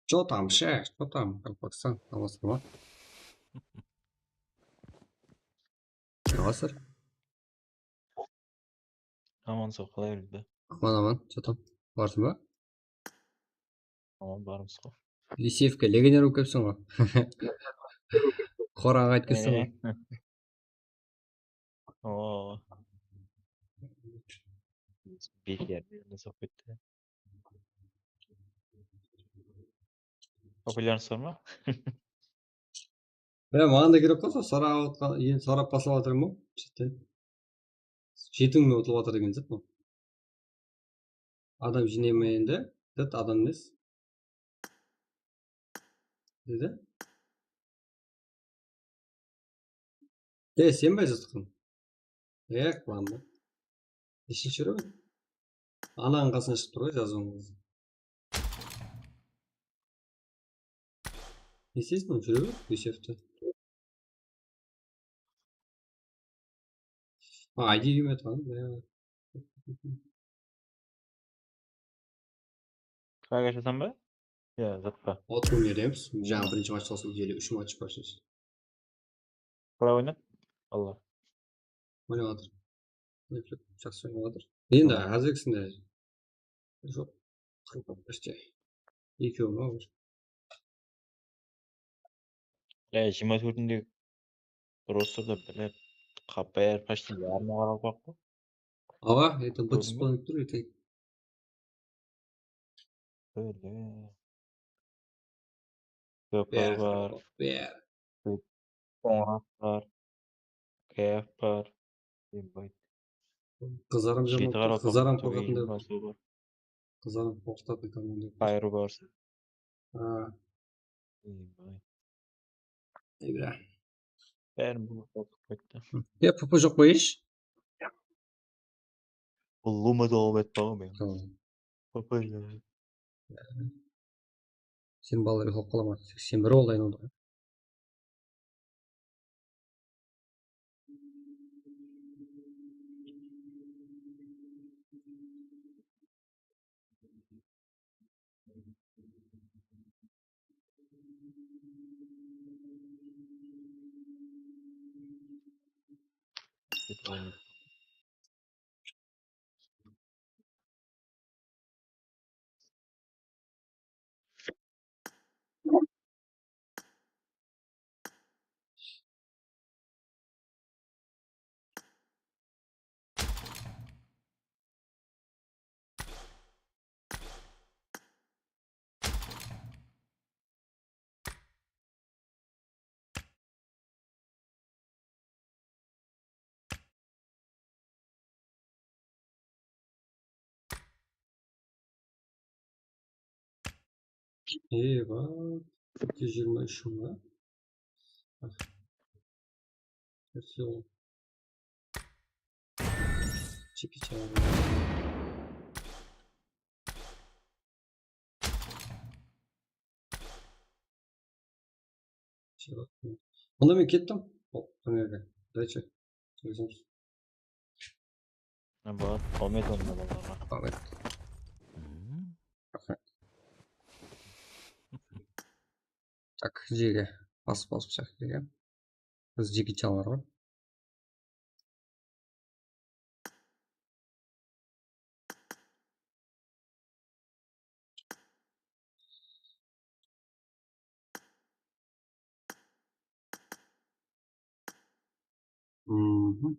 Че там, ше? Что там? Қалпақстан, амансыздар ма? Амансыздар? Аман сол қалай білді? Аман, аман. Че там? Барсың ба? Аман бармыз ғой. Лисеевке легионер болып келіпсің ғой. Қораға қайтып келіпсің ғой. О. Бекер соғып кетті. Популярность бар ма? Е, маған да керек қой сол сарап енді сарап басылып жатырмын ғой. Шеттен. 7 мың ұтылып жатыр деген сияқты. Адам жинай енді. Деді адам емес. Деді. Е, сен бе жаздың? Е, қылам ба. Нешінші рөл? Ананың қасына шығып тұр ғой жазуың. Не істейсің, жүре бер, Юсефті. А, ID келмей жатқан. Қайға жатам ба? Иә, жатпа. О, турнирдеміз. Жаңа бірінші матч қосылды, елі үш матч бар сөз. Қалай ойнады? Алла. Ойнап жатыр. Жақсы ойнап жатыр. Енді қазіргісінде жоқ. Почти. Екеуі ма бір. Ә, 24-індегі ростерда біліп, бәрі почти ярымы қарақалпақ қой. Ава, это быт Көрдің бе? болып тұр, это Бөле. КП бәрі бар, бәрі. Қоңырат бар, КФ бар. Ебать. Қызарым Жеті жаман, қарақалпақ, қызарым төбе қорқатындай. жиырмасы бар. Қызарым қорқытатын команда. Қайыр бар. А, Ебать. бля. Бәрін бұл қорқып кетті. Е, ПП жоқ па еш? Бұл лума долып етті ғой мен. ПП жоқ. Сен балалар ұйықтап қала ма? 81 болды айналды. Кетіп ойнайды. Ебать. 123 мың ба? Все. Чеки чан. Онда мен кеттім. Оп, турнирге. Удачи. Сөйлесеміз. Бар, қаумет онда балаларға. Рахмет. Рахмет. Так, жеге. Басып басып сияқты жеге. Біз жеке чан бар ғой. Мгм.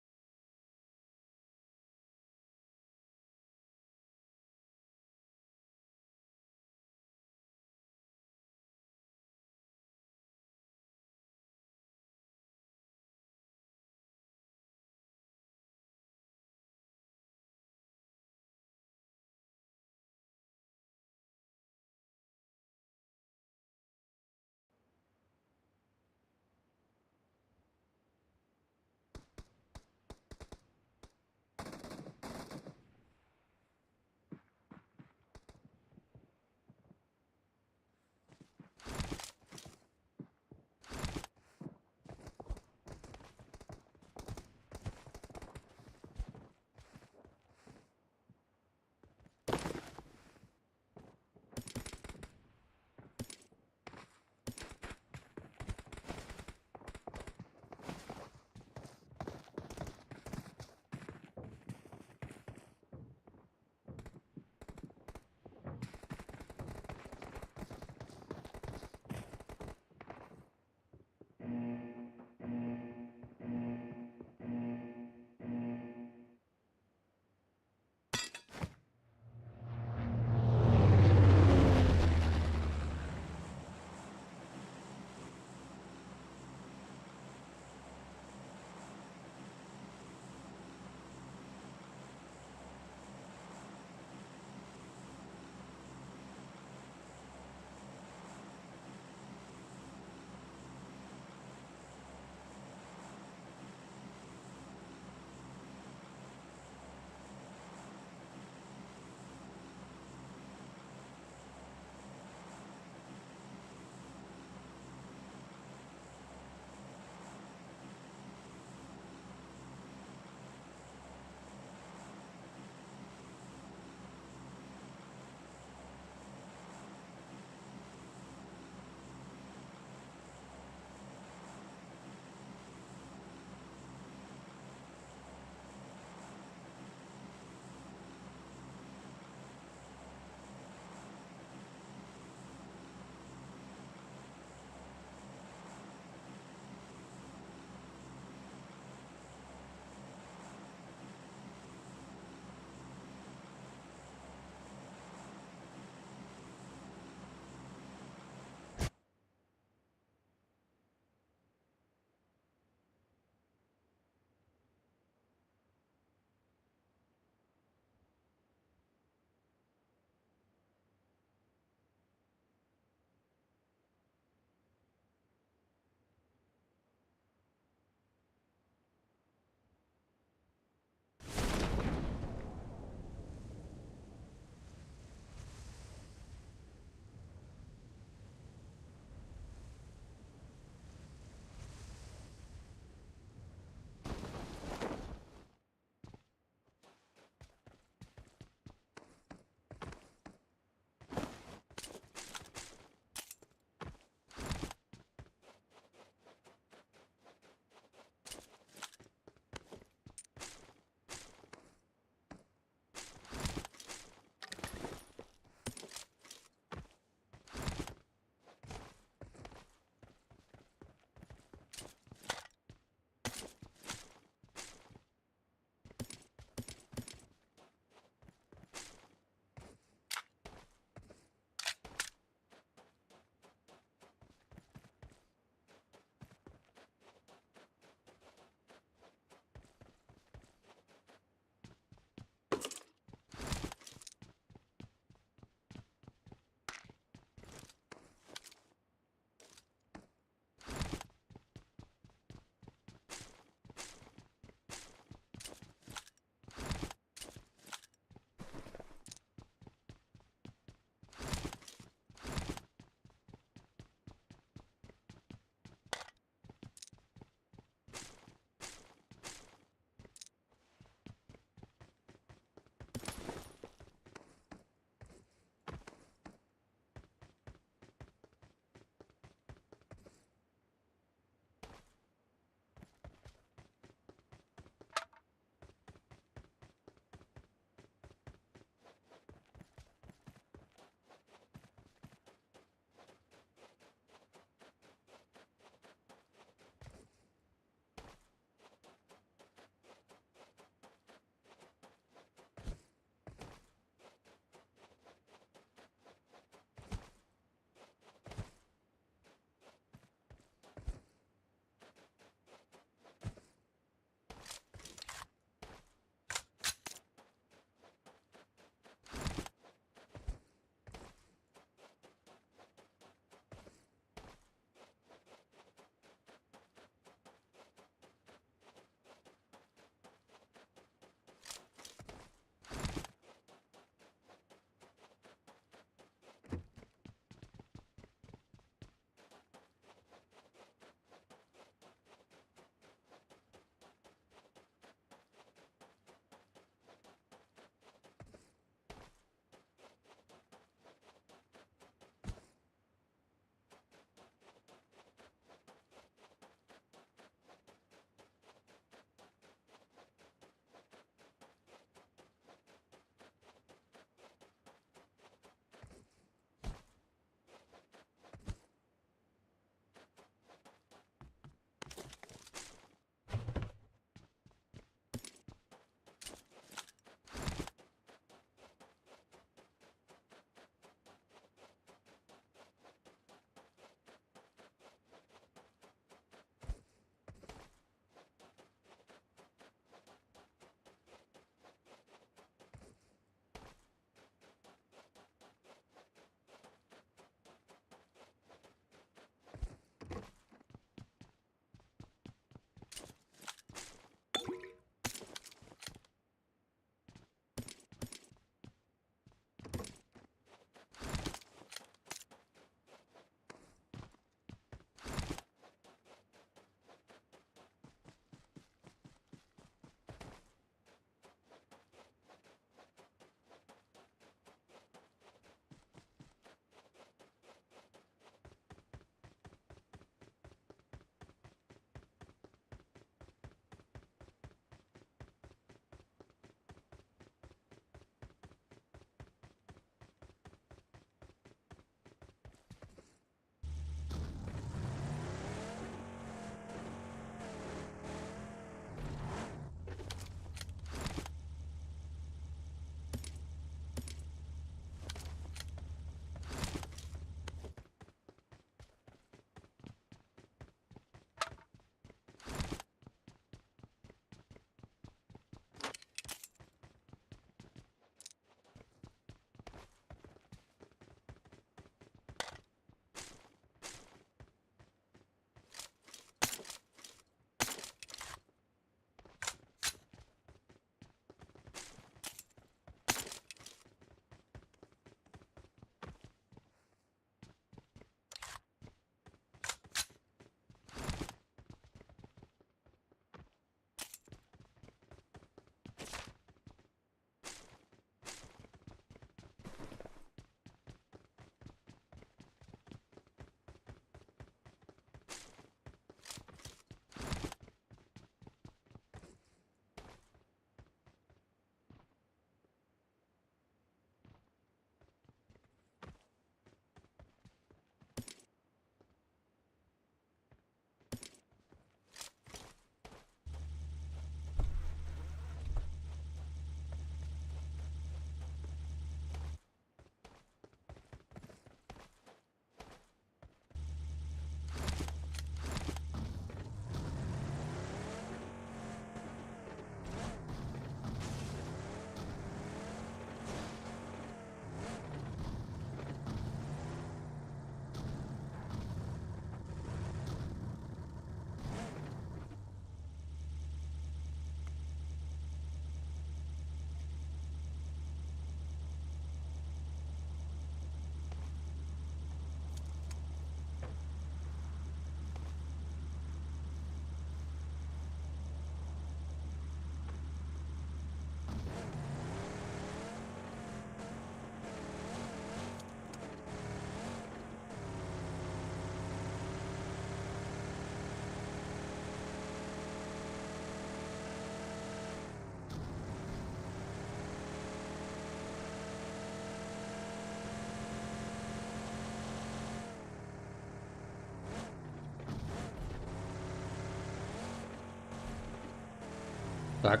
Tak.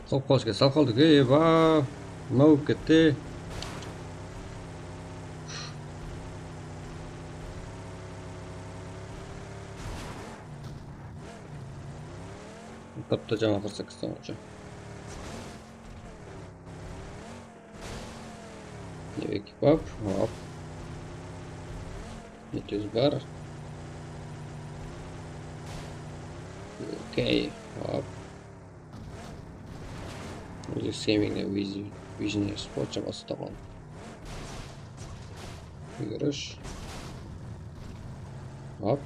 Hisob qilishga sal qoldik. Ey, va nima bo'lib ketdi? Bitta jamoa 48 o'yinchi. Hop, hop. 701. Okey, hop. O'zi Gaming'da Vision Sport jamoasi tomon. Yugurish. Hop.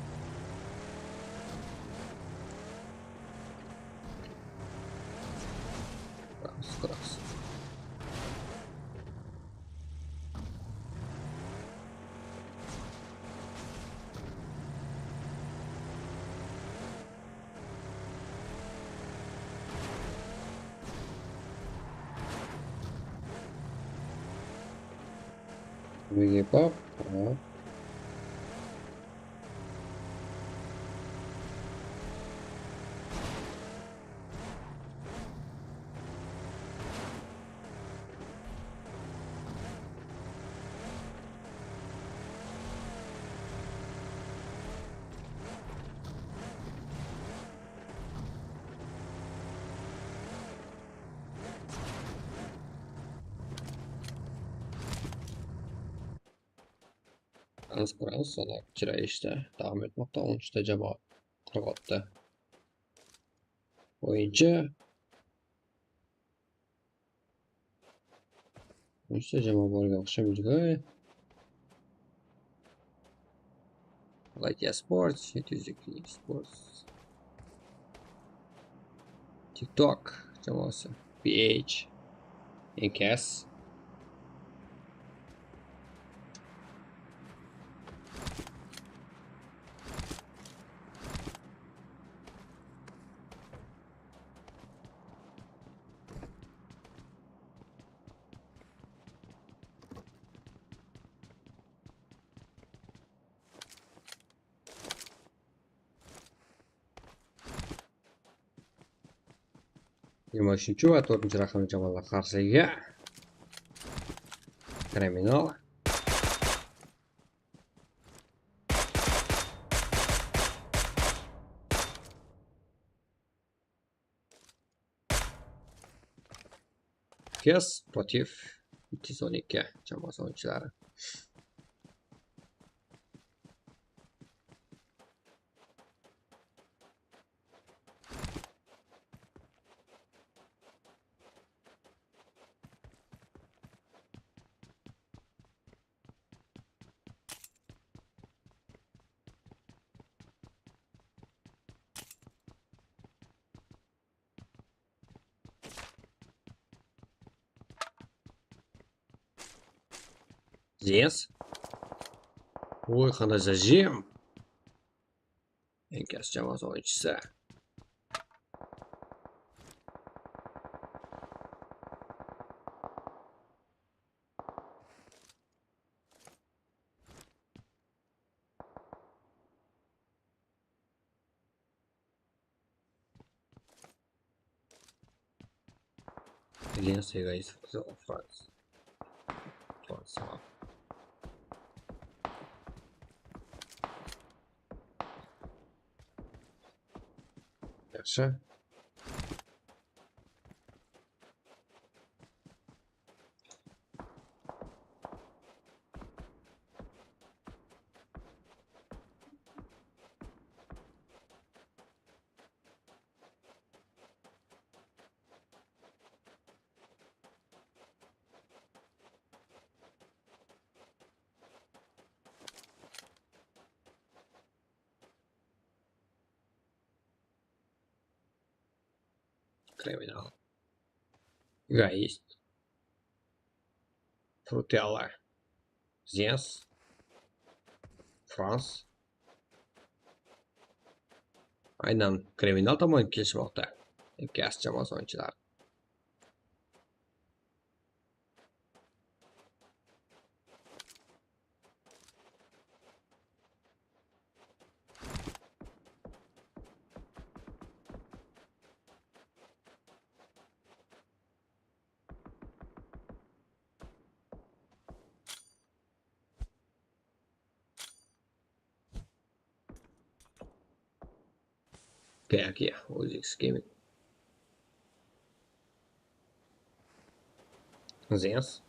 Qiramiz. Pop, hop. Ko'ramiz, chiroyli ishda davom etmoqda. 13 ta jamoa 46 o'yinchi. 13 ta jamoa borga o'xshab yurdi. Light Sports, 702 Sports. TikTok jamoasi, PH, NKS. Yigirma va 4 raqamli jamoalar qarshisiga Kriminal. Kes против 312 jamoasi o'yinchilari. Здесь. Ой, qanday zajim. NKS jamoasi o'yinchisi. France. France. Yaxshi. Kriminal. Egoist. Frutella. Zens. France. Aynan Kriminal tomon kelishmoqda. NKS jamoasi o'yinchilari. Kayaki, OZX Gaming. Zens.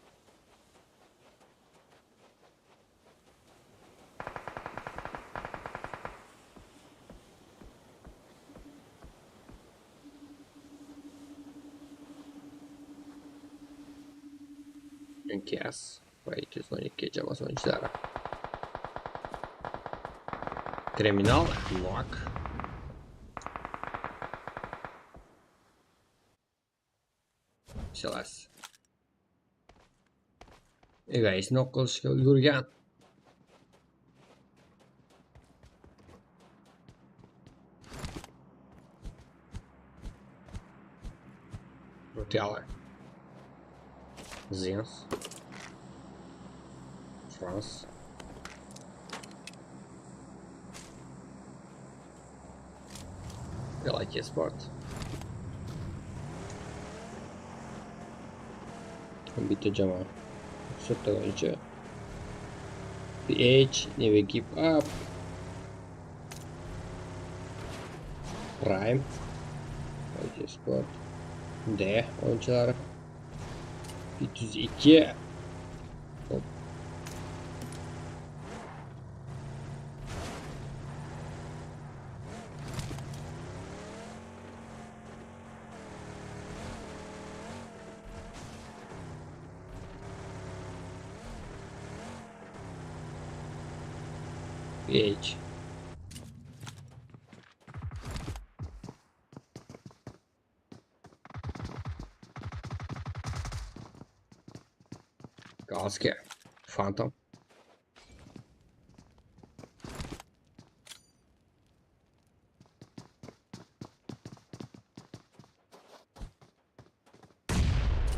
NKS va 212 jamoasi o'yinchilari. Kriminal, Lock. CLS. Egoist knock qilishga ulgurgan. Rotella. Zens. France. Like Sport. Bitta jamoa. Sirtda o'yinchi. PH, Never Give Up. Prime. Like Sport. D o'yinchilari. 302. Hop. PH. Gazga. Phantom.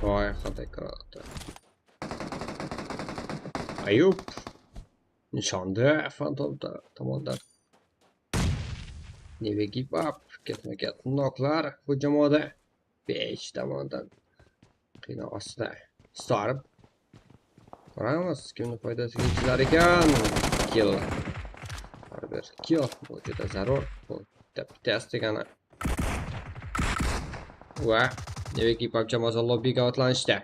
Voy, qanday granata. Ayub. Nishonda Phantom tomondan. Never Give Up. Ketma-ket noklar bu jamoada. 5 tomondan. Qiynoq ostida. Storm. Ko'ramiz kimni foydasiga kelar ekan. Kill. Har bir kill bu juda zarur. Bu bittasi degani. Va Never Give Up jamoasi lobbiga otlanishdi.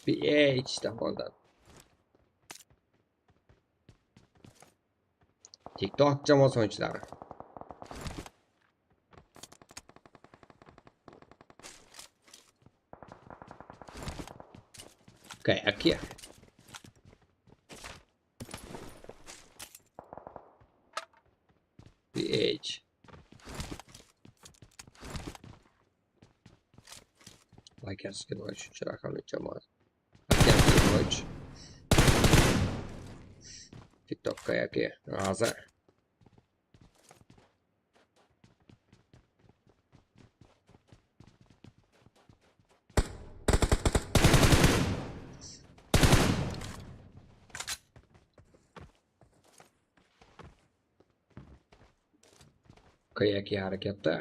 PH tomondan. TikTok jamoasi o'yinchilari. Kayaki. PH. Lakerski 03 raqamli jamoa. Lakerski 03. TikTok Kayaki. Raza. Kayaki harakatda.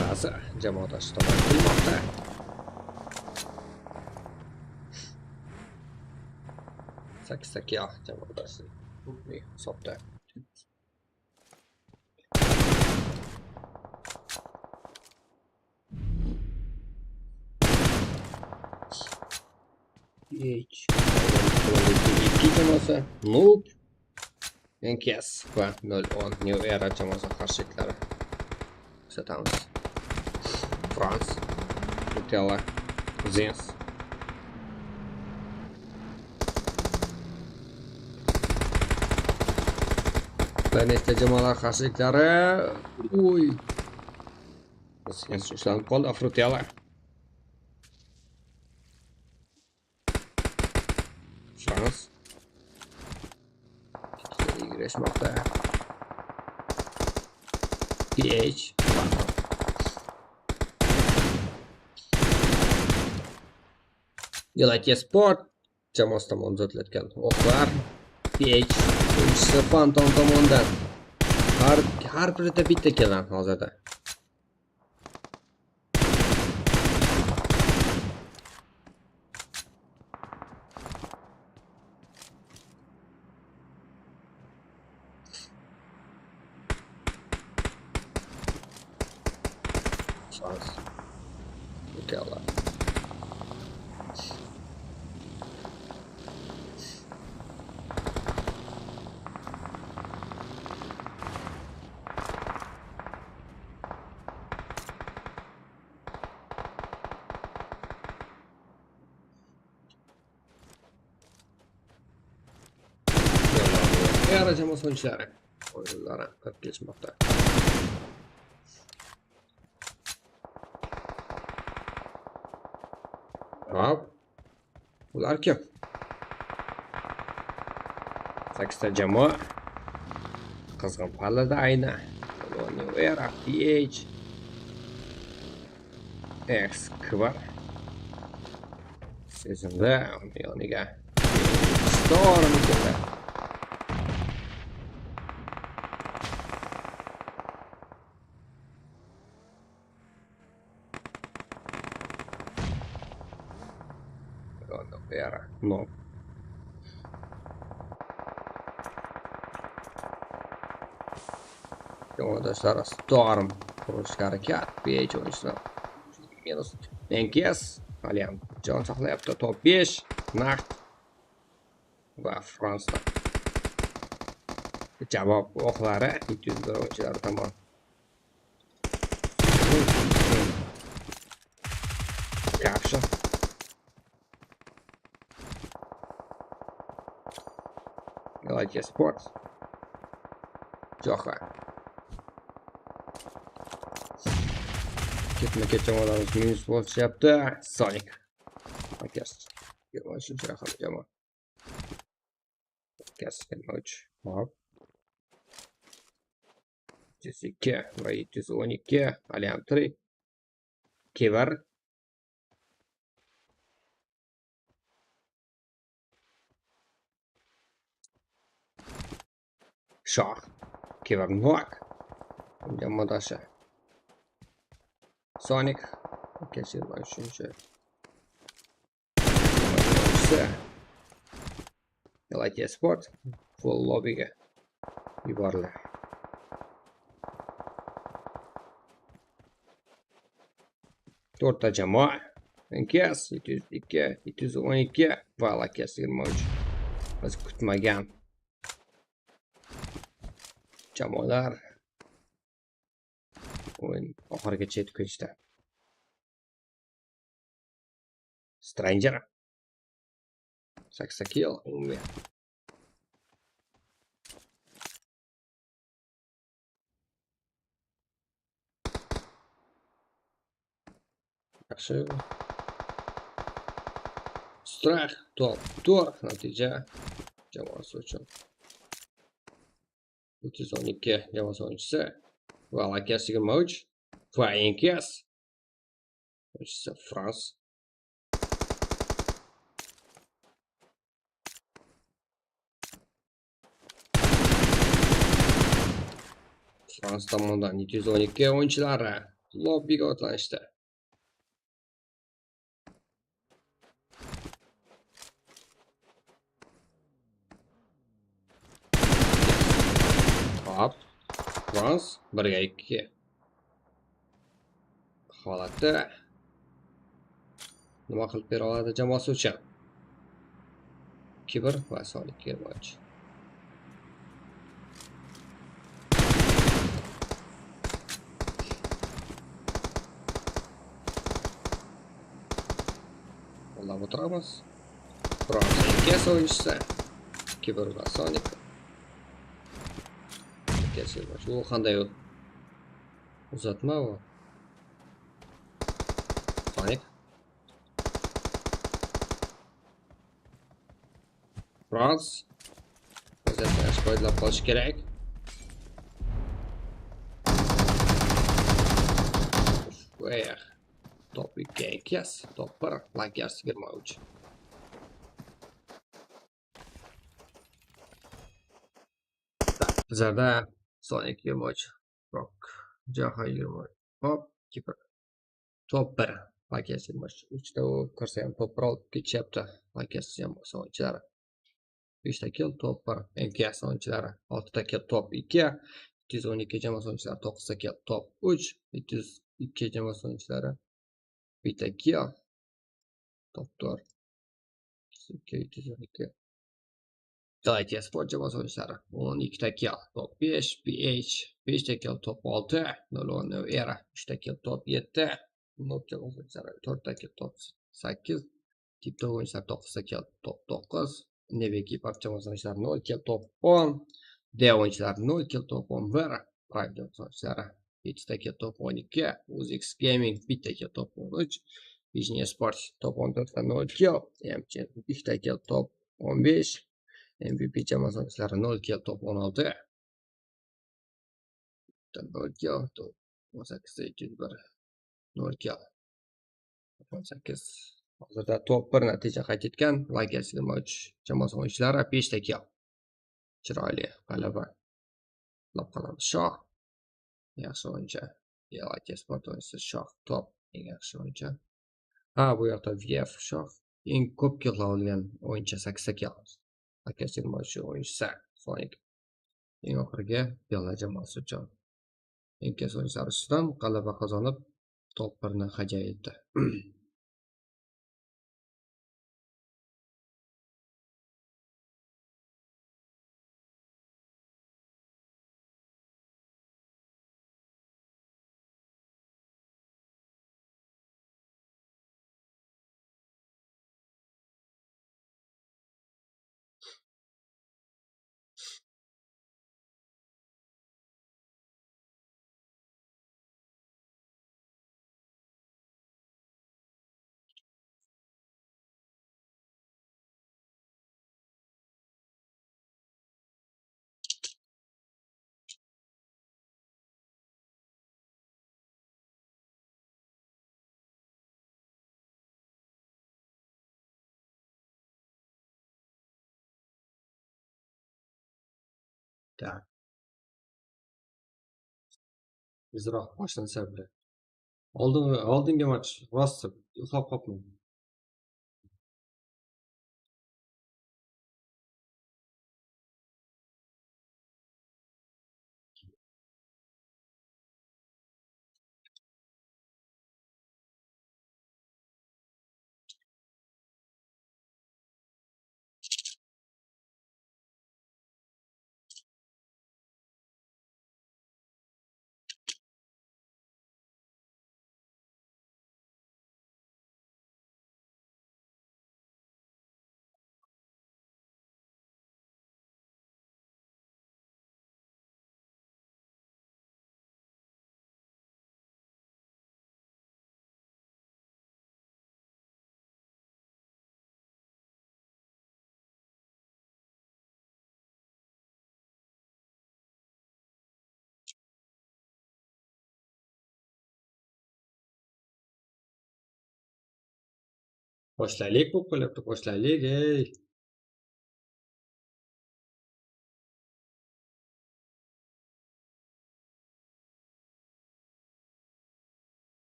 Raza jamoadoshi tomon kulmoqda. 8 kill jamoadoshi hisobda. H. 2 jamoasi Noob, NKS va 010 New Era jamoasi qarshiliklari kuzatamiz. France, Nutella, Zens. Bir nechta jamoalar qarshiliklari. Uy. Zens ushlanib qoldi, Frutella. France. Girishmoqda. PH. Yelaki Sport jamoasi tomonidan uzatilayotgan o'qlar. PH o'yinchisi Phantom tomonidan. Har birida bitta kelgan hozirda. Frans. Ukalar. Era jamoasi o'yinchilari o'yinlari qilib kelishmoqda. Hop. Ular kim? 8 ta jamoa qizg'in pallada ayni. New Era, PH, X Kvar. Sezonda uni yoniga Storm keldi. Era. No. Jamoadoshlari Storm qurilishga harakat. PH o'yinchisi minus NKS haliyam jon saqlayapti. Top 5 Naqd va Fransda. Javob o'qlari 701 o'yinchilari tomon. Caption. Elite Sports. Jo'xa. Ketma-ket jamoalarimiz minus bo'lishyapti. Sonic. Lakers. 23 raqamli jamoa. Lakers 23. Hop. 102 va 712 haliyam tirik. Kevar. Shoh. Kevar Novak. Jamoadoshi. Sonic. Lakers 23. Elite Sport full lobbyga yuborildi. To'rtta jamoa NKS 702, 712 va Lakers 23. Biz kutmagan jamoalar o'yin oxirigacha yetib kelishdi. Stranger 8 kill umumiy. Yaxshi. Strah top 4 natija jamoasi uchun. 312 jamoasi o'yinchisi va Lakers 23 va NKS o'yinchisi Frans. Frans tomonidan 712 o'yinchilari lobbiga otlanishdi. Hop. Frans 1-2 holatda nima qilib bera oladi jamoasi uchun? 2-1 va Sonic 23. Qo'llab o'tiramiz. Frans NKS o'yinchisi 2-1 va Sonic. U qanday uzatma u? Sonic. Frans vaziyatdan yaxshi foydalanib qolish kerak. Top 2 NKS, top 1 Lakers 23. Bizlarda Sonic 23, Rock, Jaha 23, hop, Keeper. Top 1 Lakers 23. 3 ta ko'rsa ham top 1 olib ketishyapti. Lakers jamoasi o'yinchilari. 5 ta kill top 1 NKS o'yinchilari, 6 ta kill top 2, 212 jamoasi o'yinchilari 9 ta kill top 3, 2 jamoasi o'yinchilari bitta kill. Top 4. 2 2. Delight Esport jamoasi o'yinchilari 12 ta kill, top 5, PH 5 ta kill, top 6, 0 Era 3 ta kill, top 7, Noob jamoasi o'yinchilari 4 ta kill, top 8, Tipto o'yinchilari 9 ta kill, top 9, Neviki Pub jamoasi o'yinchilari 0 kill, top 10, D o'yinchilari 0 kill, top 11, Prime jamoasi o'yinchilari 7 ta kill, top 12, UZX Gaming 1 ta kill, top 13, Vision Esports top 14 ta 0 kill, MC 2 ta kill, top 15, MVP jamoasi o'yinchilari 0 kill, top 16. 0 kill, top 18 201 0 kill. 18. Hozirda top 1 natija qayd etgan Lakers 23 jamoasi o'yinchilari 5 ta kill. Chiroyli g'alaba. Lab qoladi Shoh. Yaxshi o'yinchi. Lakers Sport o'yinchisi Shoh top eng yaxshi o'yinchi. Ha, bu yoqda VF Shoh eng ko'p kill olgan o'yinchi 8 ta kill. Lakers 23 o'yinchisi Sonic eng oxirgi Bella jamoasi uchun eng tez o'yinchilar ustidan g'alaba qozonib top 1 ni haja etdi. Так. Tezroq boshlansa bile. Oldingi match rosa uxlab qolibman. Boshlaylik, bu qo'lyapti, boshlaylik, ey.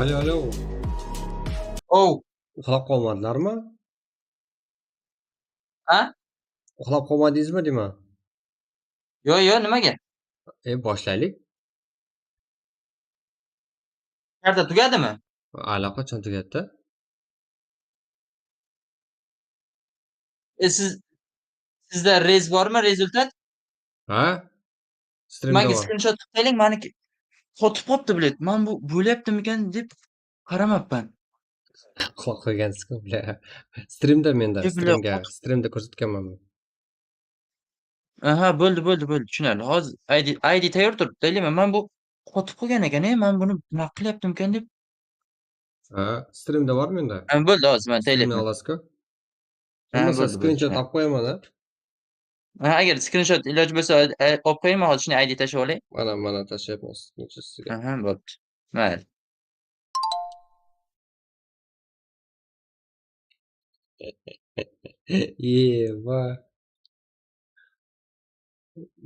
Alo, alo. Ov. Uxlab qolmadilarmi? Ha? Uxlab qolmadingizmi deyman. Yo'q, yo'q, nimaga? E, boshlaylik. Karta tugadimi? Allaqachon tugatdi. E, sizda rez bormi, rezultat? Ha? Streamda Menga bor. skrinshot qilib qo'ying, maniki qotib qolibdi, bilet. Men bu bo'lyaptimikan deb qaramabman. Uxlab qo'ygansiz-ku, бля. Streamda menda, Yo'q, бля, streamga, streamda ko'rsatganman. Aha, bo'ldi, bo'ldi, bo'ldi, tushunarli. Hozir ID tayyor turibdi, deyman. Men bu qotib qolgan ekan, men buni nima qilyaptimikan deb. Ha, streamda bor menda. Ha, bo'ldi, hozir men Streamni tayyorlayapman. olasiz-ku. Ha, Bo'lmasa bo'ldi, bo'ldi, skrinshot tushunarli. olib qo'yaman, a? Ha, agar skrinshot iloji bo'lsa, olib qo'yaymi, hozir shuni ID tashlab olay. Mana, mana tashlayapman skrinshot sizga. Aha, bo'pti. Mayli. Eva.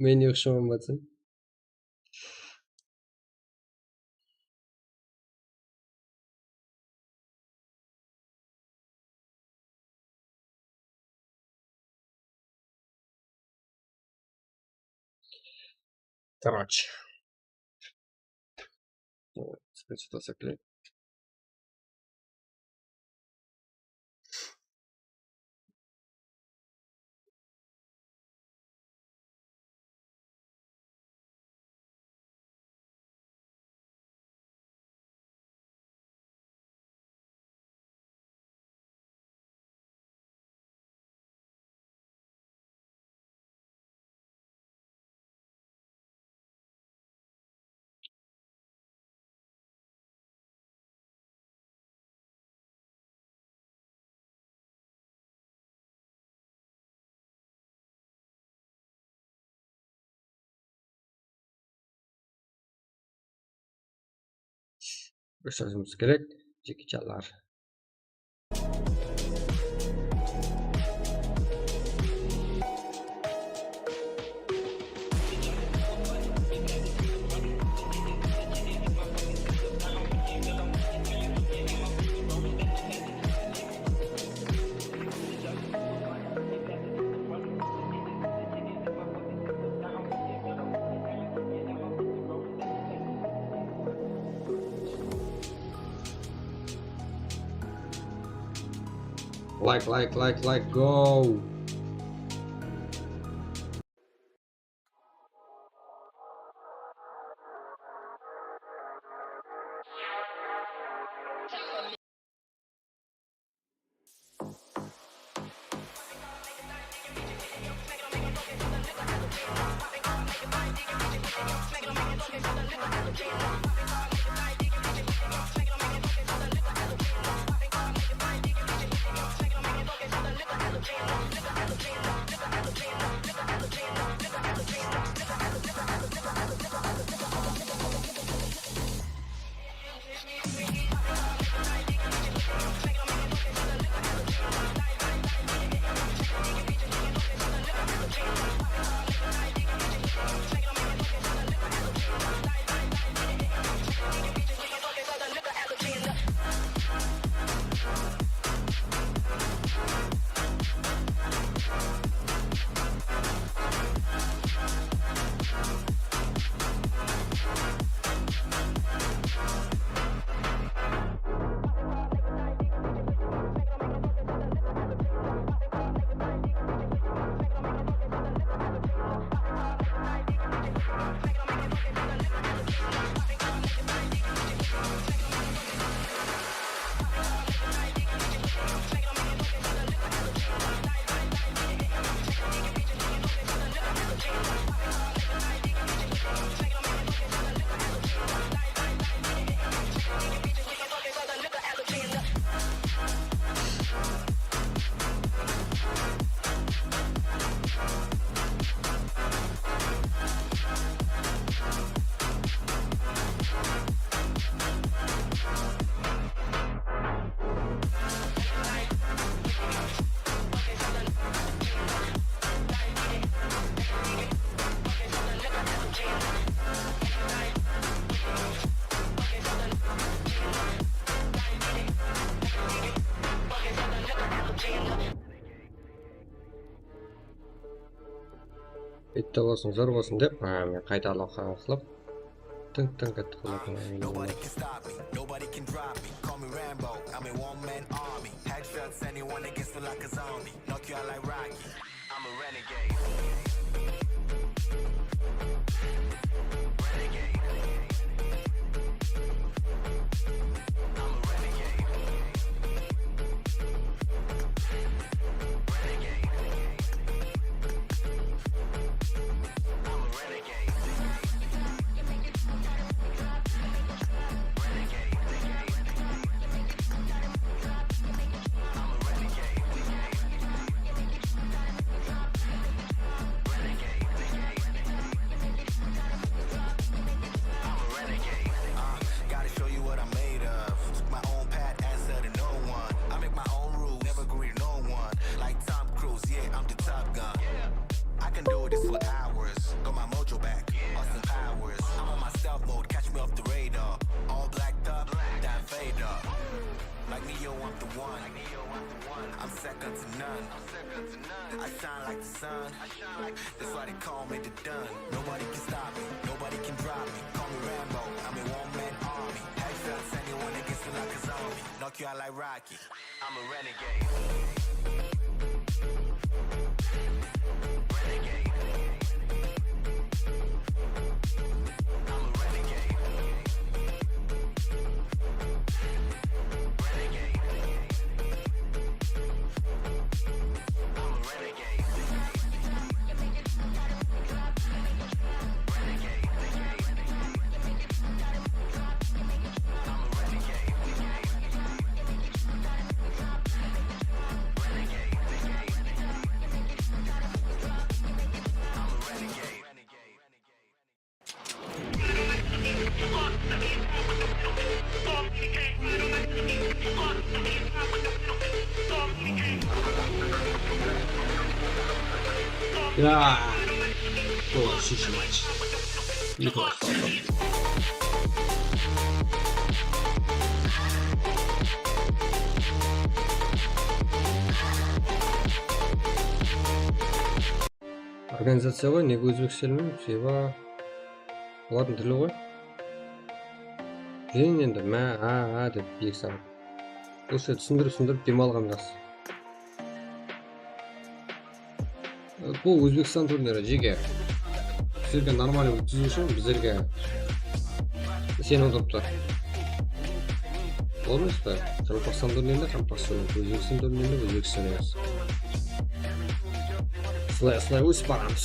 Menga o'xshamasin. Короче. Скриншот olsak. Boshlashimiz kerak, Jekichanlar. Like, like, like, like, go. Bitta bo'lsin, zo'r bo'lsin deb, men qayta aloqa qilib tink-tink etib qo'yadi. Nobody can stop me, nobody can drop me. Call me Rambo, I'm a one-man army. Headshots, anyone against me like a zombie. Knock you out like Rocky, I'm a renegade. Renegade. I'm a renegade. Renegade. I'm a renegade. Renegade. I'm a renegade. Renegade. I'm a renegade. Gotta show you what I'm made of. Took my own path, answer to no one. I make my own rules, never agree to no one. Like Tom Cruise, yeah, I'm the top gun. I can do this for hours. Got my mojo back, Austin Powers. I'm on my stealth mode, catch me off the radar. All blacked up, that Vader. Like Neo, I'm the one. I'm second to none. I shine like the sun. That's why they call me the Dun. Nobody can stop me. Nobody can drop me. Call me Rambo. I'm a one-man army. Headshots, anyone against me like a zombie. Knock you out like Rocky. I'm a renegade. Renegade. I'm a renegade. Renegade. I'm a renegade. Renegade. I'm a renegade. Renegade. I'm a renegade. Ya. Bu uchinchi match. Yutib oldi. Организация ғой, неге өзбекше білмеймін, себебі олардың тілі ғой. Мен енді мә, а, а деп 2 сағат. Лучше түсіндіріп түсіндіріп демалған жақсы. Бұл Өзбекстан турнирі, жеке. Сіздерге нормально өткізу үшін біздерге сеніп отырыпты. Ол емес пе? Қарақалпақстан турнирінде Қарақалпақстан, Өзбекстан турнирінде Өзбекстан емес. Солай солай өсіп барамыз.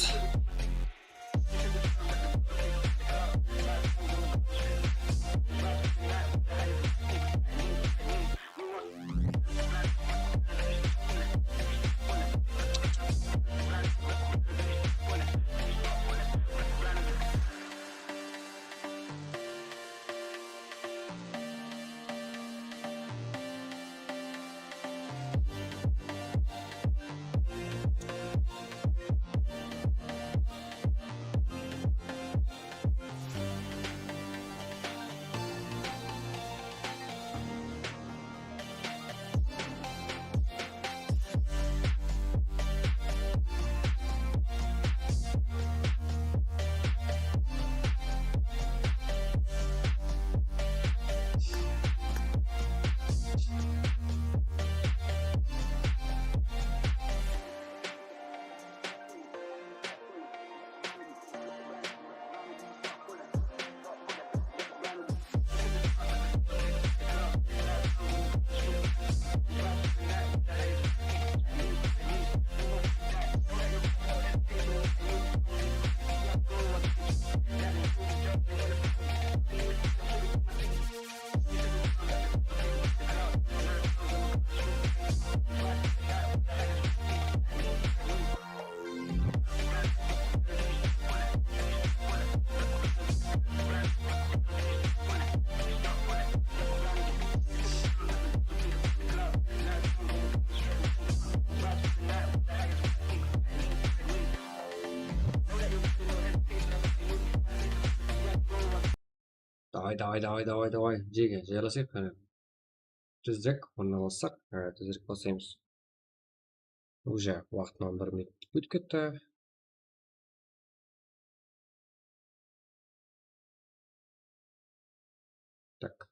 Давай, давай, давай, давай, давай. Жеге, жайласайық қане. Тезірек орналассақ, тезірек бастаймыз. Уже уақытынан 1 минут өтіп кетті. Так.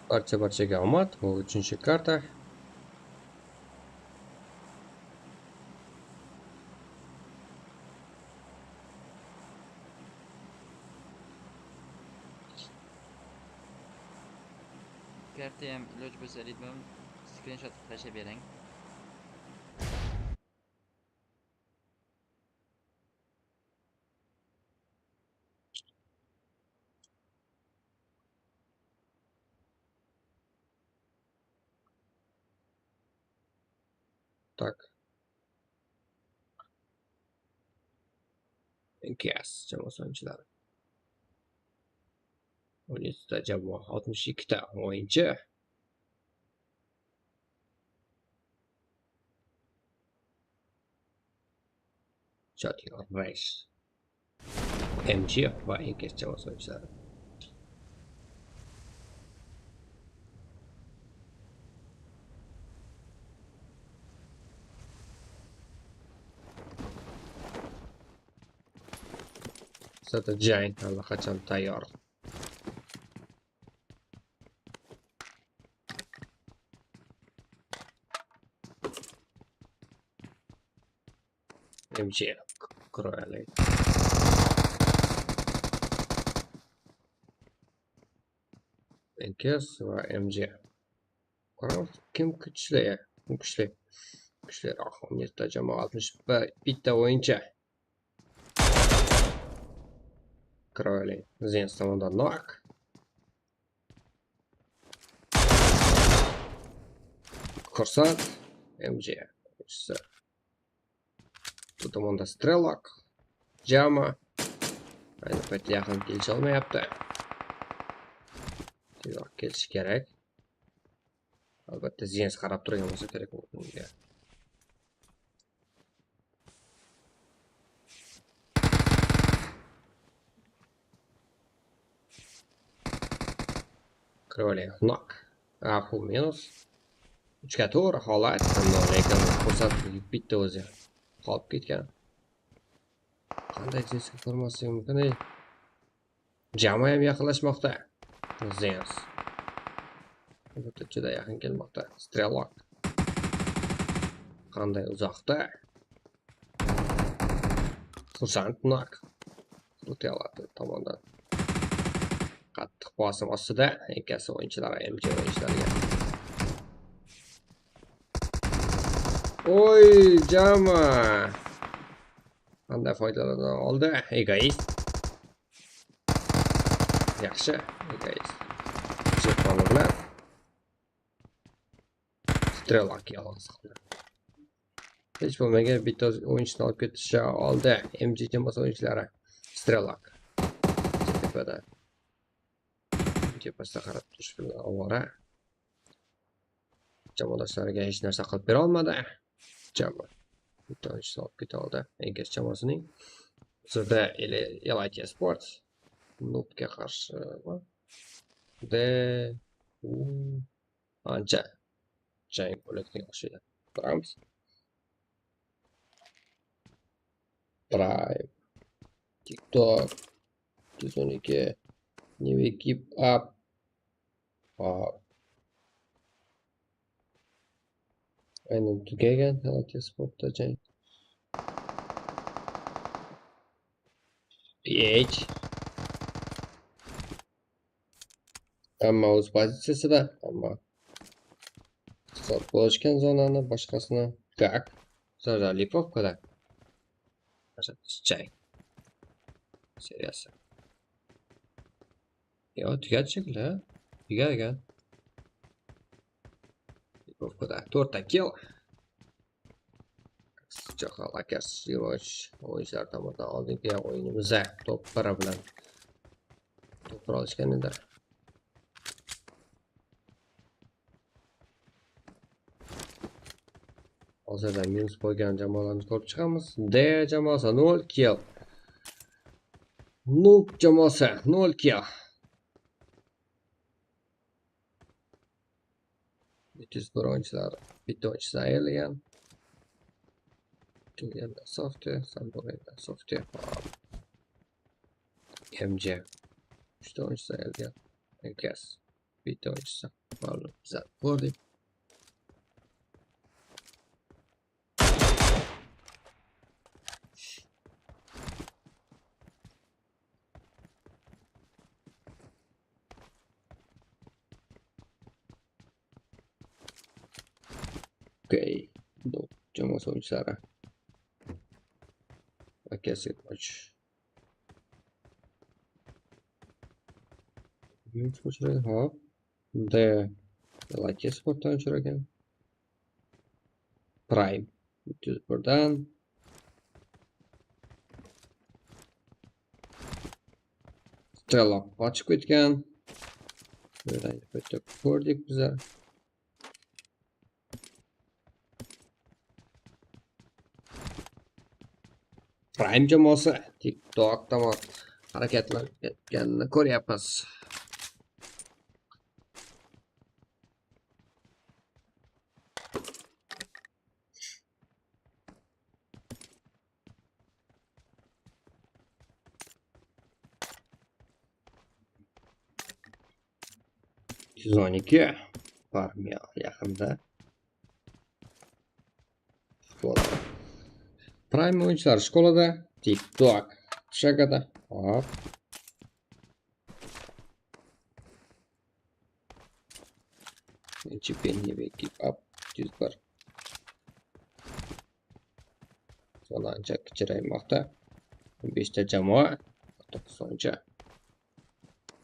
Barcha-barchaga omad. Bu 3-karta. Karta ham iloji bo'lsa ritmim skrinshot qilib tashlab bering. Так. NKS jamoasi o'yinchilari. 17 ta jamoa, 62 ta o'yinchi. Shotgun Race. MG va NKS jamoasi o'yinchilari. Sota jang allaqachon tayyor. MG Crowley. NKS va MG. Qarang, kim kuchli? Kim kuchli? Kuchliroq. 17 ta jamoa, 61 ta o'yinchi. Crowley. Zens tomondan knock. Kursant MG. Bu tomonda Strelok. Jama. Ayni paytda yaqin kelisha olmayapti. Tezroq kelishi kerak. Albatta Zens qarab turgan bo'lsa kerak unga. Crowley knock. Ahu minus. 3ga 4 holat, ammo lekin fursat bitta o'zi qolib ketgan. Qanday tezlik ko'rmasligi mumkin? Jamoa ham yaqinlashmoqda. Zens. Albatta juda yaqin kelmoqda. Strelok. Qanday uzoqda? Xursand knock. O'tayoladi tomondan. Qattiq bosim ostida ikkasi o'yinchilari, MG o'yinchilariga. Oy, jama. Qanday foydalana oldi? Egoist. Yaxshi, egoist. Cheponi bilan Strelok yolg'iz qoldi. Hech bo'lmagan bitta o'yinchini olib ketisha oldi. MG jamoasi o'yinchilari. Strelok. Tepada. Tepasida qarab turish bilan ovora. Jamoadoshlariga hech narsa qilib bera olmadi. Jamoa bitta o'yinchini olib keta oldi. Enkes jamoasining. Hozirda Elite Sports Noobga qarshi D U ancha jang bo'ladigan o'xshaydi. Ko'ramiz. Prime, TikTok, 112, New Keep Up. Hop. Aynan tugagan Elite Sportda jang. PH. Hamma o'z pozitsiyasida, ammo sotib olishgan zonani, boshqasini gak Lipovkada. Jang seriyasi. Yo, tugadi shekilli, tugagan. Lipovkada 4 ta kill. Jahal Akers Rivoj o'yinchilar tomonidan oldingi o'yinimizda top 1 bilan top 1 olishgan edi. Hozirda minus qo'ygan jamoalarni ko'rib chiqamiz. D jamoasi 0 kill. Noob jamoasi 0 kill. 301 o'yinchilar bitta o'yinchisi ayrilgan. Software, software. MJ 3 ta o'yinchisi ayrilgan. NKS bitta o'yinchisi. Bizlar ko'rdik. Okey, jamoasi o'yinchilari. Akasi och. Hop. D Elite Sportdan uchragan. Prime 301dan. Strelok qochib ketgan. Bitta ko'rdik bizlar. Prime jamoasi TikTok tomon harakatlanayotganini ko'ryapmiz. Yuz 12 yaqinda. Shkola. Prime o'yinchilar shkolada, TikTok shakada. Hop. Keep up 101. Zona ancha kichraymoqda. 5 ta jamoa 9-chi.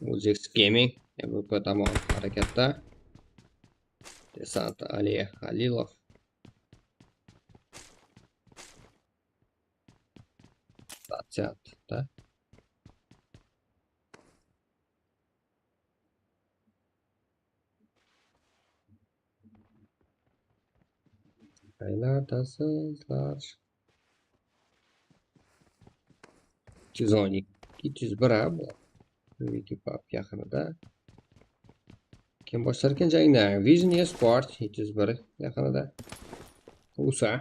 Muzex Gaming MVP tomon harakatda. Desant Ali Halilov. Da. Qaylardasizlar? 312, 201 bu. Ekip yaqinida. Kim boshlar ekan jangni? Vision Esport 201 yaqinida. USA.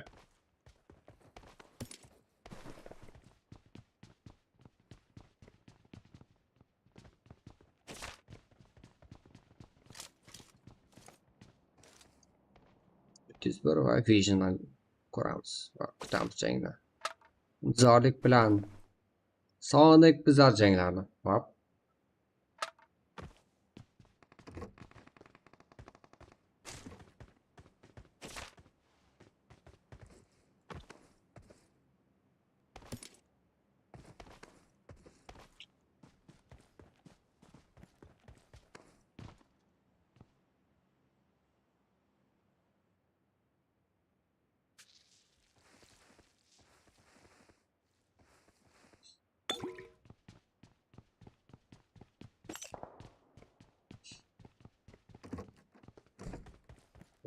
Va Vision'dan ko'ramiz va kutamiz jangni. Intizorlik bilan sog'indik bizlar janglarni. Hop.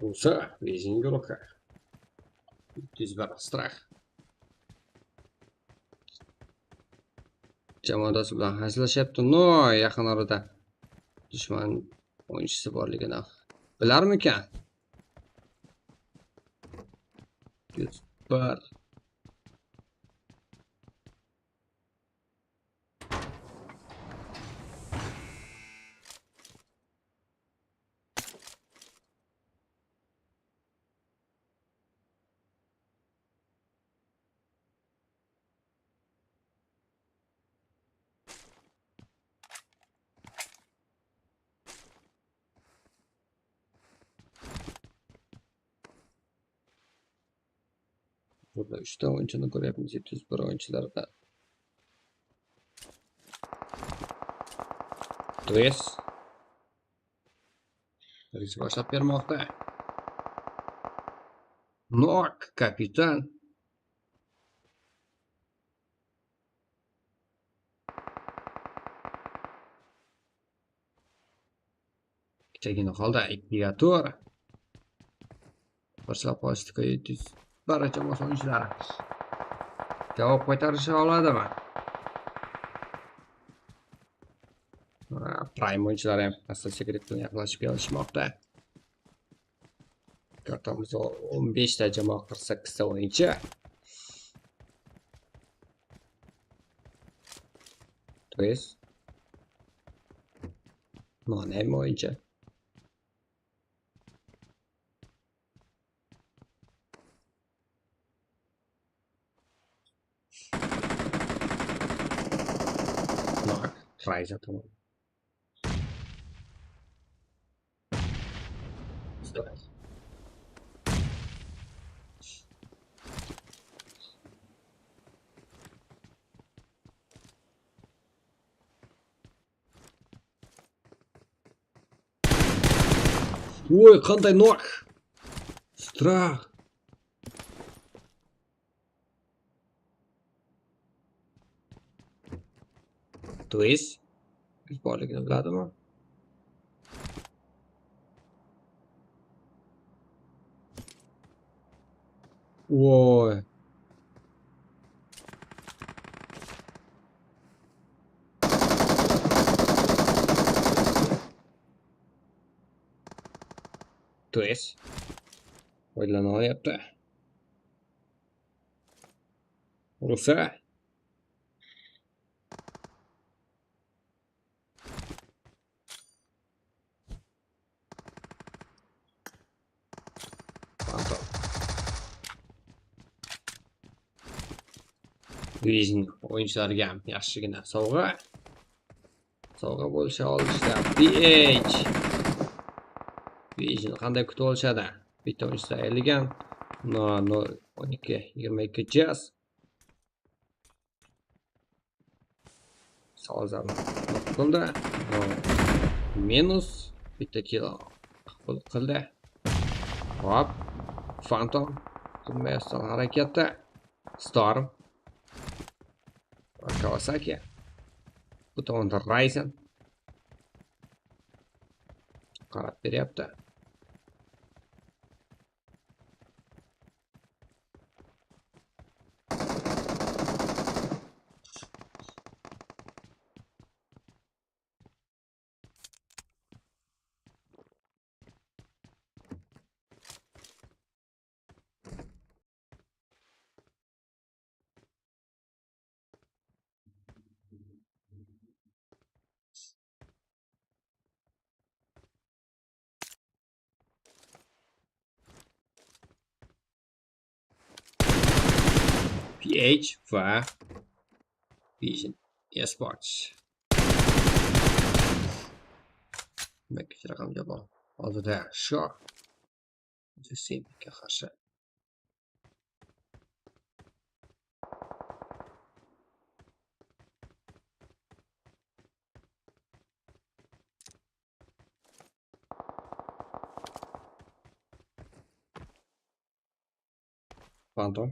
Rusa, Vision guruhi. 101 Strah. Jamoadoshi bilan hazillashyapti. No, yaqin orada dushman o'yinchisi borligini bilarmikan? 101. Burada 3 ta o'yinchini ko'ryapmiz, 701 o'yinchilardan. Tres. Birinchi boshlab bermoqda. Nok kapitan. Kichkina holda 2-4. Boshlab qo'yishdi 701 jamoasi o'yinchilari. Javob qaytarisha oladimi? Prime o'yinchilari ham asta-sekin bilan yaqinlashib kelishmoqda. Kartamizda 15 ta jamoa 48 ta o'yinchi. Tres. Nonam o'yinchi. Raiza tomon. Voy, qanday nok! Strah. Twist borligini biladimi? Voy. Twist foydalana olyapti. Rusa. Vision o'yinchilariga ham yaxshigina sovg'a. Sovg'a bo'lisha olishda. PH. Vision qanday kutib olishadi? Bitta o'yinchisi ayrilgan. 0 12 22 Jazz. Savol qildi. Minus bitta kilo qildi. Hop. Phantom tinmayapti harakatda. Storm. Kawasaki. Bu tomonda Ryzen qarab beryapti. PH va Vision Esports. Demak, raqamga bor. Hozirda Shock Jusimga qarshi. Phantom.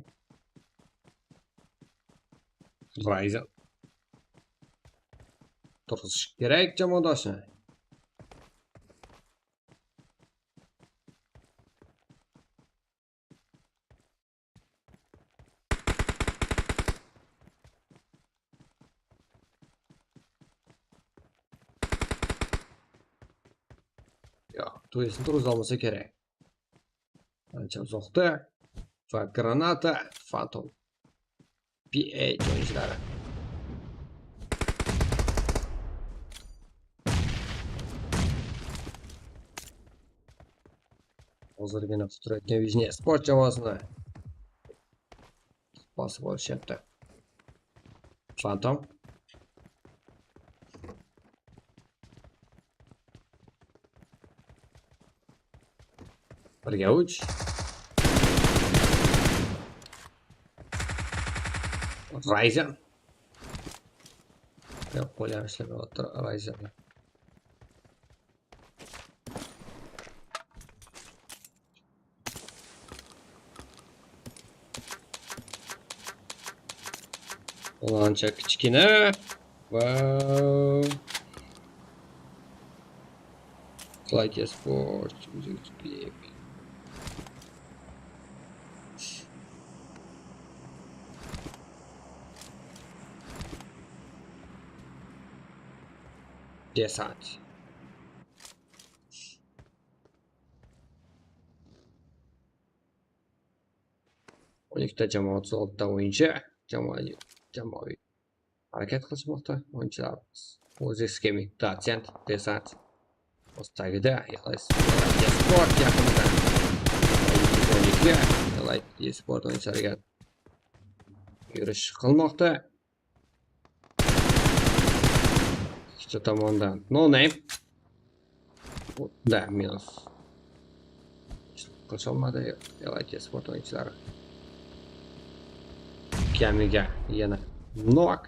Ryzen. Turg'izish kerak jamoadoshini. To'yisini turg'iza olmasa kerak. Ancha uzoqda va granata Phantom PH o'yinchilari. Hozirgina turayotgan Vision Sport jamoasini bosib olishyapti. Phantom. Birga 3. Ryzen. Yo'q, qo'li ham ishlamayapti Ryzen. Ancha kichkina va Like Sport Music. Desant. O'n ikkita jamoa 36ta o'yinchi jamoaviy harakat qilishmoqda o'yinchilarimiz. O'zi Gaming, Dotsent, Desant o'z tagida Sport yaqinida. 12 Elite Sport o'yinchilariga yurish qilmoqda. Ikkita tomondan No Name. Da minus. Qilolmadi Elite Sport o'yinchilari. Kamiga yana knock.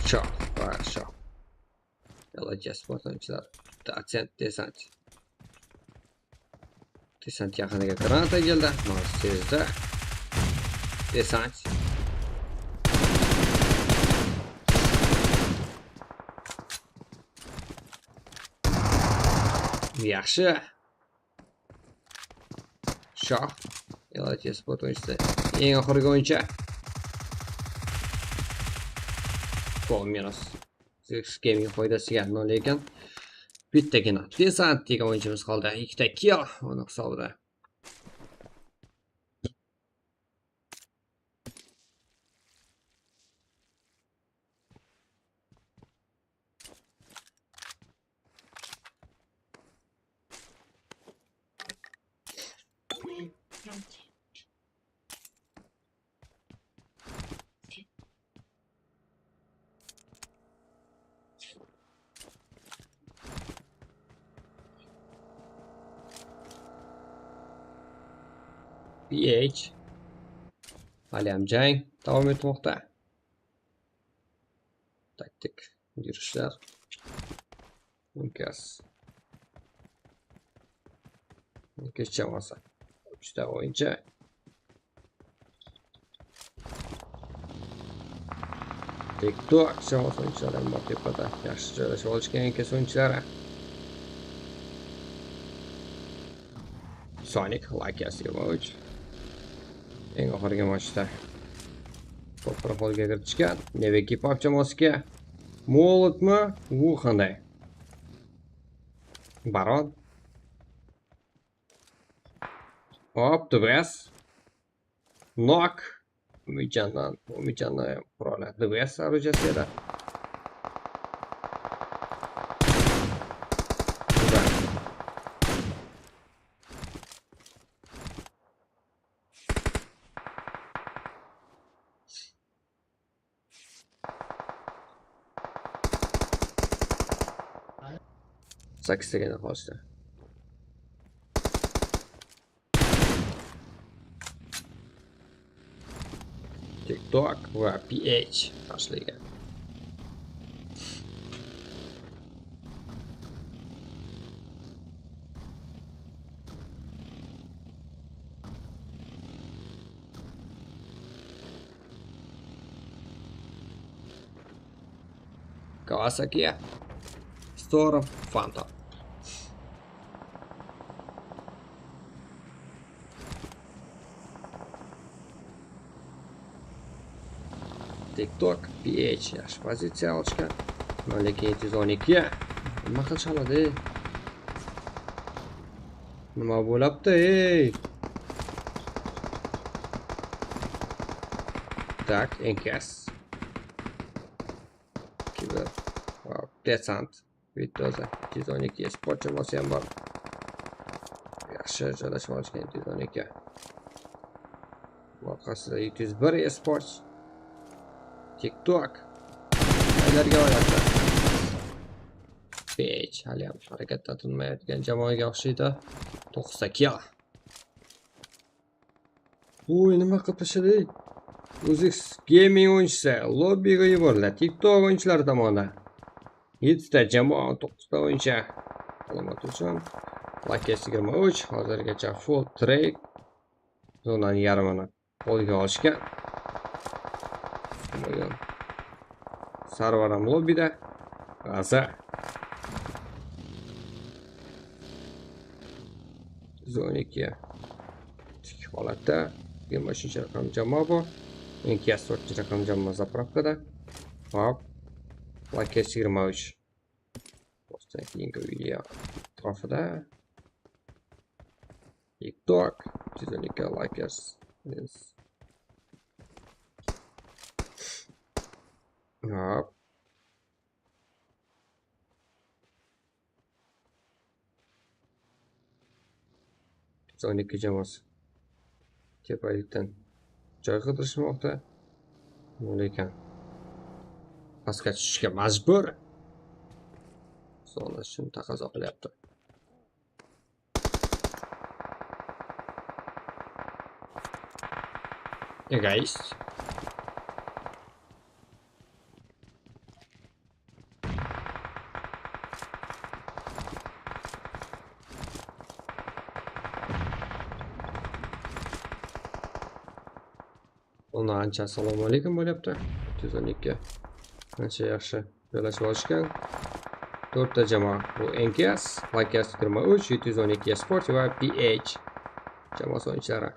Shoh va shoh. Elite Sport o'yinchilari. Dotsent, Desant. Desant yaqiniga granata keldi. Sezdi. Desant. Yaxshi. Shoh. Elite Sport o'yinchisi eng oxirgi o'yinchi. Gol minus. Six Gaming foydasiga, no lekin bittagina Desant degan o'yinchimiz qoldi. Ikkita kill uni hisobida. PH haliyam jang davom etmoqda. Taktik yurishlar. Unkaz. Unkaz jamoasi. 3 ta o'yinchi. TikTok jamoasi o'yinchilari ham bor tepada. Yaxshi joylashib olishgan Unkaz o'yinchilari. Sonic Lakiyasimovich eng oxirgi matchda to'pni qo'lga kiritishgan. Neve Kipap jamoasiga Molotmi? U qanday? Baron. Hop, DBS. Knock. Umidjondan qurollar. DBS arujasi edi. Sakkiztagina qochdi. TikTok va PH qarshiligida. Kawasaki Storm Phantom. TikTok, PH yaxshi pozitsiya olishgan. Lekin 712 nima qilish oladi? Nima bo'lyapti, ey? Tak, NKS. Kiber. Desant. Bitta o'zi. 712 sport jamoasi ham bor. Yaxshi joylashib olishgan 712. Orqasida 701 Esports. TikTok. Qaylarga olyapti? Pech hali ham harakatda tinmayotgan jamoaga o'xshaydi. 9 ta kill. Voy, nima qilib tashladi? O'zix Gaming o'yinchisi lobbiga yuborildi. TikTok o'yinchilari tomonidan. 7 ta jamoa, 9 ta o'yinchi. Ma'lumot uchun Lakes 23 hozirgacha full track zonani yarmini qo'lga olishgan. Sarvar ham lobbida. G'aza. Zona 2 tik holatda 25-raqam jamoa bor. NKS 4-raqam jamoa zapravkada. Hop. Lakes 23. Postdan keyingi video atrofida. TikTok, 112 Lakers. Yes. Hop. Zona 2 jamoasi tepalikdan joy qidirishmoqda. Lekin pastga tushishga majbur. Zona shuni taqozo qilyapti. Egoist. Uni ancha assalomu alaykum bo'lyapti. 312 ancha yaxshi joylashib olishgan. 4 ta jamoa. Bu NKS, Lakers 23, 712 Sport va PH jamoasi o'yinchilari.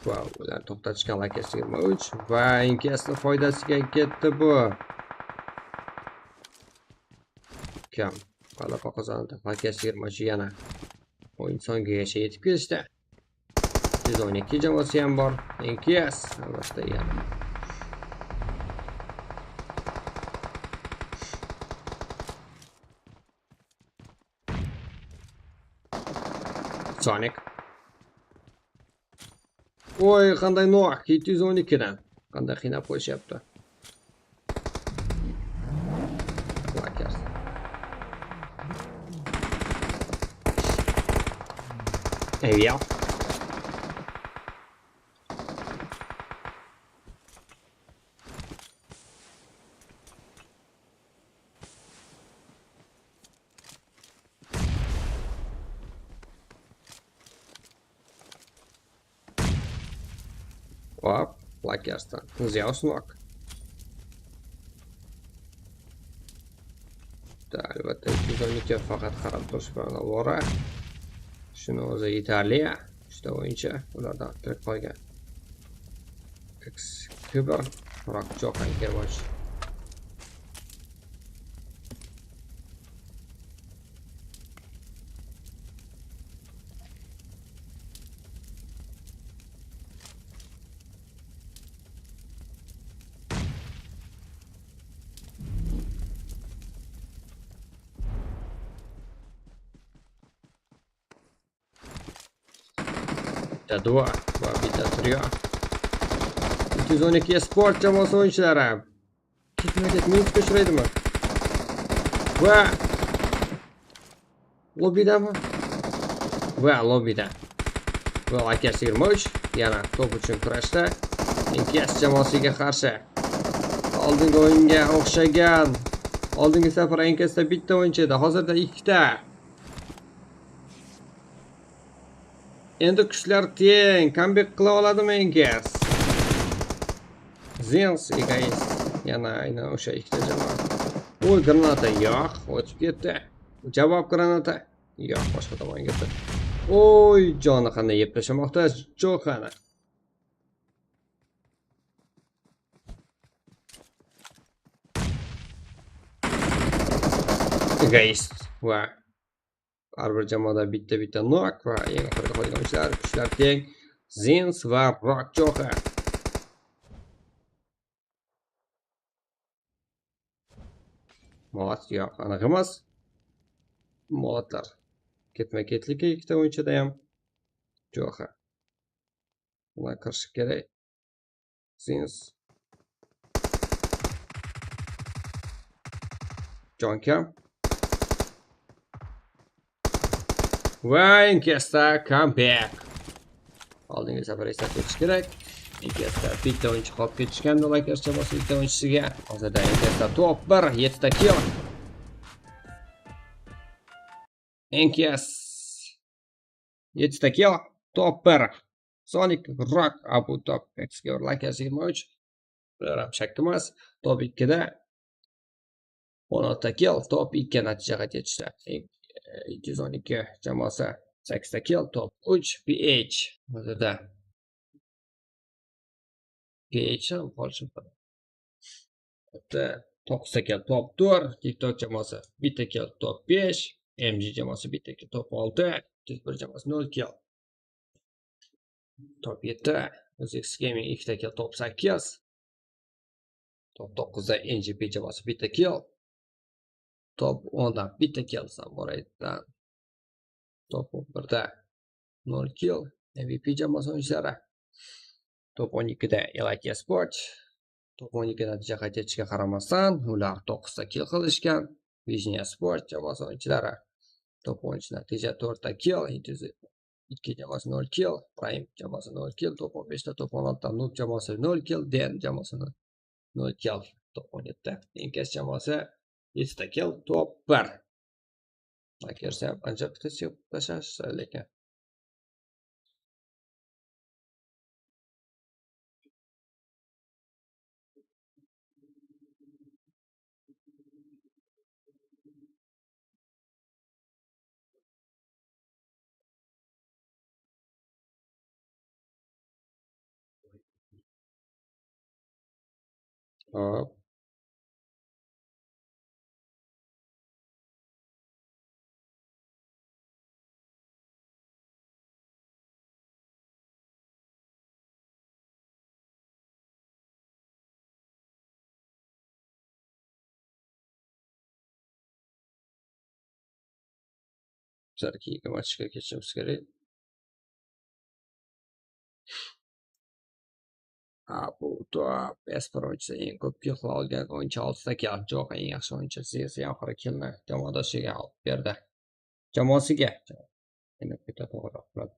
Va ular to'xtatishgan Lakers 23 va NKSning foydasiga ketdi bu. Kam g'alaba qozondi. Lakers 23 yana o'yin so'ngigacha yetib kelishdi. 112 jamoasi ham bor. NKS albatta yana. Sonic. Oy, qanday nok 712 dan. Qanday qiynab qo'yishyapti. Lakers. Evial. Hop, Lakersdan Zeus nok. Albatta 212 faqat qarab turish bilan ovora. Shuni o'zi yetarli. 3ta o'yinchi ulardan tirik qolgan. X Kuber, Rock Johan Kervoch. Bitta 2 va bitta 3. 212 Sport jamoasi o'yinchilari ketma-ket minusga uchraydimi? Va lobbidami? Va lobbida. Va Lakers 23 yana top uchun kurashda NKS jamoasiga qarshi. Oldingi o'yinga o'xshagan. Oldingi safar NKSda bitta o'yinchi edi, hozirda ikkita. Endi kuchlar teng. Comeback qila oladimi NKS? Zens Egoist. Yana aynan o'sha ikkita jamoa. Oy, granata yo'q, o'tib ketdi. Javob granata. Yo'q, boshqa tomonga ketdi. Oy, joni qanday yeb tashlamoqda Johani. Egoist va har bir jamoada bitta-bitta nok va eng oxirgi qolgan o'yinchilar kuchlar teng. Zins va Rock Joha. Molat yo'q, aniq emas. Molatlar ketma-ketligi ikkita o'yinchida ham Joha. Ular kirishi kerak. Zins. Jon kam. Va Inkesta comeback. Oldingi safar eslatib o'tish kerak. Inkesta bitta o'yinchi qolib ketishgan Lakers jamoasi ikkita o'yinchisiga. Hozirda Inkesta top 1, 7 ta kill. Inkes 7 ta kill, top 1. Sonic Rock Abu Top Xga Lakers 23. Bular ham shak emas. Top 2 da 16 ta kill, top 2 natija qayd etishdi. 212 jamoasi 8 ta kill, top 3 PH. Hozirda PH ham qolishi mumkin. Bitta 9 ta kill, top 4, TikTok jamoasi bitta kill, top 5, MG jamoasi bitta kill, top 6, 101 jamoasi 0 kill. Top 7, OZX Gaming 2 ta kill, top 8. Top 9 da NGP jamoasi bitta kill. Top 10 dan bitta kill Samuraydan. Top 11 da 0 kill MVP jamoasi o'yinchilari. Top 12 da Elite Sport. Top 12 natija qayd etishiga qaramasdan, ular 9 ta kill qilishgan. Vision Sport jamoasi o'yinchilari. Top 13 natija 4 ta kill, 2 jamoasi 0 kill, Prime jamoasi 0 kill, top 15 ta, top 16 ta Noob jamoasi 0 kill, Den jamoasi 0 kill, top 17 ta Inkes jamoasi 7 ta kill, top 1. Lakers ham ancha bitta sevib tashlash lekin. Hop. Bizlar keyingi matchga kechishimiz kerak. Bu top S1 o'yinchisi eng ko'p kill qila olgan o'yinchi 6 ta kill. Jo'q, eng yaxshi o'yinchi esa oxiri killni jamoadoshiga olib berdi. Jamoasiga. Endi bitta to'g'riroq bo'ladi.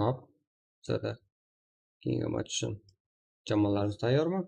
Hop, bizada keyingi match uchun jamoalarimiz tayyormi?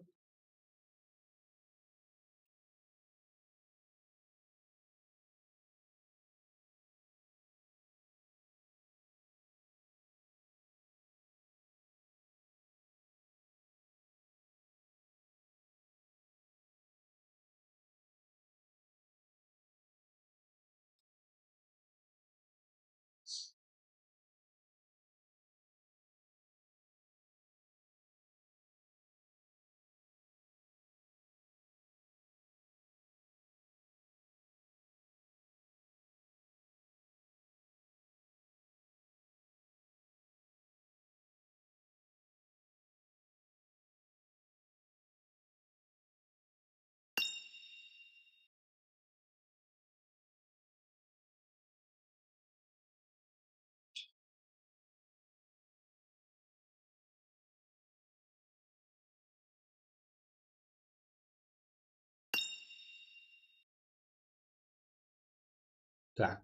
Так.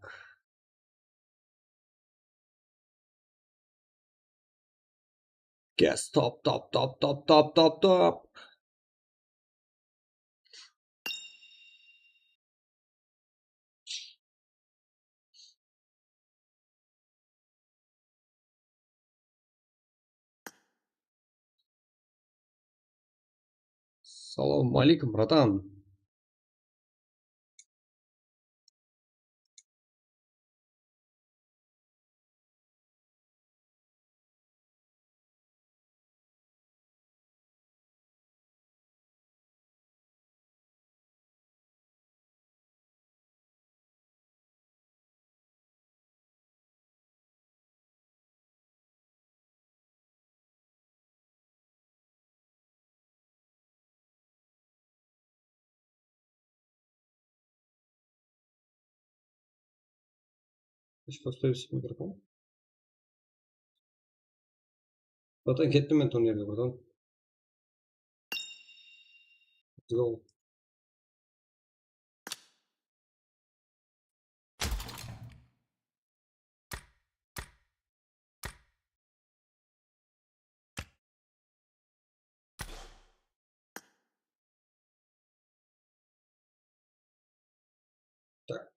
Guess top, top, top, top, top, top, top. Assalomu alaykum, братан. Поставить микрофон. Братан, ketdim men turnirga, братан. Let's go. Так.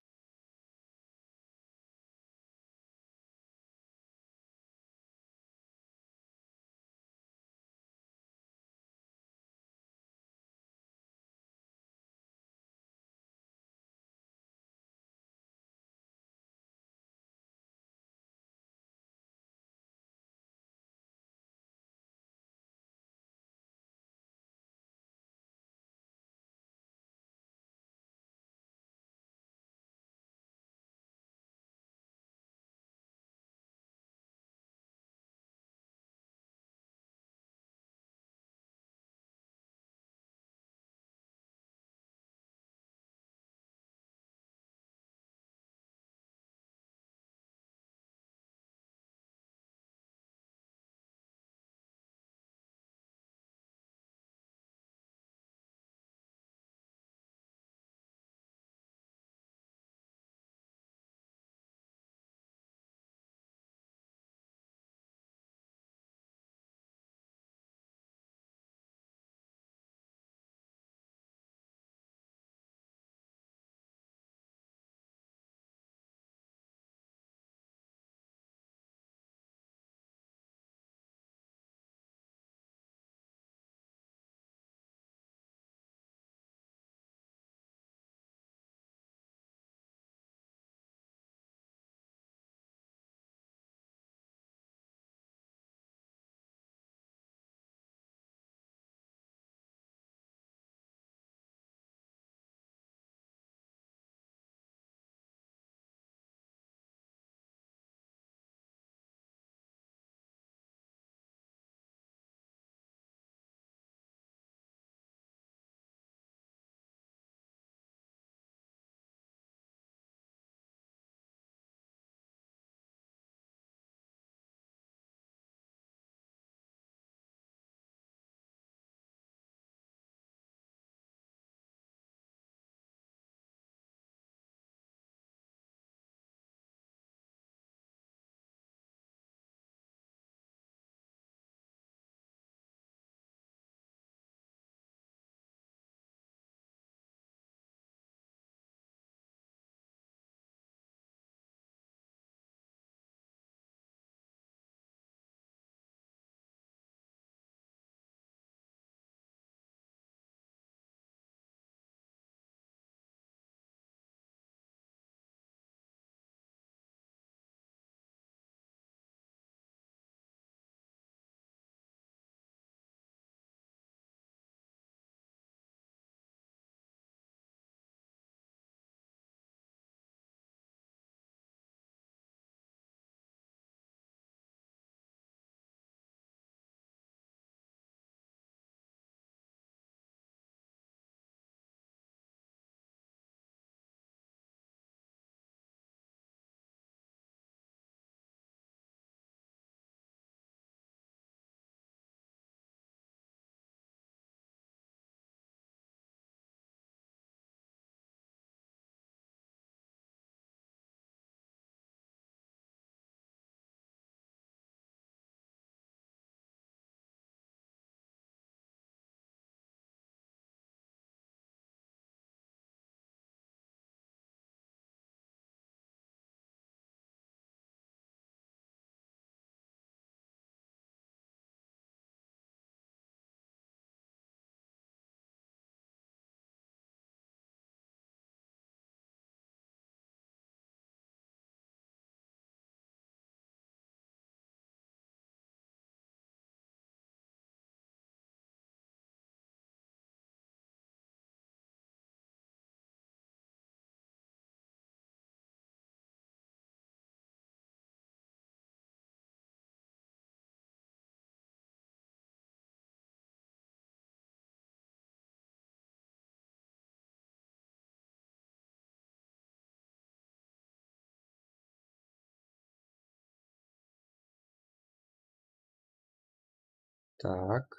Так.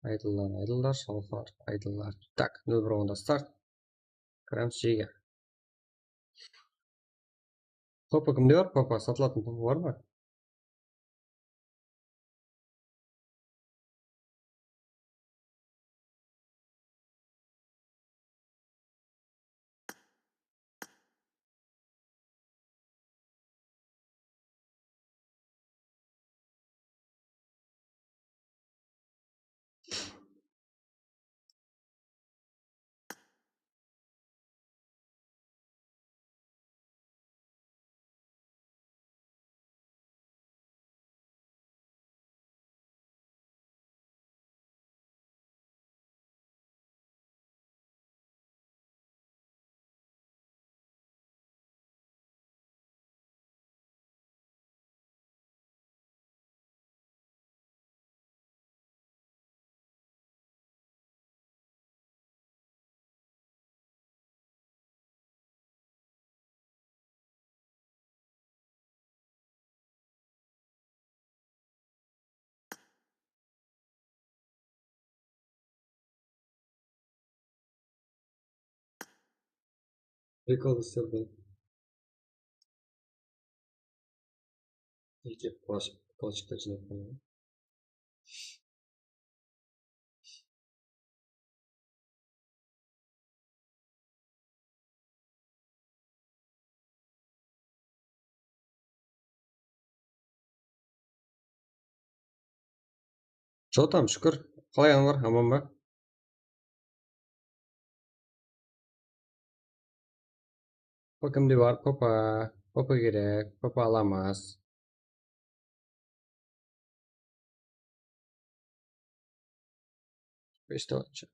Aydınlar, aydınlar, Şalfar, aydınlar. Так, 0-1 onda start. Kiramiz J'ga. Topa kimda bor? Papa sotiladigan topa bormi? Прикол istirdim. Necha плащ jinob qo'yaman. Что там, Шүкір? Қалай, Анвар, аман ба? Папа кімде бар? Папа, папа керек, папа аламыз. Beshta o'yinchi.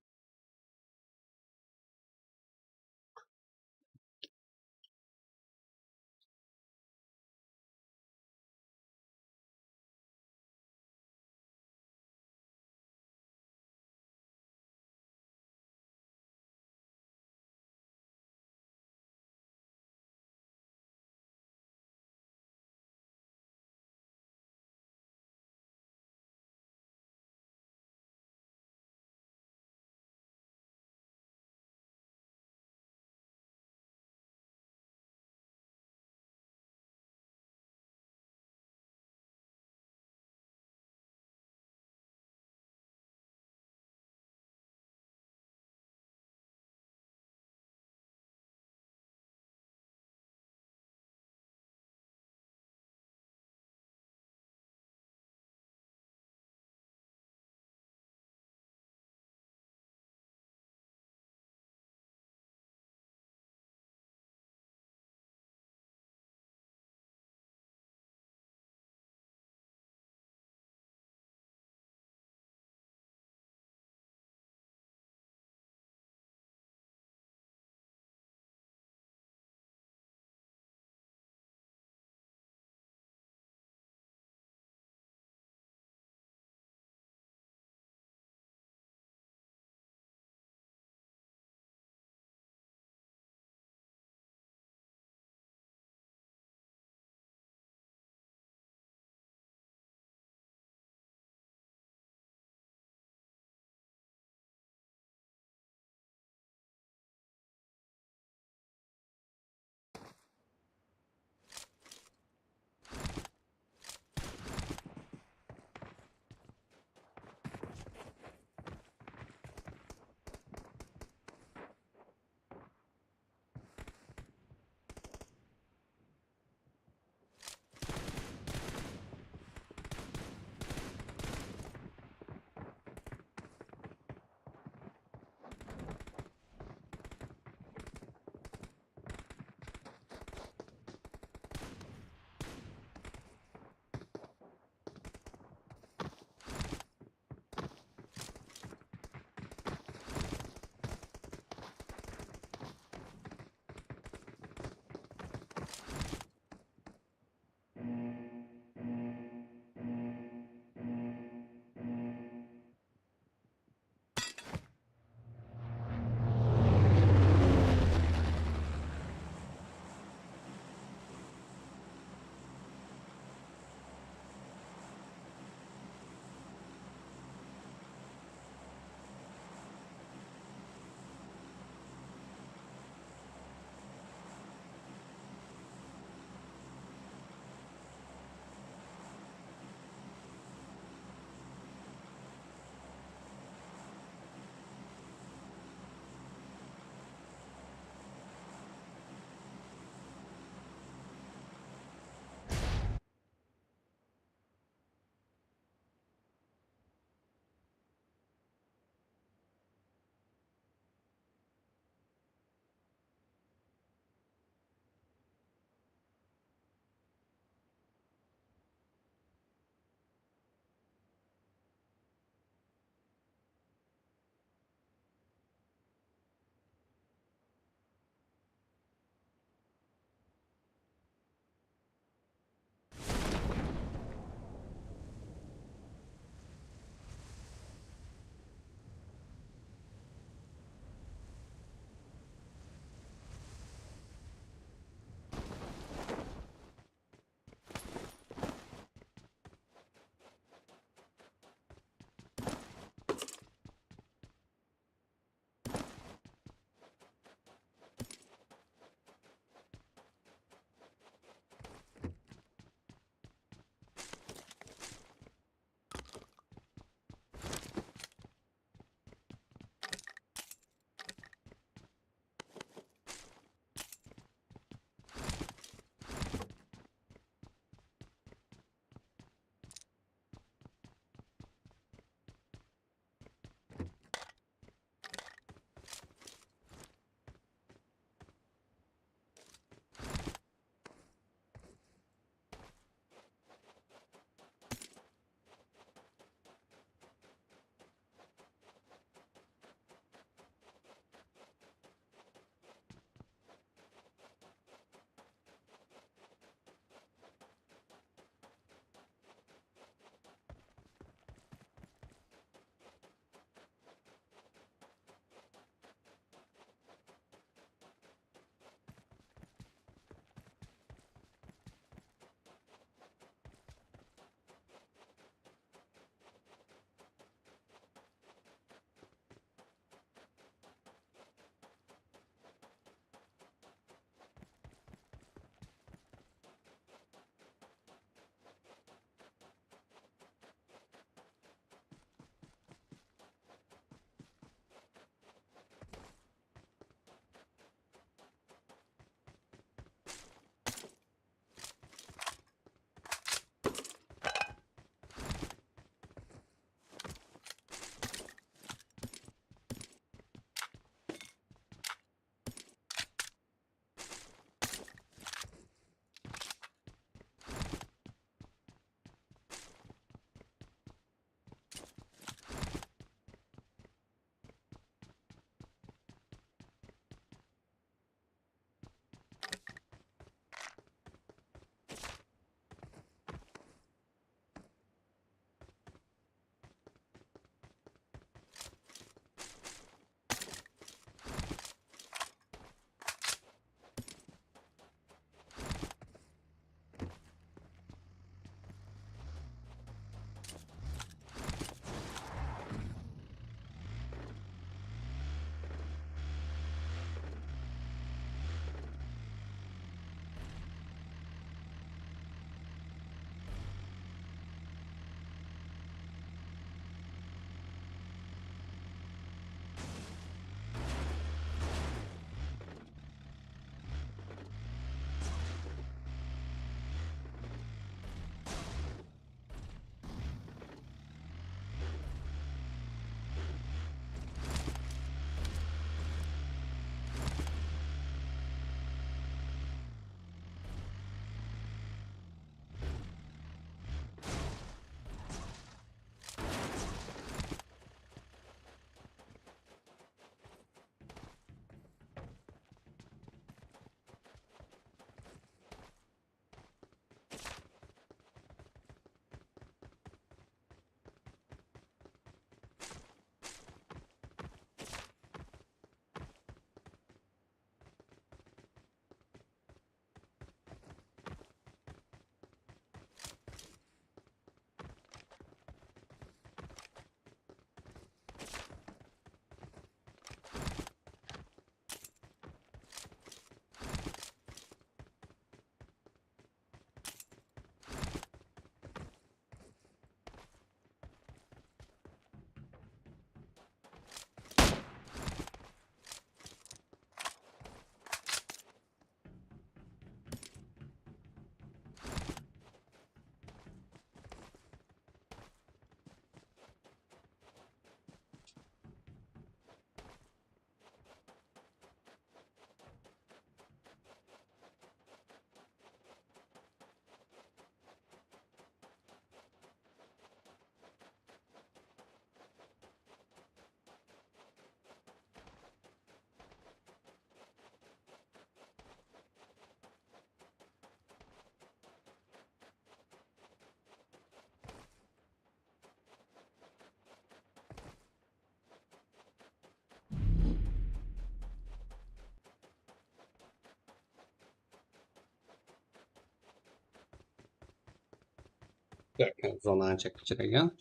Zona ancha kichiragan.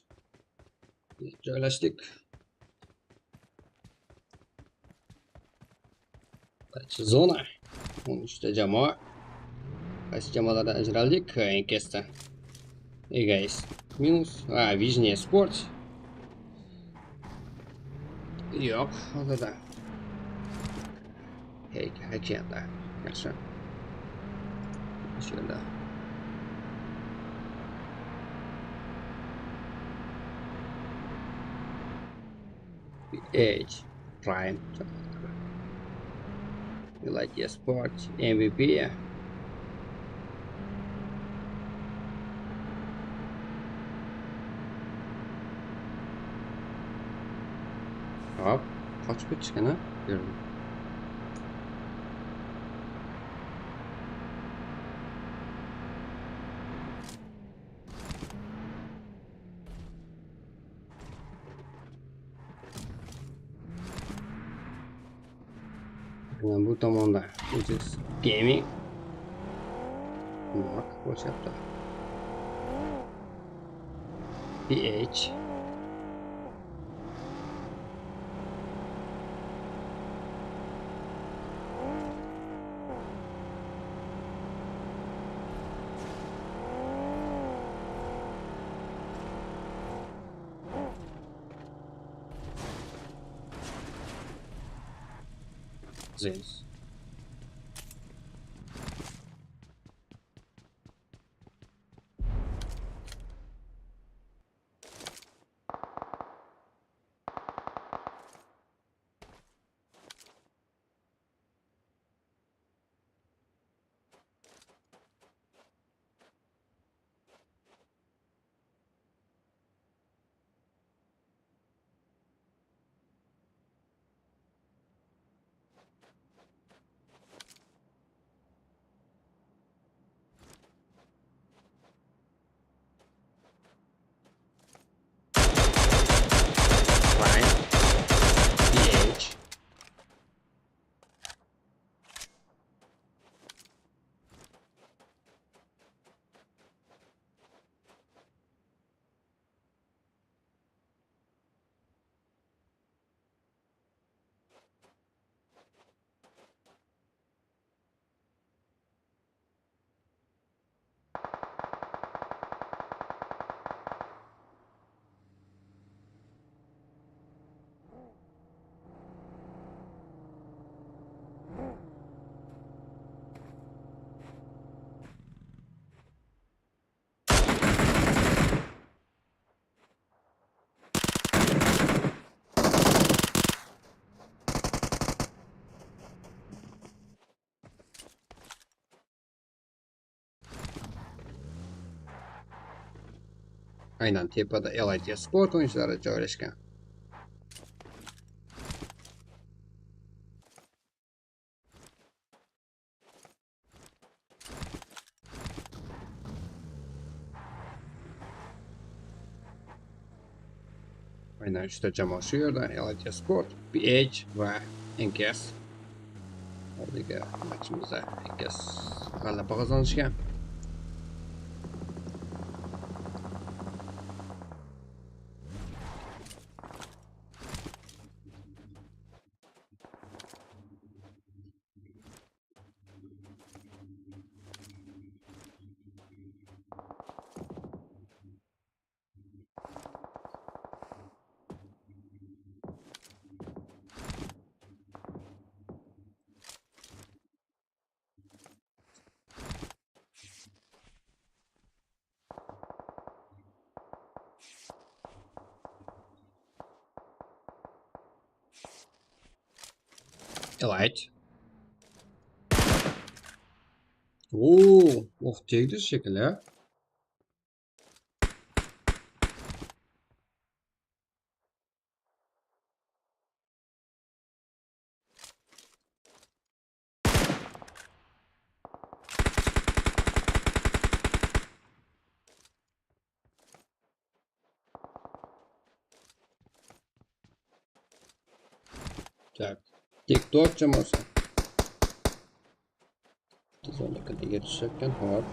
Joylashdik. Zona 13 ta jamoa. Qaysi jamoalardan ajraldik? Enkesda. Egoist minus. Vision Sports. Yo'q, hozirda. Hey, okeanda. Yaxshi. Shu yerda. H Prime. Elite Sports MVP. Hop, qochib ketishgan, ha? Ko'rdim. Bu tomonda Uziz Gaming Mark bo'lyapti. PH Zeus. Aynan tepada Elite Sport o'yinchilari joylashgan. Aynan 3 ta jamoa shu yerda: Elite Sport, PH va NKS. Oldingi matchimizda NKS g'alaba qozonishgan. Elite. Oo, o'q tegdi shekilli. Так. TikTok jamoasi. Zonakaga tushayotgan. Hop.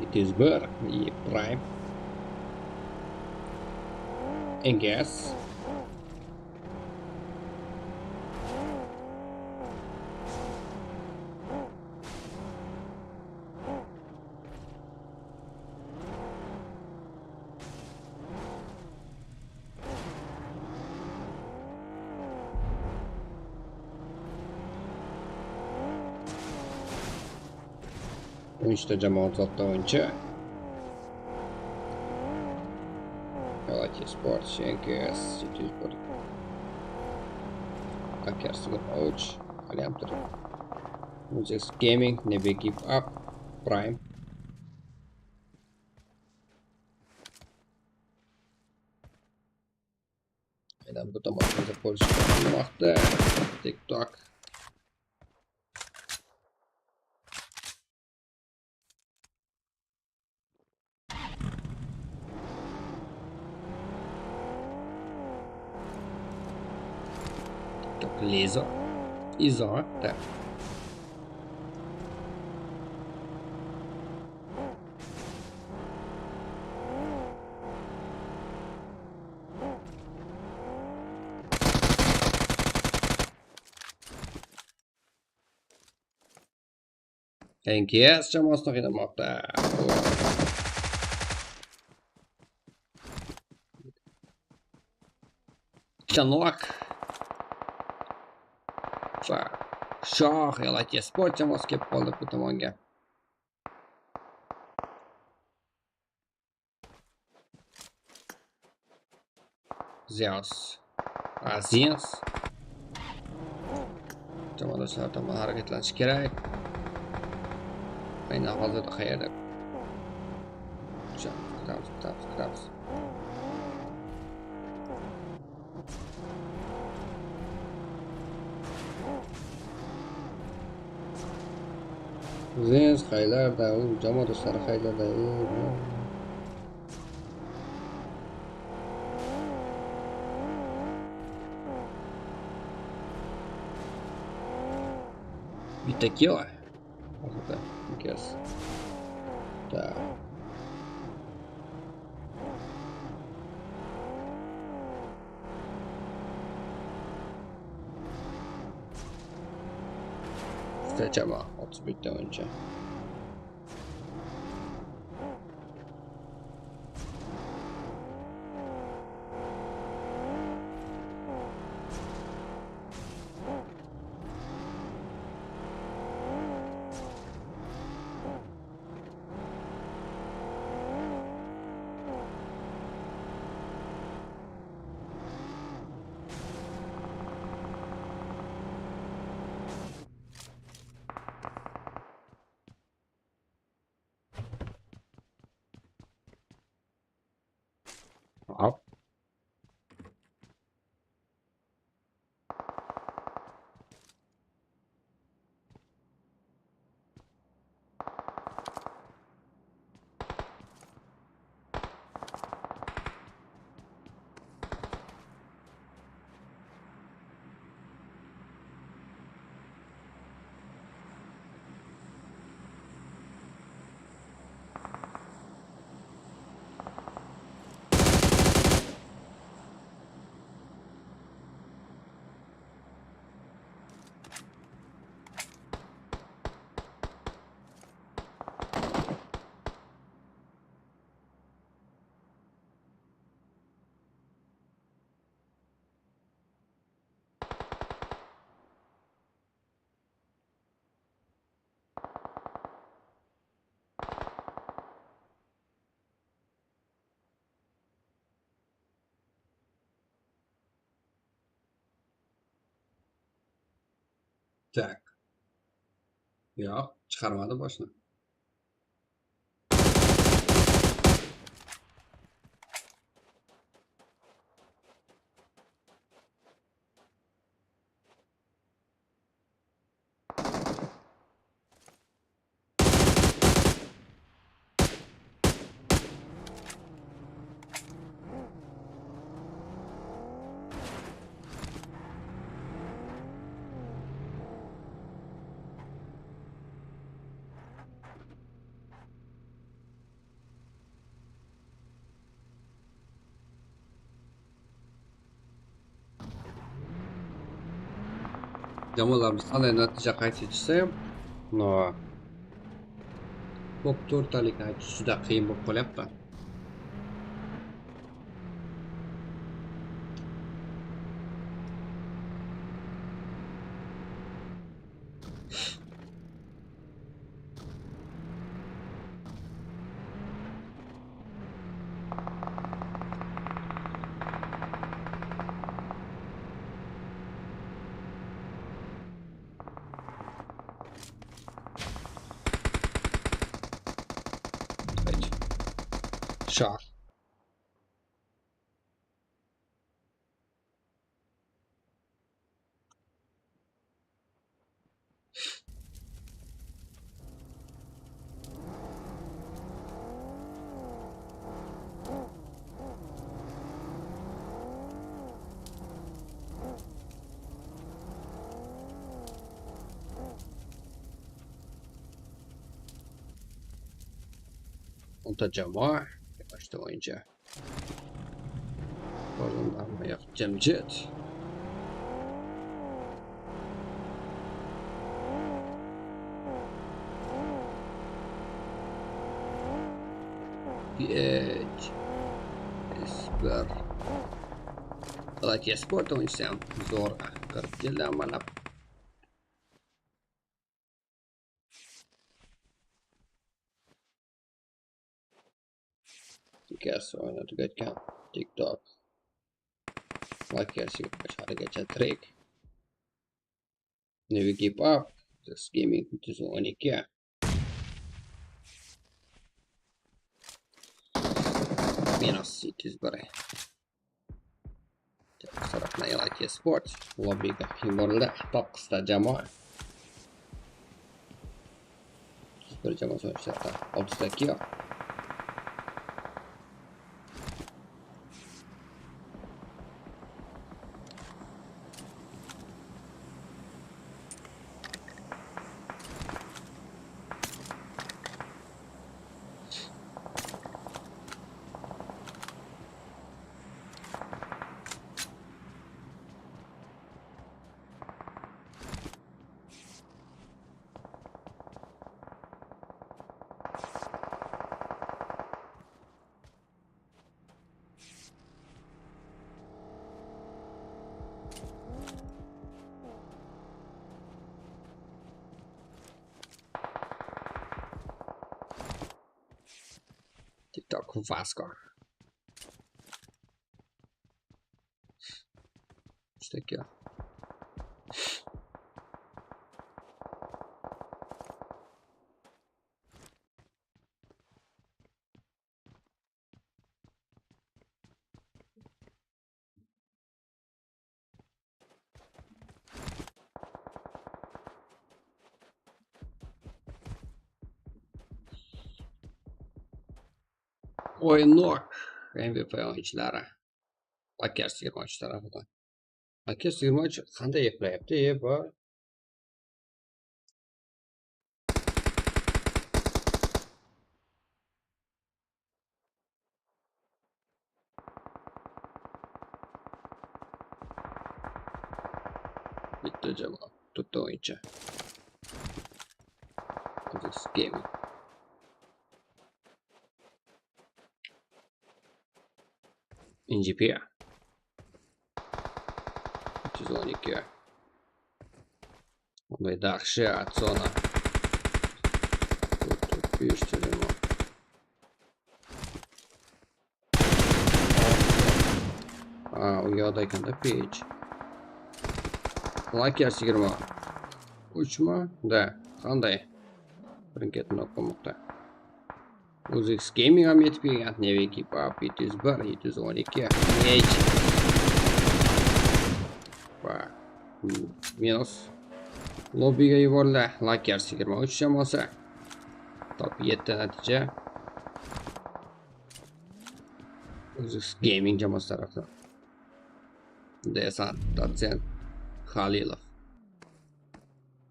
201 и Prime. NGS. Uchta jamoa ozodda o'yinchi. Galati Sports, NKS, 701. Hackers Ouch, haliyam turib. Moses Gaming, Never Give Up, Prime. Aynan bu tomonda ko'rishmoqda. TikTok. Lezo. Izo, так. NKS jamoasini qiynamoqda. Chanok. Shoh Galati Sport jamoasi kelib qoldi bu tomonga. Zeus. Azins. Jamoadoshlar tomon harakatlanish kerak. Aynan hozirda qayerda? Kutamiz. Zens qaylarda, u jamoadoshlari qaylarda? Bitta kill. Hozirda guess. Так. Uchta jamoa, 31 o'yinchi. Hop. Так. Yo'q, chiqarmadi boshini. Jamoalarimiz qanday natija qayd etishsa ham, no top 4talikni aytish juda qiyin bo'lib qolyapti. Shock. O'nta jamoa boshda o'yinchi. Ko'rinmayapti jimjit. Besh, bir. Lucky Sport o'yinchisi ham zo'rg'a kirib keldi amallab. Gas o'yini tugatgan TikTok. Lakers haligacha tirik. Never give up. This gaming 312. Minus 201. Sarafna Lucky Sport lobbiga yuborildi. 9ta jamoa. Bir jamoa so'rashdi. 6ta kiyo. TikTok Vasco. Isto aqui, ó. O'yinok MVP o'yinchilari. Lakers 23 tarafidan. Lakers 23 qanday eplayapti? Bu bitta jamoa, to'rtta o'yinchi. This game. NGP 312. Bunday dahshat zona. Тут 5 jamoa. U yoqda ekanda pech. Lakers 23 mi? Da, qanday? Birin-ketin o'qimoqda. UZX Gaming ham yetib kelgan. Never give up 701, 712. Nech. Va minus lobbiga yuborildi. Lakers 23 jamoasi. Top 7 natija. UZX Gaming jamoasi tarafidan. Desant Dotsent Khalilov.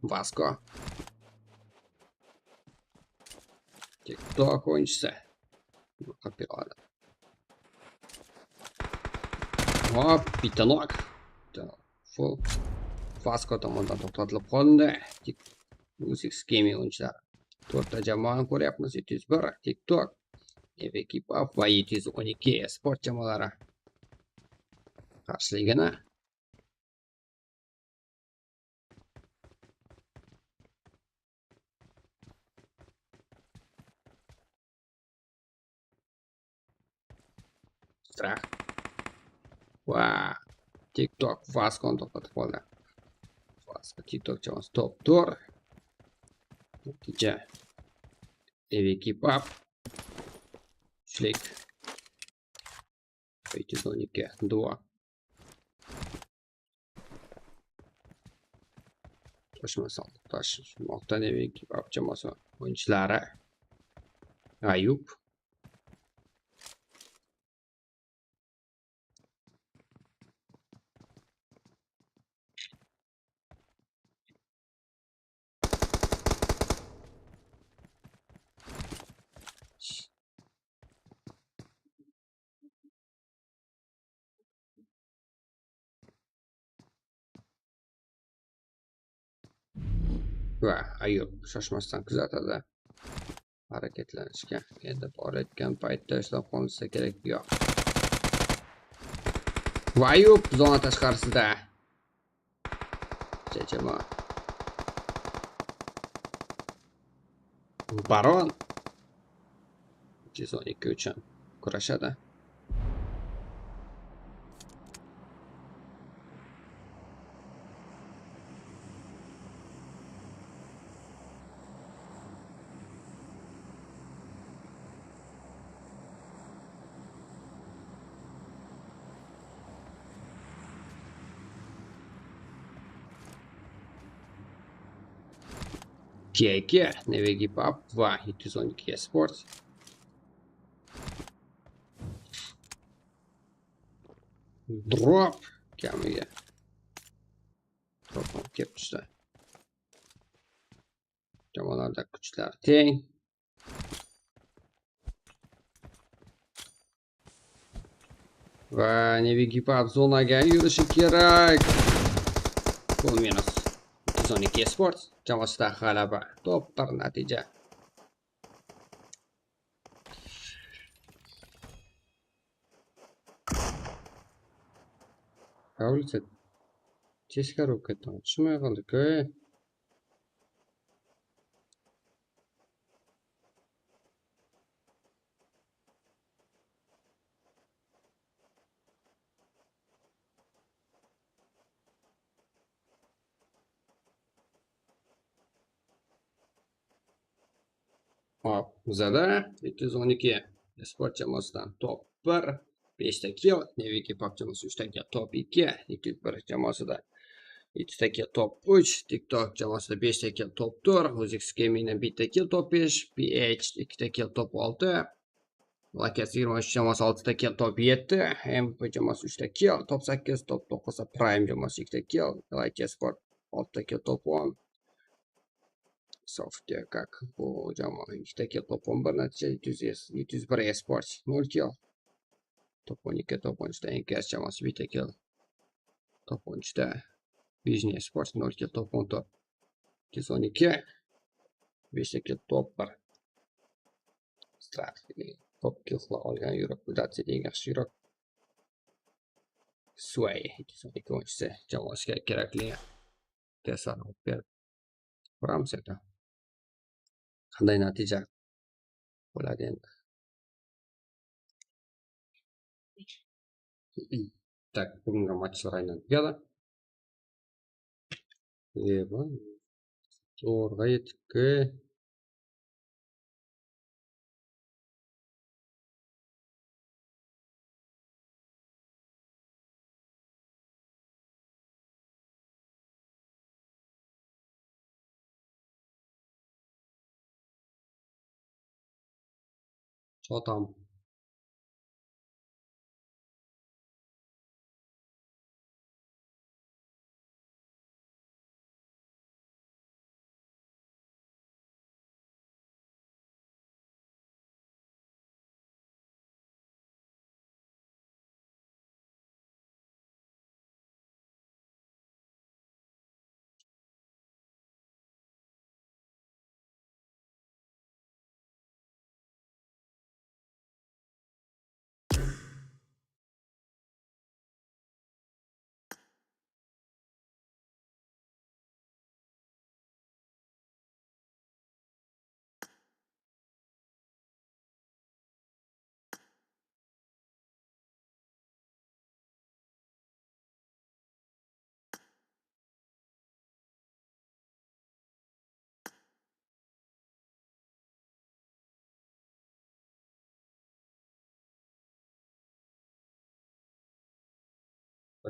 Vasco. TikTok o'yinchisi. Hop, bitta nok. Full. Vasco tomonidan to'xtatilib qolindi. Uzx Gaming o'yinchilari. 4ta jamoani ko'ryapmiz. 701, TikTok, Keep Up va 712 Sport jamoalari qarshiligini Strah va TikTok Vasconi to'xtatib qoldi. Vasco TikTok jamoasi top 4. Natija Keep Up uchlik 712 2. Toshma toshmoqda Keep Up jamoasi o'yinchilari Ayub va Ayub shoshmasdan kuzatadi harakatlanishga. Endi borayotgan paytda ishlab qolinsa kerak. Yo'q. Va Ayub zona tashqarisida. Jamoa Baron 312 uchun kurashadi. KK, Never Give Up va 712 Sports. Drop kamiga. Drop ham kelib tushdi. Jamoalarda kuchlar teng. Va Never Give Up zonaga yurishi kerak. Gol minus. 712 Sports jamoasida g'alaba. Top bir natija. Qavlcha teskari bo'lib ketdi. Tushmay qoldik-ku. Hop, bizada 712 Sport jamoasidan top 1, 5 ta kill, Never Give Up jamoasi 3 ta kill, top 2, 201 jamoasida 2 ta kill, top 3, TikTok jamoasida 5 ta kill, top 4, Uzx Gamingdan 1 ta kill, top 5, PH 2 ta kill, top 6, Lakas 23 jamoasi 6 ta kill, top 7, MVP jamoasi 3 ta kill, top 8, top 9, Prime jamoasi 2 ta kill, Lakas Sport 6 ta kill, top 10. Softya kak bu jamoa 2 ta kill, top 11 natija 701 Esports 0 kill. Top 12, top 13 ta NKS jamoasi 1 ta kill. Top 13 ta Vision Esports 0 kill, top 14. 212 5 ta kill, top 1. Strategi top kill qila olgan Europe Datsida eng yaxshi Europe. Sway 212 o'yinchisi jamoasiga kerakli testlarni olib berdi. Ko'ramiz endi. Qanday natija bo'ladi endi. Tak, bugungi matchlar aynan tugadi. To'g'ri yetibki. Что там?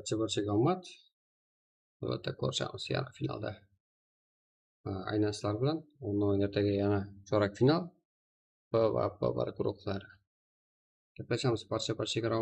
Barcha-barchaga omad. Albatta ko'rishamiz yarim finalda. Aynan sizlar bilan. Undan ertaga yana chorak final. B va B bar guruhlari. Gaplashamiz, barcha-barchaga.